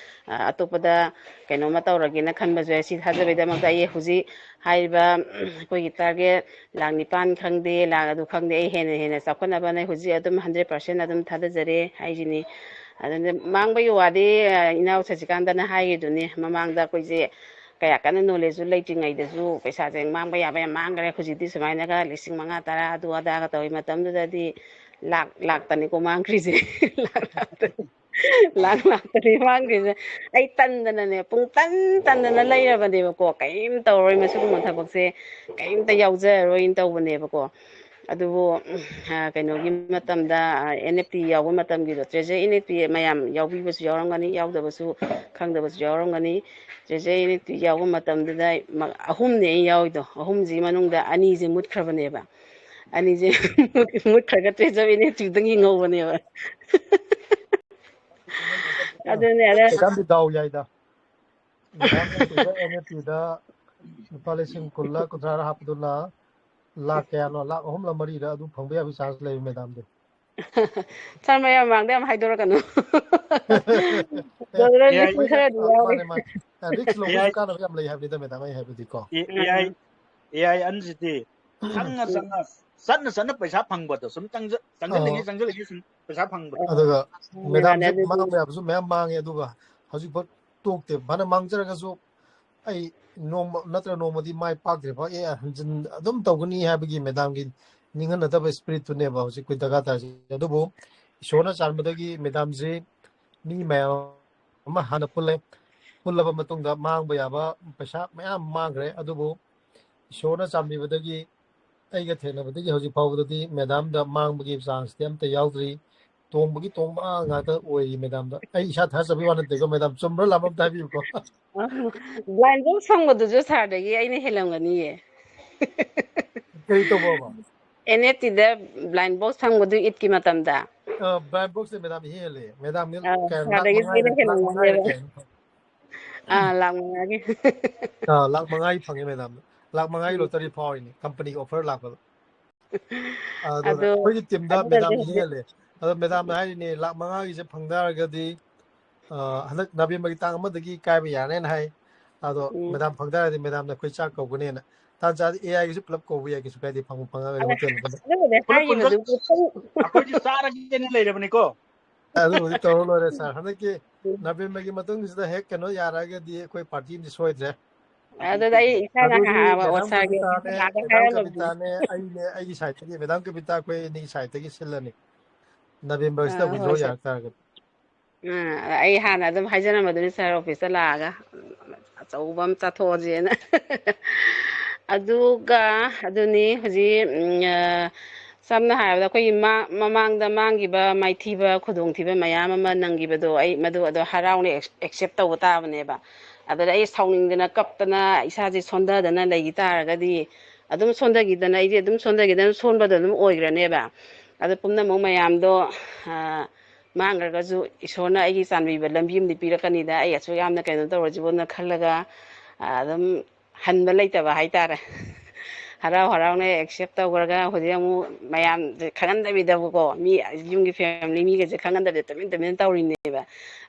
ꯑ, ꯑꯇꯣꯞꯄꯗ ꯀꯩꯅꯣꯝꯃ ꯇꯧꯔꯒꯦꯅ ꯈꯟꯕꯁꯨ ꯌꯥꯏ꯫ ꯁꯤ ꯊꯥꯖꯕꯒꯤꯗꯃꯛꯇ ꯑꯩ ꯍꯧꯖꯤꯛ ꯍꯥꯏꯔꯤꯕ, ꯑꯩꯈꯣꯏꯒꯤ target ꯂꯥꯛ ꯅꯤꯄꯥꯟ ꯈꯪꯗꯦ, ꯂꯥꯛ ꯑꯗꯨ ꯈꯪꯗꯦ, ꯑꯩ ꯍꯦꯟꯅ ꯍꯦꯟꯅ ꯆꯥꯎꯈꯠꯅꯕꯅ ꯍꯧꯖꯤꯛ ꯑꯗꯨꯝ hundred percent ꯑꯗꯨꯝ ꯊꯥꯗꯖꯔꯦ ꯍꯥꯏꯁꯤꯅꯤ꯫ ꯑꯗꯨꯅ ꯃꯥꯡꯕꯒꯤ ꯋꯥꯗꯤ, ꯑ, ꯏꯅꯥꯎ ꯁꯁꯤꯀꯥꯟꯇꯅ ꯍꯥꯏꯔꯤꯗꯨꯅꯤ, ꯃꯃꯥꯡꯗ ꯑꯩꯈꯣꯏꯁꯦ ꯀꯌꯥ ꯀꯟꯅ knowledgeꯁꯨ ꯂꯩꯇ꯭ꯔꯤꯉꯩꯗꯁꯨ ꯄꯩꯁꯥꯁꯦ ꯃꯥꯡꯕ ꯌꯥꯕ ꯌꯥꯝ ꯃꯥꯡꯈ꯭ꯔꯦ꯫ ꯍꯧꯖꯤꯛꯇꯤ ꯁꯨꯃꯥꯏꯅꯒ ꯂꯤꯁꯤꯡ ꯃꯉꯥ, ꯇꯔꯥ, ꯑꯗꯨ ꯑꯗꯥꯒ ꯇꯧꯋꯤ ꯃꯇꯝꯗꯨꯗꯗꯤ ꯂꯥꯛ ꯂꯥꯛꯇꯅꯤꯀꯣ ꯃꯥꯡꯈ꯭ꯔꯤꯁꯦ꯫ ꯂꯥꯛ ꯂꯥꯛꯇꯅꯤ꯫ ꯂꯥꯛ ꯂꯥꯛꯇꯅꯤ ꯃꯥꯡꯈ꯭ꯔꯤꯁꯦ꯫ ꯑꯩ ꯇꯟꯗꯅꯅꯦ, ꯄꯨꯡ ꯇꯟ ꯇꯟꯗꯅ ꯂꯩꯔꯕꯅꯦꯕꯀꯣ, ꯀꯔꯤꯝ ꯇꯧꯔꯔꯣꯏ, ꯃꯁꯤꯒꯨꯝꯕ ꯊꯕꯛꯁꯦ ꯀꯔꯤꯝꯇ ꯌꯥꯎꯖꯔꯔꯣꯏꯅ ꯇꯧꯕꯅꯦꯕꯀꯣ꯫ ꯑꯗꯨꯕꯨ, ꯑ, ꯀꯩꯅꯣꯒꯤ ꯃꯇꯝꯗ, ꯑ, N F T ꯌꯥꯎꯕ ꯃꯇꯝꯒꯤꯗꯣ, treasury N F T ꯃꯌꯥꯝ ꯌꯥꯎꯕꯤꯕꯁꯨ ꯌꯥꯎꯔꯝꯒꯅꯤ, ꯌꯥꯎꯗꯕꯁꯨ, ꯈꯪꯗꯕꯁꯨ ꯌꯥꯎꯔꯝꯒꯅꯤ꯫ Treasury N F T ꯌꯥꯎꯕ ꯃꯇꯝꯗꯨꯗ ꯃ-, ꯑꯍꯨꯝꯅꯦ ꯑꯩꯅ ꯌꯥꯎꯔꯤꯗꯣ, ꯑꯍꯨꯝꯁꯤꯒꯤ ꯃꯅꯨꯡꯗ ꯑꯅꯤꯁꯦ ꯃꯨꯠꯈ꯭ꯔꯕꯅꯦꯕ꯫ ꯑꯅꯤꯁꯦ ꯃꯨꯠ-, ꯃꯨꯠꯈ꯭ꯔꯒ treasury N F T ꯗꯪ ꯍꯤꯡꯍꯧꯕꯅꯦꯕ꯫ ꯑꯗꯨꯅꯦ, ꯑꯗ ꯃꯦꯗꯥꯝꯗꯤ ꯗꯥꯎ ꯌꯥꯏꯗ꯫ ꯃꯦꯗꯥꯝꯅ ꯍꯧꯖꯤꯛ N F T ꯗ ꯂꯨꯄꯥ ꯂꯤꯁꯤꯡ ꯀꯨꯟꯂ ꯀꯨꯟꯊ꯭ꯔꯥꯔ ꯍꯥꯞꯄꯗꯨꯅ ꯂꯥꯛ ꯀꯌꯥꯅꯣ, ꯂꯥꯛ ꯑꯍꯨꯝꯂ ꯃꯔꯤꯔ ꯑꯗꯨ ꯐꯪꯕ ꯌꯥꯕꯒꯤ chance ꯂꯩꯕ ꯃꯦꯗꯥꯝꯗꯤ꯫ Sir, ꯃꯌꯥꯝ ꯃꯃꯥꯡꯗ ꯌꯥꯝ ꯍꯥꯏꯗꯣꯔꯛꯀꯅꯨ꯫ ꯑꯗꯨꯗ ꯑꯦ ꯑꯥꯏ risk ꯈꯔꯗꯤ ꯑ, ꯌꯥꯎꯔꯤ꯫ ꯃꯥꯅꯦ, ꯃꯥꯅꯦ꯫ ꯑ, risk ꯂꯧꯕꯁꯨ ꯑꯦ ꯑꯥꯏ ꯀꯥꯟꯅꯕ ꯌꯥꯝ ꯂꯩ ꯍꯥꯏꯕꯅꯤꯗ ꯃꯦꯗꯥꯝ, ꯑꯩ ꯍꯥꯏꯕꯗꯤꯀꯣ꯫ A I, um. A I ꯑꯟꯁꯤꯗꯤ ꯎꯝ꯫ ꯆꯪꯅ ꯆꯪꯅ, ꯆꯠꯅ ꯆꯠꯅ ꯄꯩꯁꯥ ꯐꯪꯕꯗꯣ ꯁꯨꯝ ꯆꯪꯖ-, ꯆꯪꯖꯜꯂꯤꯉꯩ, ꯑꯣ꯫ ꯆꯪꯖꯜꯂꯤꯉꯩ ꯁꯨꯝ ꯄꯩꯁꯥ ꯐꯪꯕꯗꯣ꯫ ꯑꯗꯨꯒ ꯃꯥꯅꯦ, ꯃꯦꯗꯥꯝꯁꯦ ꯑꯗꯨꯗꯤ ꯃꯥꯡꯕ ꯌꯥꯕꯁꯨ ꯃꯌꯥꯝ ꯃꯥꯡꯉꯦ, ꯑꯗꯨꯒ ꯍꯧꯖꯤꯛꯐꯥꯎ ꯇꯣꯛꯇꯦ꯫ ꯐꯅ ꯃꯥꯡꯖꯔꯒꯁꯨ ꯑꯩ ꯅꯣꯡꯃ ꯅꯠꯇ꯭ꯔ ꯅꯣꯡꯃꯗꯤ ꯃꯥꯏ ꯄꯥꯛꯇ꯭ꯔꯤꯐꯥꯎ ꯑꯦ ꯑꯥꯏ ꯍꯟꯖꯤꯟ ꯑꯗꯨꯝ ꯇꯧꯒꯅꯤ ꯍꯥꯏꯕꯒꯤ ꯃꯦꯗꯥꯝꯒꯤ ꯅꯤꯡꯍꯟꯅꯗꯕ spirit ꯇꯨꯅꯦꯕ ꯍꯧꯖꯤꯛ ꯑꯩꯈꯣꯏ ꯗꯔꯀꯥꯔ ꯇꯥꯔꯤꯁꯦ꯫ ꯑꯗꯨꯕꯨ ꯏꯁꯣꯔꯅ ꯆꯥꯟꯕꯗꯒꯤ ꯃꯦꯗꯥꯝꯁꯤ ꯃꯤ ꯃꯌꯥꯝ ꯑꯃ ꯍꯥꯟꯅ ꯄꯨꯜꯂꯦ꯫ ꯄꯨꯜꯂꯕ ꯃꯇꯨꯡꯗ ꯃꯥꯡꯕ ꯌꯥꯕ ꯄꯩꯁꯥ ꯃꯌꯥꯝ ꯃꯥꯡꯈ꯭ꯔꯦ꯫ ꯑꯗꯨꯕꯨ ꯏꯁꯣꯔꯅ ꯆꯥꯟꯕꯤꯕꯗꯒꯤ ꯑꯩꯒ ꯊꯦꯡꯅꯕꯗꯒꯤ ꯍꯧꯖꯤꯛ ꯐꯥꯎꯕꯗꯗꯤ ꯃꯦꯗꯥꯝꯗ ꯃꯥꯡꯕꯒꯤ chance ꯇꯤ ꯑꯝꯇ ꯌꯥꯎꯗ꯭ꯔꯤ꯫ ꯇꯣꯡꯕꯒꯤ ꯇꯣꯡꯕ ꯉꯥꯛꯇ ꯑꯣꯏꯔꯤ ꯃꯦꯗꯥꯝꯗ꯫ ꯑꯩ ꯏꯁꯥ ꯊꯥꯖꯕꯒꯤ ꯋꯥ ꯅꯠꯇꯦꯀꯣ ꯃꯦꯗꯥꯝ, ꯆꯨꯝꯕ꯭ꯔꯥ ꯂꯥꯟꯕ꯭ꯔꯥ ꯑꯝꯇ ꯍꯥꯏꯕꯤꯌꯨꯀꯣ꯫ Blind box ꯐꯪꯕꯗꯨꯁꯨ sir ꯗꯒꯤ ꯑꯩꯅ ꯍꯦꯜꯂꯝꯒꯅꯤꯌꯦ꯫ ꯀꯔꯤ ꯇꯧꯕꯕ? ꯑꯦꯟ ꯑꯦꯐ ꯇꯤꯗ blind box ꯐꯪꯕꯗꯨ ꯏꯠꯀꯤ ꯃꯇꯝꯗ? Blind ꯕꯣꯛꯁꯁꯦ madam ꯏꯍꯦꯜꯂꯦ꯫ ꯃꯦꯗꯥꯝꯅꯤ ꯑꯥ, ꯀꯌꯥ ꯂꯥꯛ ꯏꯁꯥꯗꯒꯤ ꯃꯉꯥ ꯍꯦꯜꯂꯦ, ꯄꯤꯕ ꯂꯥꯛ ꯃꯉꯥ ꯍꯦꯜꯂꯦ ꯍꯦꯜꯂꯝꯒꯅꯦꯕ꯫ ꯀꯌꯥꯅꯣ? ꯑꯥ, ꯂꯥꯛ ꯃꯉꯥꯒꯤ꯫ ꯑꯥ, ꯂꯥꯛ ꯃꯉꯥꯒꯤ ꯐꯪꯉꯦ ꯃꯦꯗꯥꯝ꯫ ꯂꯥꯛ ꯃꯉꯥꯒꯤ ꯎꯝ꯫ ꯂꯣꯇꯔꯤ ꯐꯥꯎꯔꯤꯅꯤ, ꯀꯝꯄꯅꯤꯒꯤ ꯑꯣꯐꯔ ꯂꯥꯛꯄꯗ꯫ ꯑꯗꯨꯅ ꯑꯗꯣ ꯑꯩꯈꯣꯏꯒꯤ ꯇꯤꯝꯗ ꯑꯗꯨꯗꯗꯤ ꯃꯦꯗꯥꯝꯅ ꯍꯧꯖꯤꯛ ꯍꯦꯜꯂꯦ꯫ ꯑꯗꯣ ꯃꯦꯗꯥꯝꯅ ꯍꯥꯏꯔꯤꯅꯦ, ꯂꯥꯛ ꯃꯉꯥꯒꯤꯁꯦ ꯐꯪ ꯇꯥꯔꯒꯗꯤ, ꯑꯥ, ꯍꯟꯗꯛ ꯅꯕꯦꯝꯕꯔꯒꯤ ꯇꯥꯡ ꯑꯃꯗꯒꯤ ꯀꯥꯏꯕ ꯌꯥꯔꯅꯦꯅ ꯍꯥꯏ꯫ ꯑꯗꯣ ꯎꯝ꯫ ꯃꯦꯗꯥꯝ ꯐꯪ ꯇꯥꯔꯒꯗꯤ ꯃꯦꯗꯥꯝꯅ ꯑꯩꯈꯣꯏ ꯆꯥꯛ ꯀꯧꯒꯅꯦꯅ꯫ ꯇꯥꯟ ꯆꯥꯗꯤ ꯑꯦ ꯑꯥꯏꯒꯤꯁꯨ ꯄꯨꯂꯞ ꯀꯧꯕ ꯌꯥꯏ, ꯀꯩꯁꯨ ꯀꯥꯏꯗꯦ, ꯐꯪꯕꯨ ꯐꯪꯉꯒꯗꯤ ꯑꯗ ꯍꯣꯇꯦꯜ ꯑꯃꯗ꯫ ꯑꯗꯨꯕꯨꯗꯤ ꯄꯨꯂꯞ ꯄꯨꯟꯕ ꯍꯥꯏꯔꯤꯕꯗꯨ ꯄꯨꯡ ꯑꯩꯈꯣꯏꯗꯤ ꯆꯥꯔꯒꯦꯅ ꯂꯩꯔꯕꯅꯤꯀꯣ꯫ ꯑꯗꯨꯕꯨꯗꯤ ꯇꯧꯔ ꯂꯣꯏꯔꯦ ꯁꯥꯔ꯫ ꯍꯟꯗꯛꯀꯤ ꯎꯝ꯫ ꯅꯕꯦꯝꯕꯔꯒꯤ ꯃꯇꯨꯡꯁꯤꯗ ꯍꯦꯛ ꯀꯩꯅꯣ ꯌꯥꯔꯛꯑꯒꯗꯤ ꯑꯩꯈꯣꯏ ꯄꯥꯔꯇꯤ ꯑꯃꯗꯤ ꯁꯣꯏꯗ꯭ꯔꯦ꯫ ꯑꯗꯨꯗ ꯑꯩ ꯏꯁꯥꯅ ꯑꯗꯨꯗꯤ ꯍꯥ-, ꯃꯦꯗꯥꯝ ꯋꯥꯁꯥꯒꯤ ꯀꯕꯤꯇꯥꯅꯦ, ꯂꯥꯛꯑꯒ ꯃꯦꯗꯥꯝ ꯍꯥꯏꯔꯝꯃꯕꯅꯤ꯫ ꯀꯕꯤꯇꯥꯅꯦ, ꯑꯩꯅꯦ, ꯑꯩꯒꯤ ꯁꯥꯏꯠꯇꯒꯤ, ꯃꯦꯗꯥꯝ ꯀꯕꯤꯇꯥ ꯑꯩꯈꯣꯏ ꯑꯅꯤꯒꯤ ꯁꯥꯏꯠꯇꯒꯤ ꯁꯤꯜꯂꯅꯤ꯫ ꯅꯕꯦꯝꯕꯔꯁꯤꯗ ꯑꯥ, ꯍꯣꯏ withdraw ꯁꯥꯔ꯫ ꯌꯥꯔꯛꯇꯥꯔꯒꯗꯤ꯫ ꯑꯥ, ꯑꯩ ꯍꯥꯟꯅ ꯑꯗꯨꯝ ꯍꯥꯏꯖꯔꯝꯃꯗꯨꯅꯤ ꯁꯥꯔ ꯑꯣꯐꯤꯁꯇ ꯂꯥꯛꯑꯒ ꯑꯆꯧꯕ ꯑꯃ ꯆꯥꯊꯣꯛꯑꯁꯦꯅ꯫ ꯑꯗꯨꯒ ꯑꯗꯨꯅꯤ ꯍꯧꯖꯤꯛ, ꯎꯝ, ꯑ, ꯁꯝꯅ ꯍꯥꯏꯔꯕꯗ ꯑꯩꯈꯣꯏꯒꯤ ꯃꯥ-, ꯃꯃꯥꯡꯗ ꯃꯥꯡꯈꯤꯕ ꯃꯥꯏꯊꯤꯕ ꯈꯨꯗꯣꯡꯊꯤꯕ ꯃꯌꯥꯝ ꯑꯃ ꯅꯪꯈꯤꯕꯗꯣ ꯑꯩ ꯃꯗꯨ ꯑꯗꯣ ꯍꯔꯥꯎꯅ ꯑꯦꯛꯁ-, ꯑꯦꯛꯁꯦꯞ ꯇꯧꯕ ꯇꯥꯕꯅꯦꯕ꯫ ꯑꯗꯨꯗ ꯑꯩ ꯁꯥꯎꯅꯤꯡꯗꯅ ꯀꯞꯇꯅ ꯏꯁꯥꯁꯦ ꯁꯣꯟꯊꯗꯅ ꯂꯩꯈꯤ ꯇꯥꯔꯒꯗꯤ ꯑꯗꯨꯝ ꯁꯣꯟꯊꯈꯤꯗꯅ ꯑꯩꯁꯦ ꯑꯗꯨꯝ ꯁꯣꯟꯊꯈꯤꯗꯅ ꯁꯣꯟꯕꯗꯣ ꯑꯗꯨꯝ ꯑꯣꯏꯈ꯭ꯔꯅꯦꯕ꯫ ꯑꯗꯣ ꯄꯨꯝꯅꯃꯛ ꯃꯌꯥꯝꯗꯣ, ꯑ, ꯃꯥꯡꯈ꯭ꯔꯒꯁꯨ ꯏꯁꯣꯔꯅ ꯑꯩꯒꯤ ꯆꯥꯟꯕꯤꯕ ꯂꯝꯕꯤ ꯑꯃꯗꯤ ꯄꯤꯔꯛꯀꯅꯤꯗ, ꯑꯩ ꯑꯁꯨꯛ ꯌꯥꯝꯅ ꯀꯩꯅꯣ ꯇꯧꯔꯁꯤꯕꯣꯅ ꯈꯜꯂꯒ, ꯑ, ꯑꯗꯨꯝ ꯍꯟꯕ ꯂꯩꯇꯕ ꯍꯥꯏꯇꯥꯔꯦ꯫ ꯍꯔꯥꯎ ꯍꯔꯥꯎꯅ ꯑꯦꯛꯁꯦꯞ ꯇꯧꯈ꯭ꯔꯒ ꯍꯧꯖꯤꯛ ꯑꯃꯨꯛ ꯃꯌꯥꯝꯁꯦ ꯈꯪꯍꯟꯗꯕꯤꯗꯕꯀꯣ, ꯃꯤ ꯌꯨꯝꯒꯤ ꯐꯦꯃꯤꯂꯤ ꯃꯤꯒꯁꯦ ꯈꯪꯍꯟꯗꯕꯤꯗ ꯇꯨꯃꯤꯟ ꯇꯨꯃꯤꯟ ꯇꯧꯔꯤꯅꯦꯕ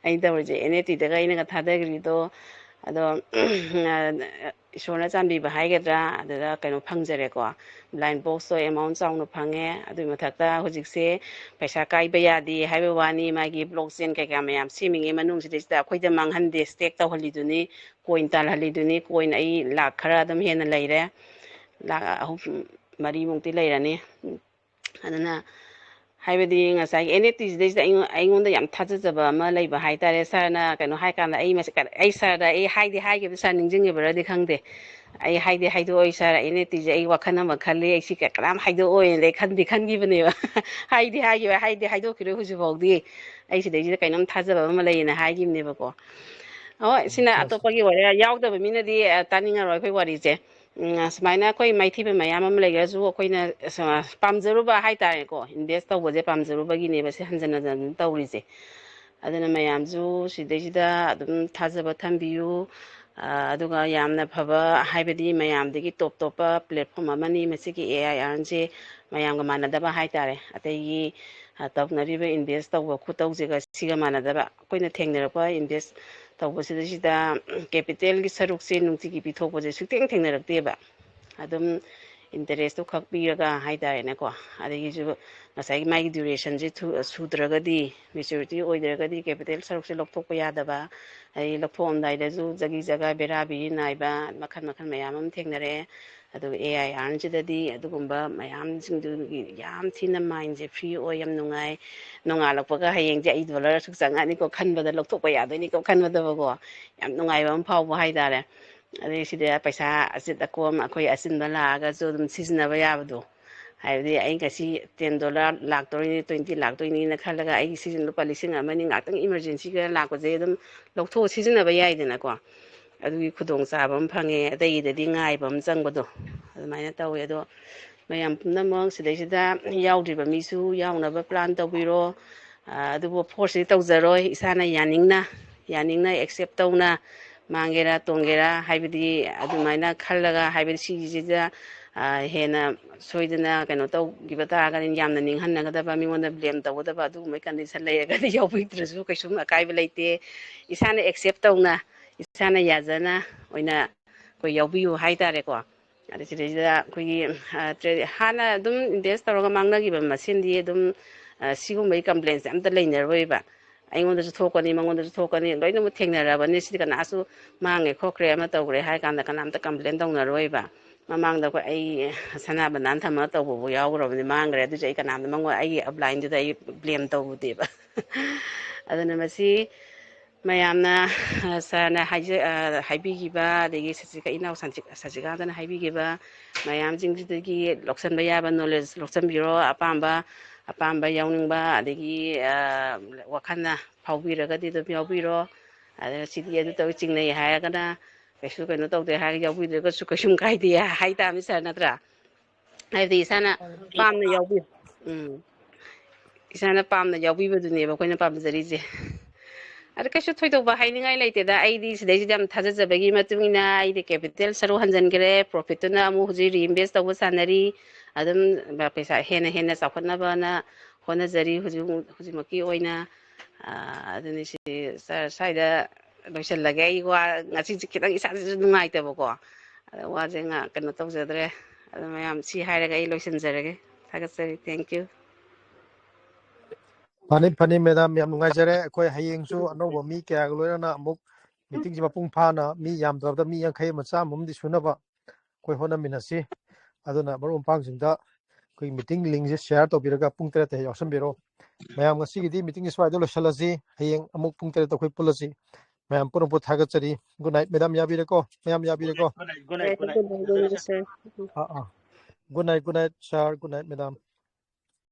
ꯑꯩꯅ ꯇꯧꯔꯤꯁꯦ꯫ ꯑꯦꯟ ꯑꯦꯐ ꯇꯤꯗꯒ ꯑꯩꯅꯒ ꯊꯥꯗꯈ꯭ꯔꯤꯗꯣ ꯑꯗꯣ, ꯏꯁꯣꯔꯅ ꯆꯥꯟꯕꯤꯕ ꯍꯥꯏꯒꯗ꯭ꯔꯥ, ꯑꯗꯨꯗ ꯀꯩꯅꯣ ꯐꯪꯖꯔꯦꯀꯣ꯫ ꯕ꯭ꯂꯥꯏꯟ ꯕꯣꯛꯁꯇꯣ ꯑꯦꯃꯥꯎꯟ ꯆꯥꯎꯅ ꯐꯪꯉꯦ꯫ ꯑꯗꯨꯒꯤ ꯃꯊꯛꯇ ꯍꯧꯖꯤꯛꯁꯦ ꯄꯩꯁꯥ ꯀꯥꯏꯕ ꯌꯥꯗꯦ ꯍꯥꯏꯕ ꯋꯥꯅꯤ, ꯃꯥꯒꯤ ꯕ꯭ꯂꯣꯛ ꯆꯦꯟ ꯀꯩꯀꯥ ꯃꯌꯥꯝ ꯁꯦꯝꯃꯤꯉꯩ ꯃꯅꯨꯡꯁꯤꯗꯩꯁꯤꯗ ꯑꯩꯈꯣꯏꯗ ꯃꯥꯡꯍꯟꯗꯦ, ꯁ꯭ꯇꯦꯛ ꯇꯧꯍꯜꯂꯤꯗꯨꯅꯤ, ꯀꯣꯏꯟ ꯇꯥꯜꯍꯜꯂꯤꯗꯨꯅꯤ꯫ ꯀꯣꯏꯟ ꯑꯩ ꯂꯥꯛ ꯈꯔ ꯑꯗꯨꯝ ꯍꯦꯟꯅ ꯂꯩꯔꯦ, ꯂꯥꯛ ꯑꯍꯨꯝ ꯃꯔꯤꯃꯨꯛꯇꯤ ꯂꯩꯔꯅꯤ꯫ ꯑꯗꯨꯅ ꯍꯥꯏꯕꯗꯤ ꯉꯁꯥꯏꯒꯤ ꯑꯦꯟ ꯑꯦꯐ ꯇꯤꯁꯤꯗꯩꯁꯤꯗ ꯑꯩꯉꯣꯟ-, ꯑꯩꯉꯣꯟꯗ ꯌꯥꯝ ꯊꯥꯖꯖꯕ ꯑꯃ ꯂꯩꯕ ꯍꯥꯏꯇꯥꯔꯦ꯫ ꯁꯥꯔꯅ ꯀꯩꯅꯣ ꯍꯥꯏ ꯀꯥꯟꯗ ꯑꯩ ꯃꯁꯤ-, ꯑꯩ ꯁꯥꯔꯗ ꯑꯩ ꯍꯥꯏꯗꯤ ꯍꯥꯏꯈꯤꯕꯗꯣ ꯁꯥꯔ ꯅꯤꯡꯁꯤꯡꯉꯤꯕ꯭ꯔꯗꯤ ꯈꯪꯗꯦ꯫ ꯑꯩ ꯍꯥꯏꯗꯤ ꯍꯥꯏꯗꯣꯛꯑꯣꯏ ꯁꯥꯔ, ꯑꯦꯟ ꯑꯦꯐ ꯇꯤꯁꯦ ꯑꯩ ꯋꯥꯈꯜ ꯑꯃ ꯈꯜꯂꯤ, ꯑꯩ ꯁꯤ ꯀ-, ꯀꯅꯥꯝ ꯍꯥꯏꯗꯣꯛꯑꯣꯏꯅ ꯑꯩ ꯈꯟꯗꯤ ꯈꯟꯈꯤꯕꯅꯦꯕ꯫ ꯍꯥꯏꯗꯤ ꯍꯥꯏꯈꯤꯕ, ꯍꯥꯏꯗꯤ ꯍꯥꯏꯗꯣꯛꯈꯤꯔꯣꯏ ꯍꯧꯖꯤꯛꯐꯥꯎꯗꯤ꯫ ꯑꯩ ꯁꯤꯗꯩꯁꯤꯗ ꯀꯩꯅꯣꯝ ꯊꯥꯖꯕ ꯑꯃ ꯂꯩꯌꯦꯅ ꯍꯥꯏꯈꯤꯕꯅꯦꯕꯀꯣ꯫ ꯍꯣꯏ, ꯁꯤꯅ ꯑꯠꯆꯥ, ꯑꯠꯆꯥ꯫ ꯑꯇꯣꯞꯄꯒꯤ ꯋꯥꯔꯤ, ꯌꯥꯎꯗꯕ ꯃꯤꯅꯗꯤ, ꯑ, ꯇꯥꯅꯤꯡꯉꯔꯣꯏ ꯑꯩꯈꯣꯏ ꯋꯥꯔꯤꯁꯦ꯫ ꯎꯝ, ꯁꯨꯃꯥꯏꯅ ꯑꯩꯈꯣꯏ ꯃꯥꯏꯊꯤꯕ ꯃꯌꯥꯝ ꯑꯃ ꯂꯩꯈ꯭ꯔꯁꯨ, ꯑꯩꯈꯣꯏꯅ ꯁ-, ꯄꯥꯝꯖꯔꯨꯕ ꯍꯥꯏꯇꯥꯔꯦꯀꯣ, invest ꯇꯧꯕꯁꯦ ꯄꯥꯝꯖꯔꯨꯕꯒꯤꯅꯦꯕ ꯁꯤ ꯍꯟꯖꯟ ꯍꯟꯖꯟ ꯇꯧꯔꯤꯁꯦ꯫ ꯑꯗꯨꯅ ꯃꯌꯥꯝꯁꯨ ꯁꯤꯗꯩꯁꯤꯗ ꯑꯗꯨꯝ ꯊꯥꯖꯕ ꯊꯝꯕꯤꯌꯨ꯫ ꯑ, ꯑꯗꯨꯒ ꯌꯥꯝꯅ ꯐꯕ, ꯍꯥꯏꯕꯗꯤ ꯃꯌꯥꯝꯗꯒꯤ top ꯇꯣꯞꯄ platform ꯑꯃꯅꯤ ꯃꯁꯤꯒꯤ A I earn ꯁꯦ꯫ ꯃꯌꯥꯝꯒ ꯃꯥꯟꯅꯗꯕ ꯍꯥꯏꯇꯥꯔꯦ꯫ ꯑꯇꯩꯒꯤ, ꯑ, ꯇꯧꯅꯔꯤꯕ invest ꯇꯧꯕ ꯈꯨꯇꯧꯁꯤꯒ ꯁꯤꯒ ꯃꯥꯟꯅꯗꯕ꯫ ꯑꯩꯈꯣꯏꯅ ꯊꯦꯡꯅꯔꯛꯄ invest ꯇꯧꯕꯁꯤꯗꯩꯁꯤꯗ capital ꯒꯤ ꯁꯔꯨꯛꯁꯦ ꯅꯨꯡꯇꯤꯒꯤ ꯄꯤꯊꯣꯛꯄꯁꯦ ꯁꯨꯛꯊꯦꯡ ꯊꯦꯡꯅꯔꯛꯇꯦꯕ꯫ ꯑꯗꯨꯝ interest ꯇꯨ ꯈꯛ ꯄꯤꯔꯒ ꯍꯥꯏꯇꯥꯔꯦꯅꯦꯀꯣ꯫ ꯑꯗꯒꯤꯁꯨ ꯉꯁꯥꯏꯒꯤ ꯃꯥꯒꯤ duration ꯁꯦ ꯊꯨ-, ꯁꯨꯗ꯭ꯔꯒꯗꯤ, maturity ꯑꯣꯏꯗ꯭ꯔꯒꯗꯤ capital ꯁꯔꯨꯛꯁꯦ ꯂꯧꯊꯣꯛꯄ ꯌꯥꯗꯕ, ꯑꯗꯩ ꯂꯧꯊꯣꯛꯑꯝꯗꯥꯏꯗꯁꯨ ꯖꯒꯤ ꯖꯒ ꯕꯦꯔꯥ ꯕꯤꯔꯤ ꯅꯥꯏꯕ ꯃꯈꯜ ꯃꯈꯜ ꯃꯌꯥꯝ ꯑꯃ ꯊꯦꯡꯅꯔꯛꯑꯦ꯫ ꯑꯗꯨꯒ A I earn ꯁꯤꯗꯗꯤ ꯑꯗꯨꯒꯨꯝꯕ ꯃꯌꯥꯝꯁꯤꯡꯗꯨꯒꯤ ꯌꯥꯝ ꯊꯤꯅ mind ꯁꯦ free ꯑꯣꯏ, ꯌꯥꯝ ꯅꯨꯡꯉꯥꯏ꯫ ꯅꯣꯡꯉꯥꯜꯂꯛꯄꯒ ꯍꯌꯦꯡꯁꯦ ꯑꯩ dollar ꯑꯁꯨꯛ ꯆꯪꯉꯛꯑꯅꯤꯀꯣ ꯈꯟꯕꯗ, ꯂꯧꯊꯣꯛꯄ ꯌꯥꯗꯣꯏꯅꯤꯀꯣ ꯈꯟꯕꯗꯕꯀꯣ, ꯌꯥꯝ ꯅꯨꯡꯉꯥꯏꯕ ꯑꯃ ꯐꯥꯎꯕ ꯍꯥꯏꯇꯥꯔꯦ꯫ ꯑꯗꯩ ꯁꯤꯗ ꯄꯩꯁꯥ ꯑꯆꯤꯠ ꯑꯀꯣꯝ ꯑꯩꯈꯣꯏ ꯑꯆꯤꯟꯕ ꯂꯥꯛꯑꯒꯁꯨ ꯑꯗꯨꯝ ꯁꯤꯖꯤꯟꯅꯕ ꯌꯥꯕꯗꯣ, ꯍꯥꯏꯕꯗꯤ ꯑꯩ ꯉꯁꯤ ten dollar ꯂꯥꯛꯇꯣꯏꯅꯤ, twenty ꯂꯥꯛꯇꯣꯏꯅꯤꯅ ꯈꯜꯂꯒ ꯑꯩꯒꯤ ꯁꯤꯖꯤꯟꯅ ꯂꯨꯄꯥ ꯂꯤꯁꯤꯡ ꯑꯃꯅꯤ ꯉꯥꯛꯇꯪ emergency ꯒ ꯂꯥꯛꯄꯁꯦ ꯑꯗꯨꯝ ꯂꯧꯊꯣꯛꯑ ꯁꯤꯖꯤꯟꯅꯕ ꯌꯥꯏꯗꯅꯀꯣ꯫ ꯑꯗꯨꯒꯤ ꯈꯨꯗꯣꯡꯆꯥꯕ ꯑꯃ ꯐꯪꯉꯦ, ꯑꯇꯩꯗꯗꯤ ꯉꯥꯏꯕ ꯑꯃ ꯆꯪꯕꯗꯣ ꯑꯗꯨꯃꯥꯏꯅ ꯇꯧꯋꯦ꯫ ꯑꯗꯣ ꯃꯌꯥꯝ ꯄꯨꯝꯅꯃꯛ ꯁꯤꯗꯩꯁꯤꯗ ꯌꯥꯎꯗ꯭ꯔꯤꯕ ꯃꯤꯁꯨ ꯌꯥꯎꯅꯕ plan ꯇꯧꯕꯤꯔꯣ꯫ ꯑ, ꯑꯗꯨꯕꯨ force ꯇꯤ ꯇꯧꯖꯔꯣꯏ, ꯏꯁꯥꯅ ꯌꯥꯅꯤꯡꯅ, ꯌꯥꯅꯤꯡꯅ accept ꯇꯧꯅ ꯃꯥꯡꯒꯦꯔꯥ ꯇꯣꯡꯒꯦꯔꯥ ꯍꯥꯏꯕꯗꯤ ꯑꯗꯨꯃꯥꯏꯅ ꯈꯜꯂꯒ, ꯍꯥꯏꯕꯗꯤ ꯁꯤꯒꯤꯁꯤꯗ, ꯑ, ꯍꯦꯟꯅ ꯁꯣꯏꯗꯅ ꯀꯩꯅꯣ ꯇꯧꯈꯤꯕ ꯇꯥꯔꯒꯗꯤ ꯌꯥꯝꯅ ꯅꯤꯡꯍꯟꯅꯒꯗꯕ, ꯃꯤꯉꯣꯟꯗ blame ꯇꯧꯒꯗꯕ ꯑꯗꯨꯒꯨꯝꯕꯒꯤ condition ꯂꯩꯔꯒꯗꯤ ꯌꯥꯎꯕꯤꯗ꯭ꯔꯁꯨ ꯀꯩꯁꯨꯝ ꯑꯀꯥꯏꯕ ꯂꯩꯇꯦ꯫ ꯏꯁꯥꯅ accept ꯇꯧꯅ, ꯏꯁꯥꯅ ꯌꯥꯖꯅ ꯑꯣꯏꯅ ꯑꯩꯈꯣꯏ ꯌꯥꯎꯕꯤꯌꯨ ꯍꯥꯏꯇꯥꯔꯦꯀꯣ꯫ ꯑꯗ ꯁꯤꯗꯩꯁꯤꯗ ꯑꯩꯈꯣꯏꯒꯤ, ꯑ, ꯇ꯭ꯔꯦ-, ꯍꯥꯟꯅ ꯑꯗꯨꯝ invest ꯇꯧꯔꯒ ꯃꯥꯡꯅꯈꯤꯕ ꯃꯁꯦꯟꯗꯤ ꯑꯗꯨꯝ, ꯑ, ꯁꯤꯒꯨꯝꯕꯒꯤ complain ꯁꯦ ꯑꯝꯇ ꯂꯩꯅꯔꯣꯏꯕ꯫ ꯑꯩꯉꯣꯟꯗꯁꯨ ꯊꯣꯛꯀꯅꯤ, ꯃꯉꯣꯟꯗꯁꯨ ꯊꯣꯛꯀꯅꯤ, ꯂꯣꯏꯅꯃꯛ ꯊꯦꯡꯅꯔꯕꯅꯤ꯫ ꯁꯤꯗꯤ ꯀꯅꯥꯁꯨ ꯃꯥꯡꯉꯦ ꯈꯣꯠꯈ꯭ꯔꯦ ꯑꯃ ꯇꯧꯈ꯭ꯔꯦ ꯍꯥꯏ ꯀꯥꯟꯗ ꯀꯅꯥꯝꯇ complain ꯇꯧꯅꯔꯣꯏꯕ꯫ ꯃꯃꯥꯡꯗ ꯑꯩꯈꯣꯏ, ꯑꯩ ꯁꯅꯥ ꯕꯟꯗꯥꯟ ꯊꯝꯃꯒ ꯇꯧꯕꯕꯨ ꯌꯥꯎꯈ꯭ꯔꯕꯅꯤ, ꯃꯥꯡꯈ꯭ꯔꯦ꯫ ꯑꯗꯨꯁꯨ ꯑꯩ ꯀꯅꯥꯝꯇ ꯃꯉꯣꯟ-, ꯑꯩꯒꯤ upline ꯗꯨꯗ ꯑꯩ blame ꯇꯧꯔꯨꯗꯦꯕ꯫ ꯑꯗꯨꯅ ꯃꯁꯤ ꯃꯌꯥꯝꯅ, ꯑ, sir ꯅ ꯍꯥꯏꯖ-, ꯑ, ꯍꯥꯏꯕꯤꯈꯤꯕ, ꯑꯗꯒꯤ ꯁꯁꯤꯀꯥ-, ꯏꯅꯥꯎ ꯁꯟꯆꯤ-, ꯁꯁꯤꯀꯥꯟꯇꯅ ꯍꯥꯏꯕꯤꯈꯤꯕ ꯃꯌꯥꯝꯁꯤꯡꯁꯤꯗꯒꯤ ꯂꯧꯁꯤꯟꯕ ꯌꯥꯕ knowledge ꯂꯧꯁꯤꯟꯕꯤꯔꯣ꯫ ꯑꯄꯥꯝꯕ, ꯑꯄꯥꯝꯕ ꯌꯥꯎꯅꯤꯡꯕ, ꯑꯗꯒꯤ, ꯑ, ꯋꯥꯈꯜꯅ ꯐꯥꯎꯕꯤꯔꯒꯗꯤ ꯑꯗꯨꯝ ꯌꯥꯎꯕꯤꯔꯣ꯫ ꯑꯗ ꯁꯤꯗꯤ ꯑꯗꯨ ꯇꯧꯏ ꯆꯤꯡꯅꯩ ꯍꯥꯏꯔꯒꯅ ꯀꯩꯁꯨ ꯀꯩꯅꯣ ꯇꯧꯗꯦ ꯍꯥꯏꯔꯒ ꯌꯥꯎꯕꯤꯗ꯭ꯔꯒꯁꯨ ꯀꯩꯁꯨꯝ ꯀꯥꯏꯗꯦ ꯍꯥꯏꯇꯥꯕꯅꯤ ꯁꯥꯔ, ꯅꯠꯇ꯭ꯔꯥ? ꯍꯥꯏꯕꯗꯤ ꯏꯁꯥꯅ ꯄꯥꯝꯅ ꯌꯥꯎꯕꯤ ꯎꯝ ꯏꯁꯥꯅ ꯄꯥꯝꯅ ꯌꯥꯎꯕꯤꯕꯗꯨꯅꯦꯕ ꯑꯩꯈꯣꯏꯅ ꯄꯥꯝꯖꯔꯤꯁꯦ꯫ ꯑꯗ ꯀꯩꯁꯨ ꯊꯣꯏꯗꯣꯛꯄ ꯍꯥꯏꯅꯤꯡꯉꯥꯏ ꯂꯩꯇꯦꯗ꯫ ꯑꯩꯗꯤ ꯁꯤꯗꯩꯁꯤꯗ ꯌꯥꯝ ꯊꯥꯖꯖꯕꯒꯤ ꯃꯇꯨꯡ ꯏꯟꯅ ꯑꯩꯗꯤ ꯀꯦꯄꯤꯇꯦꯜ ꯁꯔꯨꯛ ꯍꯟꯖꯤꯟꯈ꯭ꯔꯦ꯫ ꯄ꯭ꯔꯣꯐꯤꯠꯇꯨꯅ ꯑꯃꯨꯛ ꯍꯧꯖꯤꯛ ꯔꯤꯏꯟꯚꯦꯁ ꯇꯧꯕ ꯁꯥꯟꯅꯔꯤ꯫ ꯑꯗꯨꯝ ꯄꯩꯁꯥ ꯍꯦꯟꯅ ꯍꯦꯟꯅ ꯆꯥꯎꯈꯠꯅꯕꯅ ꯍꯣꯠꯅꯖꯔꯤ ꯍꯧꯖꯤꯛ, ꯍꯧꯖꯤꯛꯃꯛꯀꯤ ꯑꯣꯏꯅ꯫ ꯑꯥ, ꯑꯗꯨꯅꯤ ꯁꯤ, ꯁꯥꯔ, ꯁ꯭ꯋꯥꯏꯗ ꯂꯣꯏꯁꯤꯜꯂꯒꯦ꯫ ꯑꯩ ꯋꯥ ꯉꯁꯤꯁꯦ ꯈꯤꯇꯪ ꯏꯁꯥꯁꯤꯁꯨ ꯅꯨꯡꯉꯥꯏꯇꯕꯀꯣ꯫ ꯑꯗ ꯋꯥꯁꯦ ꯉꯥ-, ꯀꯩꯅꯣ ꯇꯧꯖꯗ꯭ꯔꯦ꯫ ꯑꯗꯣ ꯃꯌꯥꯝ ꯁꯤ ꯍꯥꯏꯔꯒ ꯑꯩ ꯂꯣꯏꯁꯤꯟꯖꯔꯒꯦ꯫ ꯊꯥꯒꯠꯆꯔꯤ꯫ Thank you꯫ ꯐꯅꯤ, ꯐꯅꯤ, ꯃꯦꯗꯥꯝ, ꯌꯥꯝ ꯅꯨꯡꯉꯥꯏꯖꯔꯦ꯫ ꯑꯩꯈꯣꯏ ꯍꯌꯦꯡꯁꯨ ꯑꯅꯧꯕ ꯃꯤ ꯀꯌꯥꯒ ꯂꯣꯏꯅꯅ ꯑꯃꯨꯛ ꯃꯤꯇꯤꯡꯁꯦ ꯃꯄꯨꯡ ꯐꯥꯅ ꯃꯤ ꯌꯥꯝꯗ꯭ꯔꯕꯗ ꯃꯤ ꯌꯥꯡꯈꯩ ꯑꯃ ꯆꯥꯝꯃ ꯑꯃꯗꯤ ꯁꯨꯅꯕ ꯑꯩꯈꯣꯏ ꯍꯣꯠꯅꯃꯤꯟꯅꯁꯤ꯫ ꯑꯗꯨꯅ ꯃꯔꯨꯞ ꯃꯄꯥꯡꯁꯤꯡꯗ ꯑꯩꯈꯣꯏꯒꯤ ꯃꯤꯇꯤꯡ ꯂꯤꯡꯁꯦ ꯁꯤꯌꯥꯔ ꯇꯧꯕꯤꯔꯒ ꯄꯨꯡ ꯇꯔꯦꯠꯇ ꯍꯦꯛ ꯌꯥꯎꯁꯟꯕꯤꯔꯣ꯫ ꯃꯌꯥꯝ ꯉꯁꯤꯒꯤꯗꯤ ꯃꯤꯇꯤꯡꯁꯦ ꯁ꯭ꯋꯥꯏꯗ ꯂꯣꯏꯁꯤꯜꯂꯁꯤ꯫ ꯍꯌꯦꯡ ꯑꯃꯨꯛ ꯄꯨꯡ ꯇꯔꯦꯠꯇ ꯑꯩꯈꯣꯏ ꯄꯨꯜꯂꯁꯤ꯫ ꯃꯌꯥꯝ ꯄꯨꯝꯅꯃꯛꯄꯨ ꯊꯥꯒꯠꯆꯔꯤ꯫ Good night, ꯃꯦꯗꯥꯝ, ꯌꯥꯕꯤꯔꯦꯀꯣ? ꯃꯌꯥꯝ ꯌꯥꯕꯤꯔꯦꯀꯣ? Good night, good night, good night, sir. ꯑꯥ, ꯑꯥ꯫ Good night, good night, sir. Good night, madam.